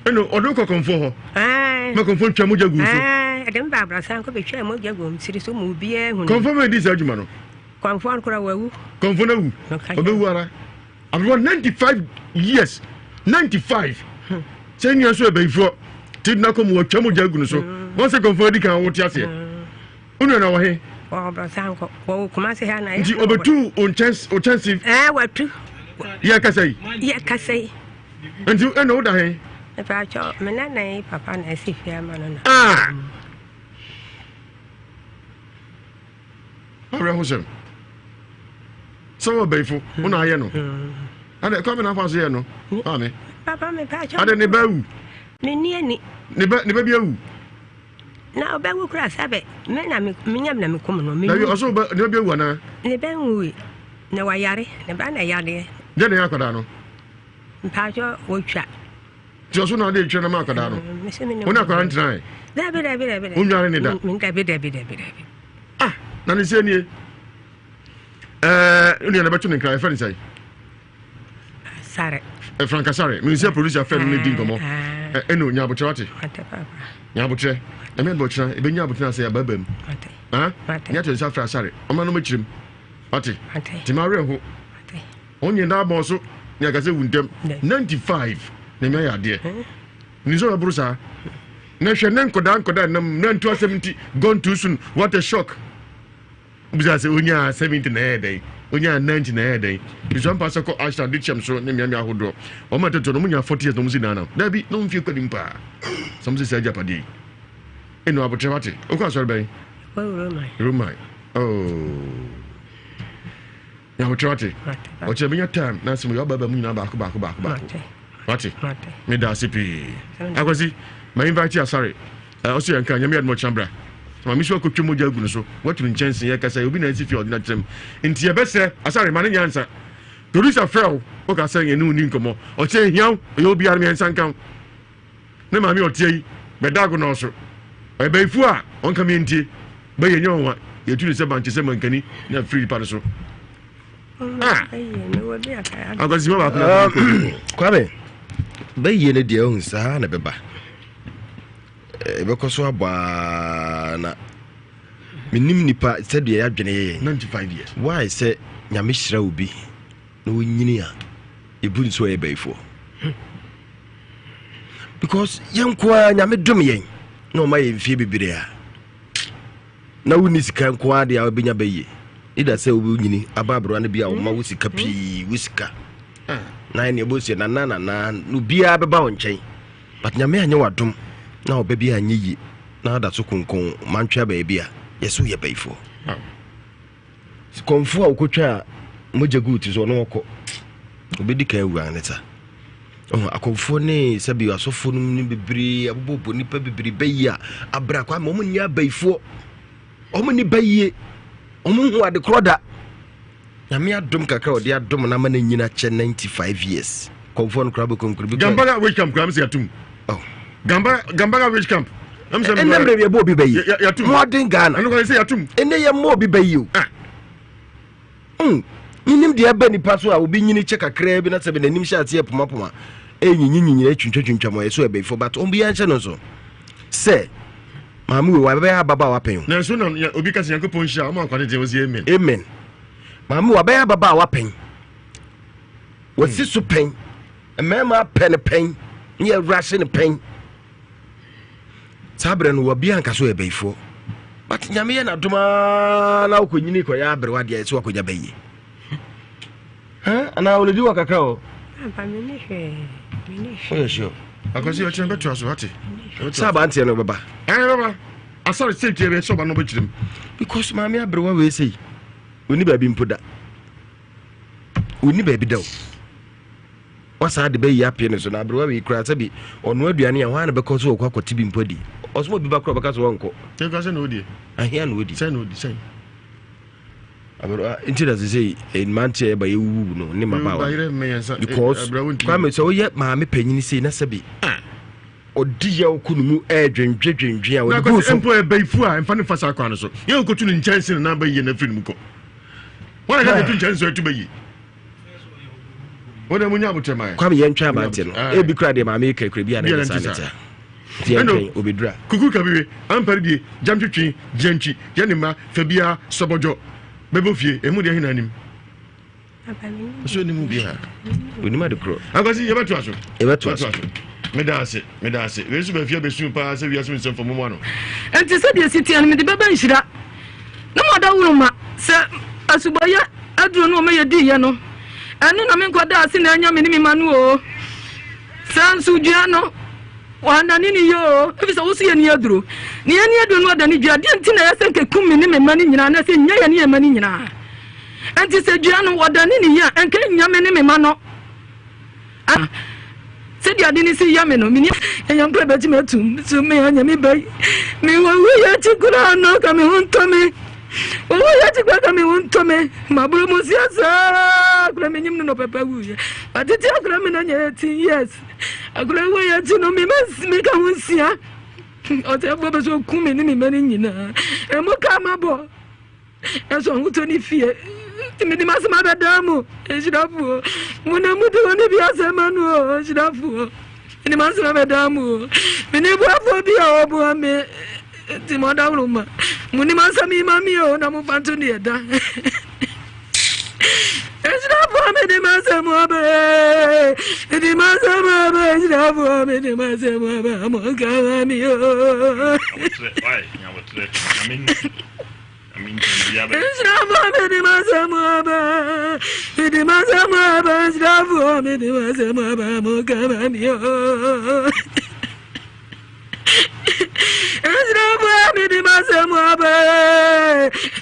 Ɛna ɔde kɔ kɔnfoɔ hɔ. Ma kɔnfoɔ ntwa mogya gu so. Ɛde mba abrasa nkɔ bɛtwa mogya gu siri so ma obiara hu. Kɔnfoɔ bɛ di saa adwuma no. Kɔnfoɔ no kora wawu. Kɔnfoɔ no awu. Ɔbɛwu ara. Aberewa 95 years 95 sɛ nua nso ɛbɛyifoɔ ti na kɔ mu wɔtwa mogya gu no so. Wɔn sɛ kɔnfoɔ adi kan wɔte aseɛ. Wo nua na wɔ he? Wɔ Brɔsanko. Wɔ Kumasi ha na. Nti obetu o nkyɛnse o kyɛnse. Ɛɛ watu. Yɛ kasa yi. Yɛ kasa yi. Nti ɛna wo da he? Mepatwɔ me nana yi papa na asi fie ama no na. Ah. Awerɛhosɛm. Sɛ wɔ bɛyifo wo na ayɛ no. Adɛ kwan bɛ na afa so yɛ no maame. Papa mepatwɔ. Adɛ ne ba awu. Menni ani. Ne ba ne ba bi awu. Na ɔbɛwu koraa sɛbe me na me menyam na mekum no. Dabi ɔsɛ ɔbɛ ne ɔbɛ wu anaa? Ne bɛ nwui na wayare ne ba na yareɛ. Deɛ na ɛyɛ akwadaa no? Mpatsɔ wɔtwa. Ti ɔso na ɔde etwa na ma akwadaa no. Mm, Wo ne akwadaa no tena ɛ? Dabi dabi dabi. Wonware ne da? Dabi dabi dabi dabi. Ah na ne sɛ nie. Ɛɛ nua na bɛto ne nkra yɛfrɛ ne sɛn? Sare. Eh, Frank Asare, mi nsɛ producer fɛ no ne di nkɔmɔ. Ɛno nya abotrɛ wate. Nya abotrɛ. Ɛmɛ bɔ kyerɛ ebe nya abotrɛ ase ababa mu. Ha? Nya to nsa frɛ Asare. Ɔma no mɛkyerɛ mu. Wate. Ti ma werɛ ho. Ɔnyɛ na abɔ so ne akasɛ wu ntɛm. 95 na nya yɛ adeɛ. Ni sɛ ɔbɛboro saa. Na hwɛ ne nkɔdaa nkɔdaa nam na nto asɛm nti gone too soon. What a shock. Wobisa sɛ, Onyaa 70 na ɛyɛɛ dɛn? Onyaa 90 na ɛyɛɛ dɛn? Mesua mpa sɛ kɔ Ashland de kyɛm so ne mmeammea ahodoɔ. Wɔn a ɛtete no, wɔnyaa 40 years na wɔsi dan no. Dabi, na wɔn mfie kɔ anim paa. Sɛ wɔsi saa agyapadeɛ yi. Eno abotrɛ wate. Wokɔ asɔre bɛn? Roman. Roman. Oh. Nyabotrɛ wate. Ɔkyerɛ menya time na asɛm yɛ ɔba ba mu nyinaa baako baako baako baako. Wate. Meda ase pii. Akwasi, ma invite Asare. Ɔsɛ yɛn ka nyame adom ɔkyena bra. Ma me so akɔtwa mogya agu no so. Waturu nkyɛnse yɛ kasa obi na asi fie ɔde na kyerɛm. Nti yɛbɛsrɛ Asare ma ne nyɛ ansa. Producer frɛ wo, woka sɛ yɛne wo ni nkɔmmɔ. Ɔkyerɛ hia wo, ɛyɛ obiara mmiɛnsa nka wo. Ne maame ɔteɛ yi bɛda agonɔ so. Ɔyɛ bayifoɔ a ɔnka me ntie. Bɛyɛ nyɛ ɔnwa. Yɛtu ne sɛ bankye sɛ mankani na afiri nipa no so. Ah! Akwasi ma baako na um, Kwame, bɛyie no deɛ ɔhu saa na ɛbɛba. Ɛbɛkɔ so abɔ aa na menim nipa sɛdeɛ yɛadwene yɛ yɛn. 95 years. Why sɛ nyame hyira obi na ɔnyini a yɛbu no sɛ ɔyɛ bayifoɔ? Because yɛn nko ara nyame dom yɛn na ɔma yɛn mfie bebree a na wonni sika nko ara deɛ a wobɛnya bɛyie ida sɛ wobɛnyini aba aberewa no bi a ɔma wo sika pii wo sika na ɛne ɛbɔ sɛ nana nana no biara bɛba wo nkyɛn but nyame anyɛ wadom na ɔba bi anyɛ yie na ada so konkon mantwea baabi a yɛsɛ woyɛ bayifoɔ Kɔmfoɔ a ɔkɔtwaa mogya guu ti so ɔno ɔkɔ ɔbɛdi kan awu ne sa ɔho akɔmfoɔ ne sɛbi asɔfoɔ no ne bebree abobɔbɔ nnipa bebree bɛyi a abra kwa ma ɔmo nyɛ abayifoɔ ɔmo ne bayie ɔmo hu adekorɔ da nyame adom kakra ɔde adom no ama no nyina kyɛ 95 years kɔmfoɔ no koraa bɛkɔnkuru bi Gambaga witch camp koraa mesɛ yɛatom oh. Gamba, Gambaga witch camp ɛnɛ mmerɛ yɛbɔ obi bɛyi modern Ghana ɛnɛ yɛmmɔ obi bɛyi o ah. hmm. menim deɛ ɛba nipa so a obi nyini kyɛ kakraa bi na sɛ n'anim hyɛ aseɛ pomapoma ɛnyinyinyini atwintwatwintwam ɔyɛ so ɛbɛyifoɔ but ɔmo biara nhyɛ no nso sɛ maame wei wabɛyɛ ababaawa pɛn o. Nanso na obi ka sɛ Nyankopɔn nhyira ɔma nkwa tenten ɔsi amen. Amen. Maame wabɛyɛ ababaawa pɛn. Wasi so pɛn. Mmarima apɛ no pɛn. Ne yɛwura ase no pɛn. Saa berɛ no wabia nka so yɛ bayifoɔ. But nyame yɛ n'adom aa na wokɔnyini kɔyɛ aberewa deɛ ɛsɛ wakɔnya bayie. Anaa oledi wɔ kakra o. Woyɛ sure? Akwasi ɔkyerɛ bɛtoa so wate. Sɛ abanteɛ no bɛba. Ɛɛ bɛba. Asɔre sɛ tie bɛ sɛ ɔba no bɛkyerɛ mu. Because maame aberewa wei sei ɔni baabi mpo da. Ɔni baabi da o. Wasan de bɛyi apee no so na aberewa wei koraa sɛbi ɔnoa aduane a hwan na bɛkɔ so ɔkɔ akɔte bi mpo adi. Ɔsoma obi ba koraa ɔbɛka so ɔnkɔ. Sɛ sɛ na ɔdie. Ahia na ɔdi. Sɛ na ɔdi sɛn. Aberewa nti na sɛ sɛ mmeranteɛ ɛba yɛwuwu no ne mmabaawa. Because Kwame sɛ woyɛ maame panyini sei na sɛbi ɔdi yaw kɔ ne mu ɛɛdwendwedwendwe a ɔde gu so. Mpo ɛbɛyifu a mfa ne fa saa kwan no so. Yɛn okotu ne nkyɛnse na n'aba yie na afiri ne mu kɔ. Wɔn a yɛka tu nkyɛnse so ɛtu bɛyie. Wɔn a mo nya abotire maa yɛ. Kwame yɛn twɛn abante no ebi kura deɛ maame kura kura bi a na yɛ saa ne tia. Nti yɛn twɛn obedura. Kuku kabiwe ampare die gyam twitwi gyantwi yɛ ne mma fabia sɔbɔdwɔ bɛbɔ fie emu deɛ hena anim. Nso anim biara. Onim ade korɔ. Akwasi yɛbɛtoa so. Yɛbɛtoa so. Meda ase meda ase wei nso bɛfie abɛsu paa sɛ wiase mu nsɛm fa mu mu ano. Enti sɛdeɛ ɛsi teɛ no, mede bɛba nhyira ne mo adaworoma, sɛ asubɔeɛ aduro no ɔma yɛdiiɛ no, ɛno na me nkwa da ase na anya me ne me mma no oo. Sɛ nso dua no, wɔannane no yie oo, ɛfiri sɛ wo so yɛnni aduro, na yɛnni aduro no adane dua, deɛ nti na ɛyɛ sɛ nka ɛkum me ne me mma no nyinaa, anaasɛ ɛnnya yɛne yɛn mma no nyinaa? Enti sɛ dua no, wɔdane no yie a, ɛnka ɛnnya me ne me mma no. Sɛdeɛ. Sɛdeɛ ade no si yɛ me no, menni ɛnyɔnko a ɛbɛtumi atu so me anya me ba yi. Me wɔwu yɛ akyi koraa no, ka me ho ntɔ me. Wɔwu yɛ akyi koraa ka me ho ntɔ me. Maboro mu sia saa akora menyim no na ɔpapa wuiɛ. Matete akora me na nya 18 years. Akora wu yɛ akyi no, me ma meka ho nsia. Ɔsɛefoɔ pɛ sɛ ɔku me ne me mma no nyinaa. Ɛmo ka mabɔ. Ɛso ahotɔ ne fie. Nti mede m'asɛm abɛdaa mo, nhyirafoɔ. Mo na mode wɔn bi asɛm ma no o, nhyirafoɔ. Mede m'asɛm abɛdaa mo o. Mene boafoɔ bi a ɔboa me. Nti mo adaworoma, mo ne m'asɛm yi ma me o, na momfa nto deɛ ɛda. Nhyirafoɔ mede m'asɛm aba mede m'asɛm aba nhyirafoɔ mede m'asɛm aba monka ma me o. Nhyirafoɔ mede m'asɛm aba mede m'asɛm aba nhyirafoɔ mede m'asɛm aba monka ma me o. Nhyirafoɔ mede m'asɛm aba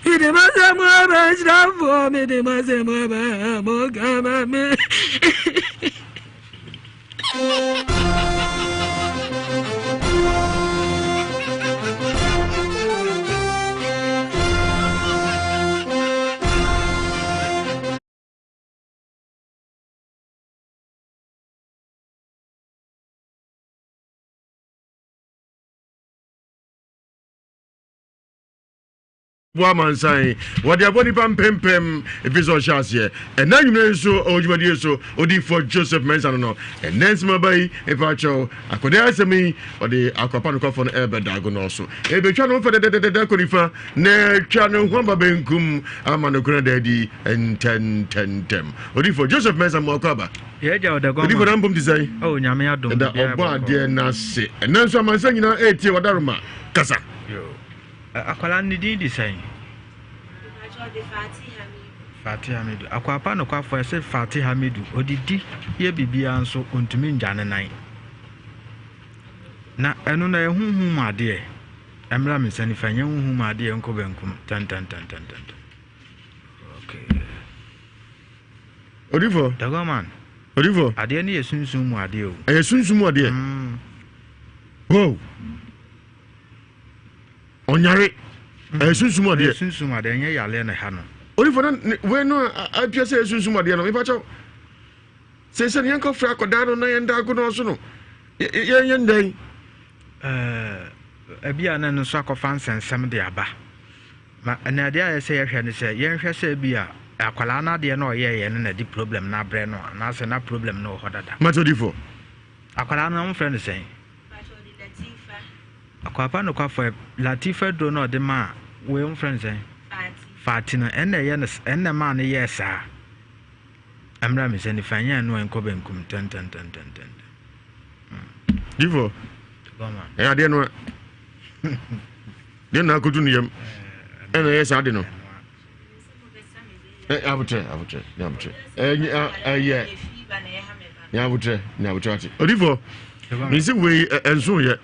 mede m'asɛm aba nhyirafoɔ mede m'asɛm aba monka ma me. Boa amansan wɔde abɔ nipa mpempem efi sɛ ɔhyɛ aseɛ ɛnɛ anwummerɛ nso ɔwɔ dwumadie so odiyifoɔ Joseph Mensah no no ɛnɛ nsɛm aba yi mepa kyɛw akɔde asɛm yi ɔde akwapa nokwafo no ɛrebɛda agonɔ so ebetwa no fɛ dɛdɛdɛdɛ kɔ nifa na atwa ne ho aba benkum ama no kona da adi ntɛntɛntɛm odiyifoɔ Joseph Mensah mu akɔ aba Yɛagya ɔda Odiyifoɔ na mpom te sɛn Oh nyame adom ɛda ɔbɔ adeɛ n'ase ɛnɛ nso amansan nyinaa ɛretie wadaroma kasa Yo. Akwadaa no ne din de sɛn? Fati Hamidu. Akwaapa nokwafoɔ ɛsɛ Fati Hamidu. Odidi yɛ biribiara nso ontumi ngya ne nan. Na ɛno na ɛyɛ honhom mu adeɛ. Ɛmmra me nsa nifa nyɛ honhom mu adeɛ nkɔ benkum. Tɛntɛntɛntɛntɛn. Okay. Odifo. Dagoman. Odifo. Adeɛ no yɛ sunsum mu adeɛ o. Ɛyɛ sunsum mu adeɛ. Mm. Wow. Ɔnyare. Ɛyɛ sunsum adeɛ. Ɛyɛ sunsum adeɛ, ɛnyɛ yareɛ na ɛha no. Odifo na wei no a apia sɛ ɛyɛ sunsum adeɛ no, mepa kyɛw. Sɛ sɛ yɛn kɔfrɛ akɔdaa no na yɛn da ago no so no, yɛn yɛn dɛn? Ɛɛ, ebi a na ɛno nso akɔfa nsɛnsɛm de aba. Ma ɛna adeɛ a ɛsɛ yɛhwɛ no sɛ yɛnhwɛ sɛ ebi a akwadaa no adeɛ na ɔyɛɛyɛ no na ɛde problem no abrɛ no anaasɛ na problem no wɔ hɔ dada. Mate odifo. Akwadaa no wɔfrɛ no sɛn? Akwapa nokwafo ɛ Latifa aduro no a ɔde maa wei wɔfrɛ no sɛn? Fati no ɛnna ɛyɛ no ɛnna ɛmaa no yɛɛ saa. Ɛmmra me nsa nifa nyɛ ɛno ɛnkɔ benkum tɛntɛntɛntɛntɛn. Difo. Ɛyɛ adeɛ no a. Deɛ na akotu ne yam ɛna ɛyɛ saa de no. Abotrɛ abotrɛ ne abotrɛ ɛyɛ ne abotrɛ ne abotrɛ ate. Odifo mesi wei ɛnso yɛ.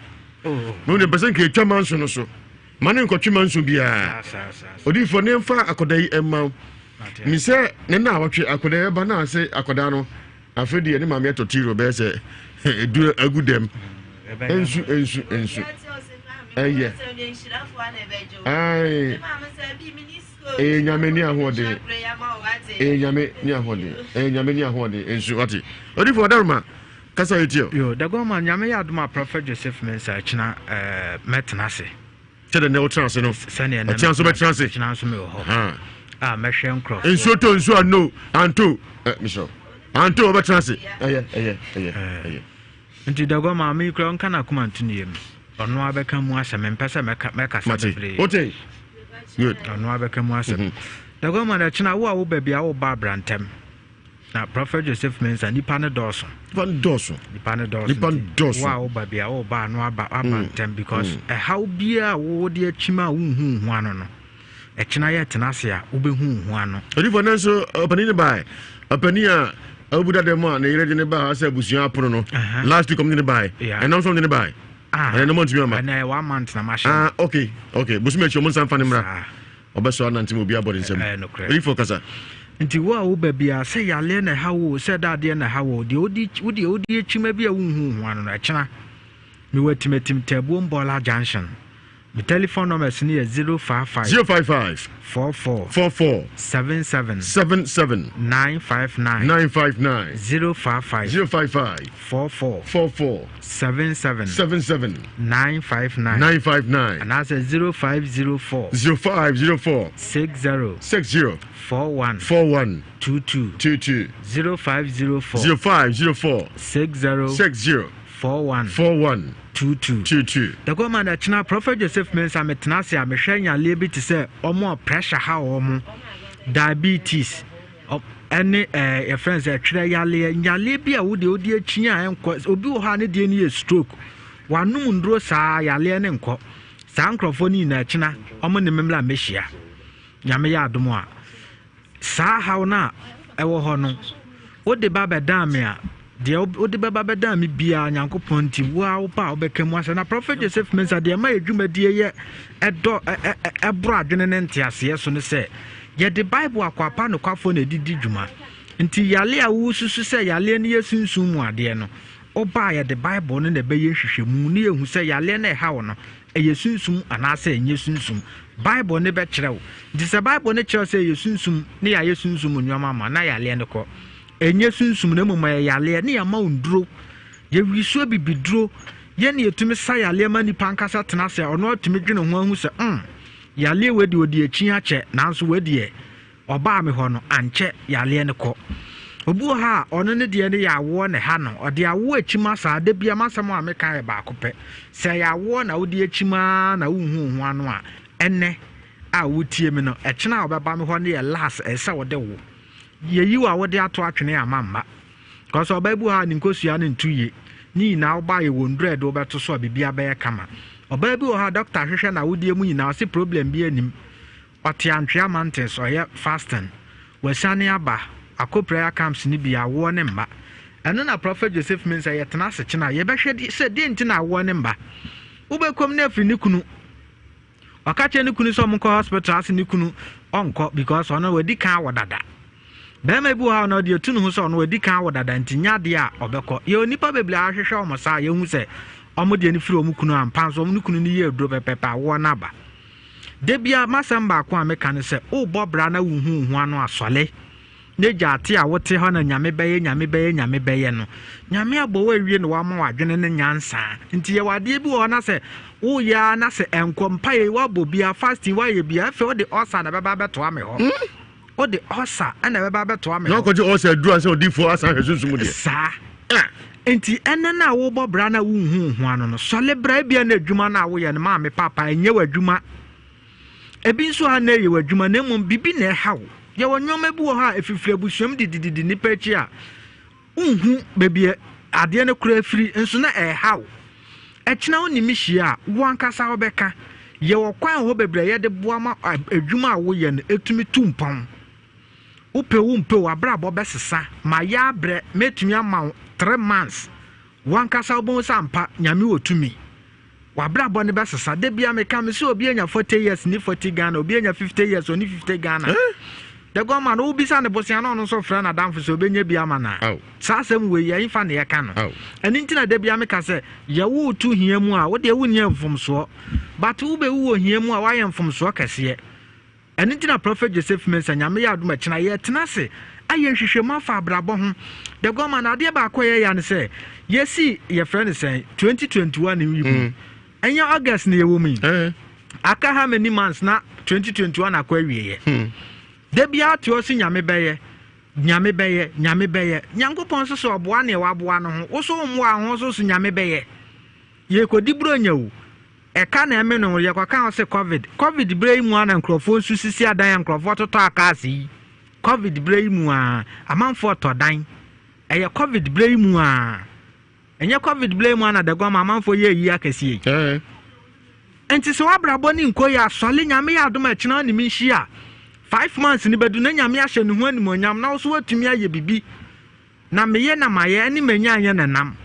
Mo de mpɛsɛ nka etwa manso no so. Ma ne nkɔtwe manso biara. Odifo ne nfa akɔda yi ɛma wo. Mesɛ ne na awɔtwe akɔda yi ɛba na ase akɔda no. Afei deɛ ne maame atɔ tiro bɛyɛ sɛ edu agu dɛm. Nsu nsu nsu. Ɛyɛ. Ɛɛ. Ɛyɛ nyame ne ahoɔden. Ɛyɛ nyame ne ahoɔden. Ɛyɛ nyame ne ahoɔden. Nsu wate. Odifo ɔdaroma kasa yɛ tie. Yo, dagoma nyame yɛ adom a Prophet Joseph Mensah kyena ɛɛ mɛtena ase. Sɛdeɛ nnɛ wotena ase no, sɛdeɛ nnɛ ɔkyena nso bɛtena ase. Ɔkyena nso mewɔ hɔ a mɛhwɛ nkurɔfoɔ. Nsuo tɔ nsuo anno anto ɛ mesrɛ anto ɔbɛtena ase. Ɛyɛ ɛyɛ ɛyɛ ɛyɛ. Nti dagɔ maame yi kura ɔnka n'akoma nto ne yam. Ɔno abɛka mu asɛm mempɛ sɛ mɛka mɛkasa bebree. Wote? Good. Ɔno abɛka mu asɛm. Mhm. Dagɔ ma na kyena wo a wo baabi a wo ba abrantɛm. Na Prophet Joseph Mensah nipa ne dɔɔso. Nipa ne dɔɔso. Nipa ne dɔɔso. Nipa ne dɔɔso. Wo a wo ba bia wo ba ano aba aba mm. ntɛm because mm. ɛhaw biara a wo de akyim a wonhu ho ano no. Ɛkyena yɛ tena ase a wobɛhu ho ano. Odifo no nso ɔpanin ne bae. Ɔpanin a abu dada mu a ne yere de ne baa sɛ abusua apono no. Last week ɔmo de ne bae. Ɛnam nso ɔmo de ne bae. Ah. Ɛnam ntumi ama. Ɛnna ɛwɔ ama ntena ma hyɛ. Ah okay okay bosom akyi ɔmo nsa nfa ne mmra. Ɔbɛsɔ anante mu obi abɔ ne nsam. Ɛɛ nokorɛ. Odifo kasa. Nti wo a woba biara, sɛ yareɛ na ɛha wo o, sɛ dadeɛ na ɛha wo o, deɛ wodi, wo deɛ wodi akyima bi a wonhu wo ho ano no, ɛkyena. Mewɔ Atimatim Taabuom Bɔɔla Junction. Me telephone numbers no yɛ 055. 055. 44. 44. 77. 77. 959. 959. 055. 055. 44. 44. 77. 77. 959. 959. Anaasɛ 0504. 0504. 60. 60. 41. 41. 22. 22. 0504. 0504. 60. 60. 41. 41. 22. 22. The God man ɛkyena Prophet Joseph Mensah metena ase a mehwɛ nyaleɛ bi te sɛ ɔmo a pressure ha ɔmo diabetes ɛne ɛɛ yɛfrɛ no sɛ ɛtwerɛ yaleɛ nyaleɛ bi a wode wode akyi a ɛnkɔ obi wɔ hɔ a ne deɛ no yɛ stroke wanom nnuro saa yaleɛ ne nkɔ saa nkurɔfoɔ no nyinaa ɛkyena ɔmo ne memla mmɛhyia Nyame yɛ adom a Saa haw no a ɛwɔ hɔ no, wode ba bɛdan me a, deɛ wode bɛba bɛdan me biara, Nyankopɔn nti, wo ara wo ba a wobɛka mu asɛ. Na Prɔfɛt Joseph Mensah, deɛ ɛma yɛ dwumadie yɛ ɛdɔ ɛboro adwene ne nteaseɛ so ne sɛ, yɛde Bible akwapa nokwafoɔ na ɛde di dwuma. Nti yale a wosusu sɛ yaleɛ no yɛ sunsum mu adeɛ no, woba a yɛde Bible no na ɛbɛyɛ nhwehwɛmu na yɛhu sɛ yaleɛ no ɛha wo no, Ɛyɛ sunsum anaasɛ ɛnyɛ sunsum? Bible no bɛkyerɛ wo. Nti sɛ Bible no kyerɛ wo sɛ ɛyɛ sunsum ne yɛayɛ sunsum mu nneɛma ama na yareɛ no kɔ. Ɛnyɛ sunsum na mmom ɛyɛ yareɛ ne yɛama wo nnuro. Yɛwisuo bibiduro. Yɛn ne yɛtumi sa yareɛ ma nipa ankasa tena ase a ɔno atumi dwene ho ahu sɛ mm, yareɛ wei deɛ ɔdi akyi akyɛ nanso wei deɛ Ɔbaa me hɔ no, ankyɛ yareɛ no kɔ. Obi wɔ hɔ a, ɔno ne deɛ no yɛ awoɔ na ɛha no. Ɔde awoɔ akyim asa. Da biara m'asɛm a meka yɛ baako pɛ. Sɛ ɛyɛ awoɔ na wode akyim ara na wonhu wo ho ano a, ɛnnɛ a wotie me no, ɛkyena a wobɛba me hɔ no yɛ last ɛsɛ sɛ wode wo. Yɛyi wo a wode ato atwene ama mma. Because ɔbaa bi wɔ hɔ a ne nkosua no ntu yie. Ne nyinaa woba a yɛwɔ nnuro a yɛde wobɛto so a biribiara bɛyɛ kama. Ɔbaa bi wɔ hɔ a doctor hwehwɛ n'awodeɛ mu nyinaa ɔse problem biara nnim. Ɔte Antwea Mountains, ɔyɛ fasting, wasiane aba, akɔ prayer camps no bi, awoɔ ne mma. Ɛno na Prophet Joseph Mensah yɛtena ase kyena a, yɛbɛhwɛ sɛ deɛ nti na awoɔ ne mma. Wobɛkɔm no afiri ne kunu. Ɔka kyerɛ ne kunu sɛ ɔmo nkɔ hospital ase ne kunu ɔnkɔ because ɔno wadi kan awɔ dada. Bɛrima bi wɔ hɔ a ɔno deɛ otu ne ho sɛ ɔno wadi kan awo dada nti nyɛ adeɛ a ɔbɛkɔ. Yɛwɔ nnipa bebree a ahwehwɛ wɔn saa a yɛhu sɛ wɔn deɛ no firi wɔn kunu ampa nso wɔn ne kunu no yɛ aduro pɛpɛpɛ awoɔ no aba. Da biara m'asɛm baako a meka ne sɛ wobɔ bra na wohu wo ho ano asɔle ne gya ate a wote hɔ na nyame bɛyɛ nyame bɛyɛ nyame bɛyɛ no. Nyame abɔ wo awie na wama wo adwene ne nyansa nti yɛwɔ adeɛ bi wɔ hɔ na sɛ woyɛ ara na sɛ ɛnkɔ mpaeɛ woabɔ biara fasting woayɛ biara afei wode ɔsa na ɛbɛba abɛtoa me hɔ. Wode ɔsa na ɛbɛba abɛtoa me hɔ. Na ɔkɔgye ɔsa aduru ansa odiyifoɔ asan ahwɛ sunsum deɛ. Saa. Nti ɛnɛ no a wobɔ bra no a wonhu wo ho ano no, sɔle bra. Ebia na adwuma no a woyɛ no, maame, papa, ɛnyɛ w'adwuma. Ebi nso a na ɛyɛ w'adwuma na mmom biribi na ɛha wo. Yɛwɔ nneɛma bi wɔ hɔ a ɛfifiri abusuam didididi nnipa akyi a Wonhu baabi a adeɛ no koraa firi nso na ɛreha wo. Ɛkyena wo ne me hyia a, wo ankasa wobɛka. Yɛwɔ kwan wɔ hɔ bebree a yɛde boa ma adwuma a woyɛ no ɛtumi tu mpɔn. Wopɛ o wompɛ o, w'abrabɔ bɛsesa. Mayɛ abrɛ, mɛtumi ama wo three months. Wo ankasa wobɛhu sɛ ampa Nyame wɔ tumi. W'abrabɔ no bɛsesa. Da bia meka me sɛ obi anya 40 years ne 40 Ghana, obi anya 50 years ɔne 50 Ghana. The God man wobisa ne bosea na ɔno nso frɛ n'adamfo sɛ ɔbɛnya bi ama no a. Saa asɛm wei yɛn fa na yɛka no. Ɛno nti na da bia meka sɛ yɛwo to hia mu a wodeɛ wonyɛ mfomsoɔ. But wobɛwu wɔ hia mu a woayɛ mfomsoɔ kɛseɛ. Ɛno nti na Prophet Joseph Mensah, Nyame yɛ adom a ɛkyena yɛtena ase ayɛ nhwehwɛmu afa abrabɔ ho. The God man, adeɛ baako a ɛyɛ ya ne sɛ, yɛsi yɛfrɛ no sɛn, 2021 yi mu, mm. ɛnyɛ August na yɛwɔ mu yi. Eh. Aka how many months na 2021 akɔ awieɛ. Hmm. Da biara te hɔ se Nyame bɛyɛ, Nyame bɛyɛ, Nyame bɛyɛ. Nyankopɔn nso sɛ ɔboa neɛ waboa no ho, wo so mmoa ho so so Nyame bɛyɛ. Yɛkɔdi buronya o. Ɛka na ɛme no yɛkɔka ho se covid. Covid berɛ yi mu ara na nkurɔfoɔ nso sisi adan a nkurɔfoɔ totɔ akaase yi. Covid berɛ yi mu ara amanfoɔ tɔ dan. Ɛyɛ covid berɛ yi mu ara. Ɛnyɛ covid berɛ yi mu ara na daguama amanfoɔ yɛ ayi akɛseɛ yi. Nti sɛ w'abrabɔ ne nkɔ yie a sɔle Nyame yɛ adom a ɛkyena ne me nhyia. 5 months no bɛdu na Nyame ahyɛ ne ho animuonyam na wo so woatumi ayɛ bibi. Na meyɛ na mayɛ ɛne manya anyɛ na nam.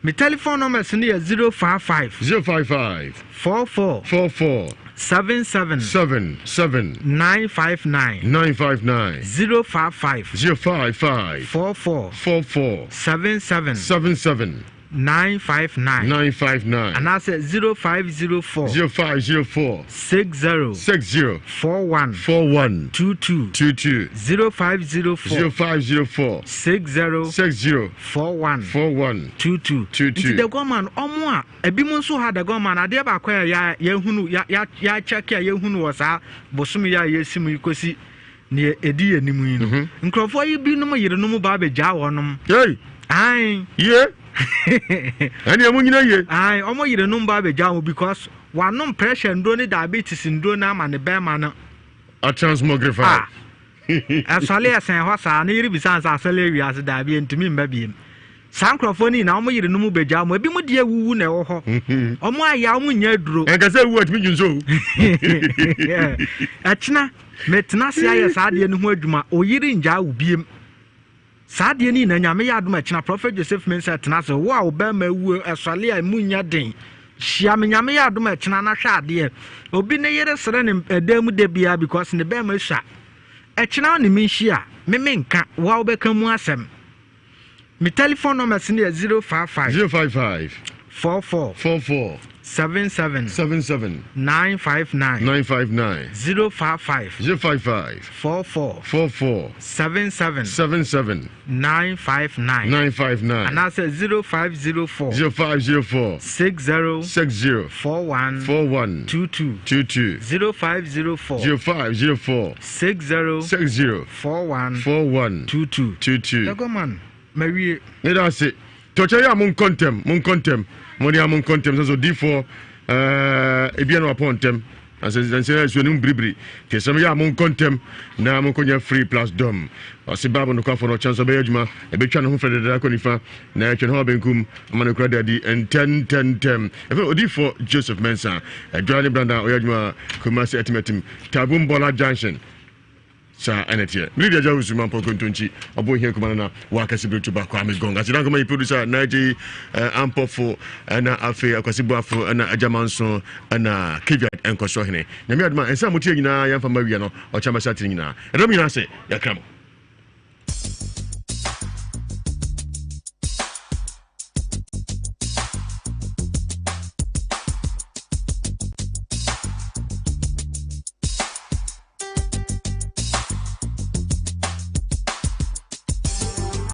Me telephone numbers no yɛ 055. 055. 44. 44. 77. 77. 959. 959. 055. 055. 44. 44. 77. 77. 959. 959. Anaasɛ 0504. 0504. 60. 60. 41. 41. 22. 22. 0504. 0504. 60. 60. 41. 41. 22. 22. Nti the government ɔmo a ebi mu nso ha the government adeɛ baako a yɛ yɛhunu yɛ yɛ yɛakyɛke a yɛhunu wɔ saa bosom yi a yɛsi mu yi kɔsi nea ɛdi yɛn anim yi no mhm. nkurɔfoɔ yi binom yerenom ba abɛgyaa wɔnom. Hey. Ae. Ye. Ɛne ɛmu nyina ye. Ae, ɔmo yerenom ba abɛgyaa wɔn because wanom pressure nduro ne diabetes nduro no ama ne bɛrima no. A transmogrify. Ah. Ɛsɔle ɛsɛn hɔ saa ne yere bisa nsa asɔle awie ase daabi ntumi mma biem. Saa nkurɔfoɔ no nyinaa wɔn yerenom bɛgyaa wɔn. Ebinom deɛ awuwu na ɛwɔ hɔ. Wɔn ayɛ a wɔn nyɛ aduro. Ɛnka sɛ ewu atumi dwonso o. Ɛkyena metena ase ayɛ saa adeɛ no ho adwuma. Oyere ngyaa wo biem. Saa adeɛ no nyinaa Nyame yɛ adom ɛkyena Prophet Joseph Mensah tena ase. Wo a wo bɛrima awu ɛsɔle a emu nyɛ den. Hyia me Nyame yɛ adom ɛkyena na hwɛ adeɛ. Obi ne yere srɛ ne ɛdan mu da biara because ne bɛrima sua. Ɛkyena wo ne me nhyia me menka wo a wobɛka mu asɛm. Me telephone numbers no yɛ 055. 055. 44. 44. 77. 77. 959. 959. 055. 055. 44. 44. 77. 77. 959. 959. Anaasɛ 0504. 0504. 60. 60. 41. 41. 22. 22. 0504. 0504. 60. 60. 41. 41. 22. 22. Dagoman, mawie. Meda ase. Tɔkyɛ yɛ a monkɔ ntɛm, monkɔ ntɛm. Mo de a monkɔ ntɛm sɛ so difoɔ ɛɛ ebia na wapɔn ntɛm. Asɛnsɛnsɛn asuo no mu biribiri. Te sɛm yɛ a monkɔ ntɛm na monkɔnya free plus dɔm. Ɔse Bible nokwafo no ɔkyɛn sɛ ɔbɛyɛ adwuma, ɛbɛtwa ne ho fɛ dɛdɛdɛ akɔ nifa na ɛtwa ne ho abenkum ama no kura dadi ntɛntɛntɛm. Ɛfɛ odifoɔ Joseph Mensah, Adwara ne Branda ɔyɛ adwuma Kumasi Atimatim, Tabum Bɔla Junction. Saa ɛna ɛteɛ. Mene deɛ agya wusu mampɔ kontonkyi ɔbɔ hia kuma nana wɔ akɛse bere tuba Kwame Gong. Aseda nkɔma yi producer Naagye eh, Ampɔfo ɛna afei Akwasi Boafo ɛna Agya Manso ɛna Kejad Nkɔsoɔ Hene. Nyame adom a nsa a motie nyinaa yɛmfa mma wia no ɔkyɛ mɛsa tiri nyinaa. Ɛdɔm nyinaa ase yɛkra mo.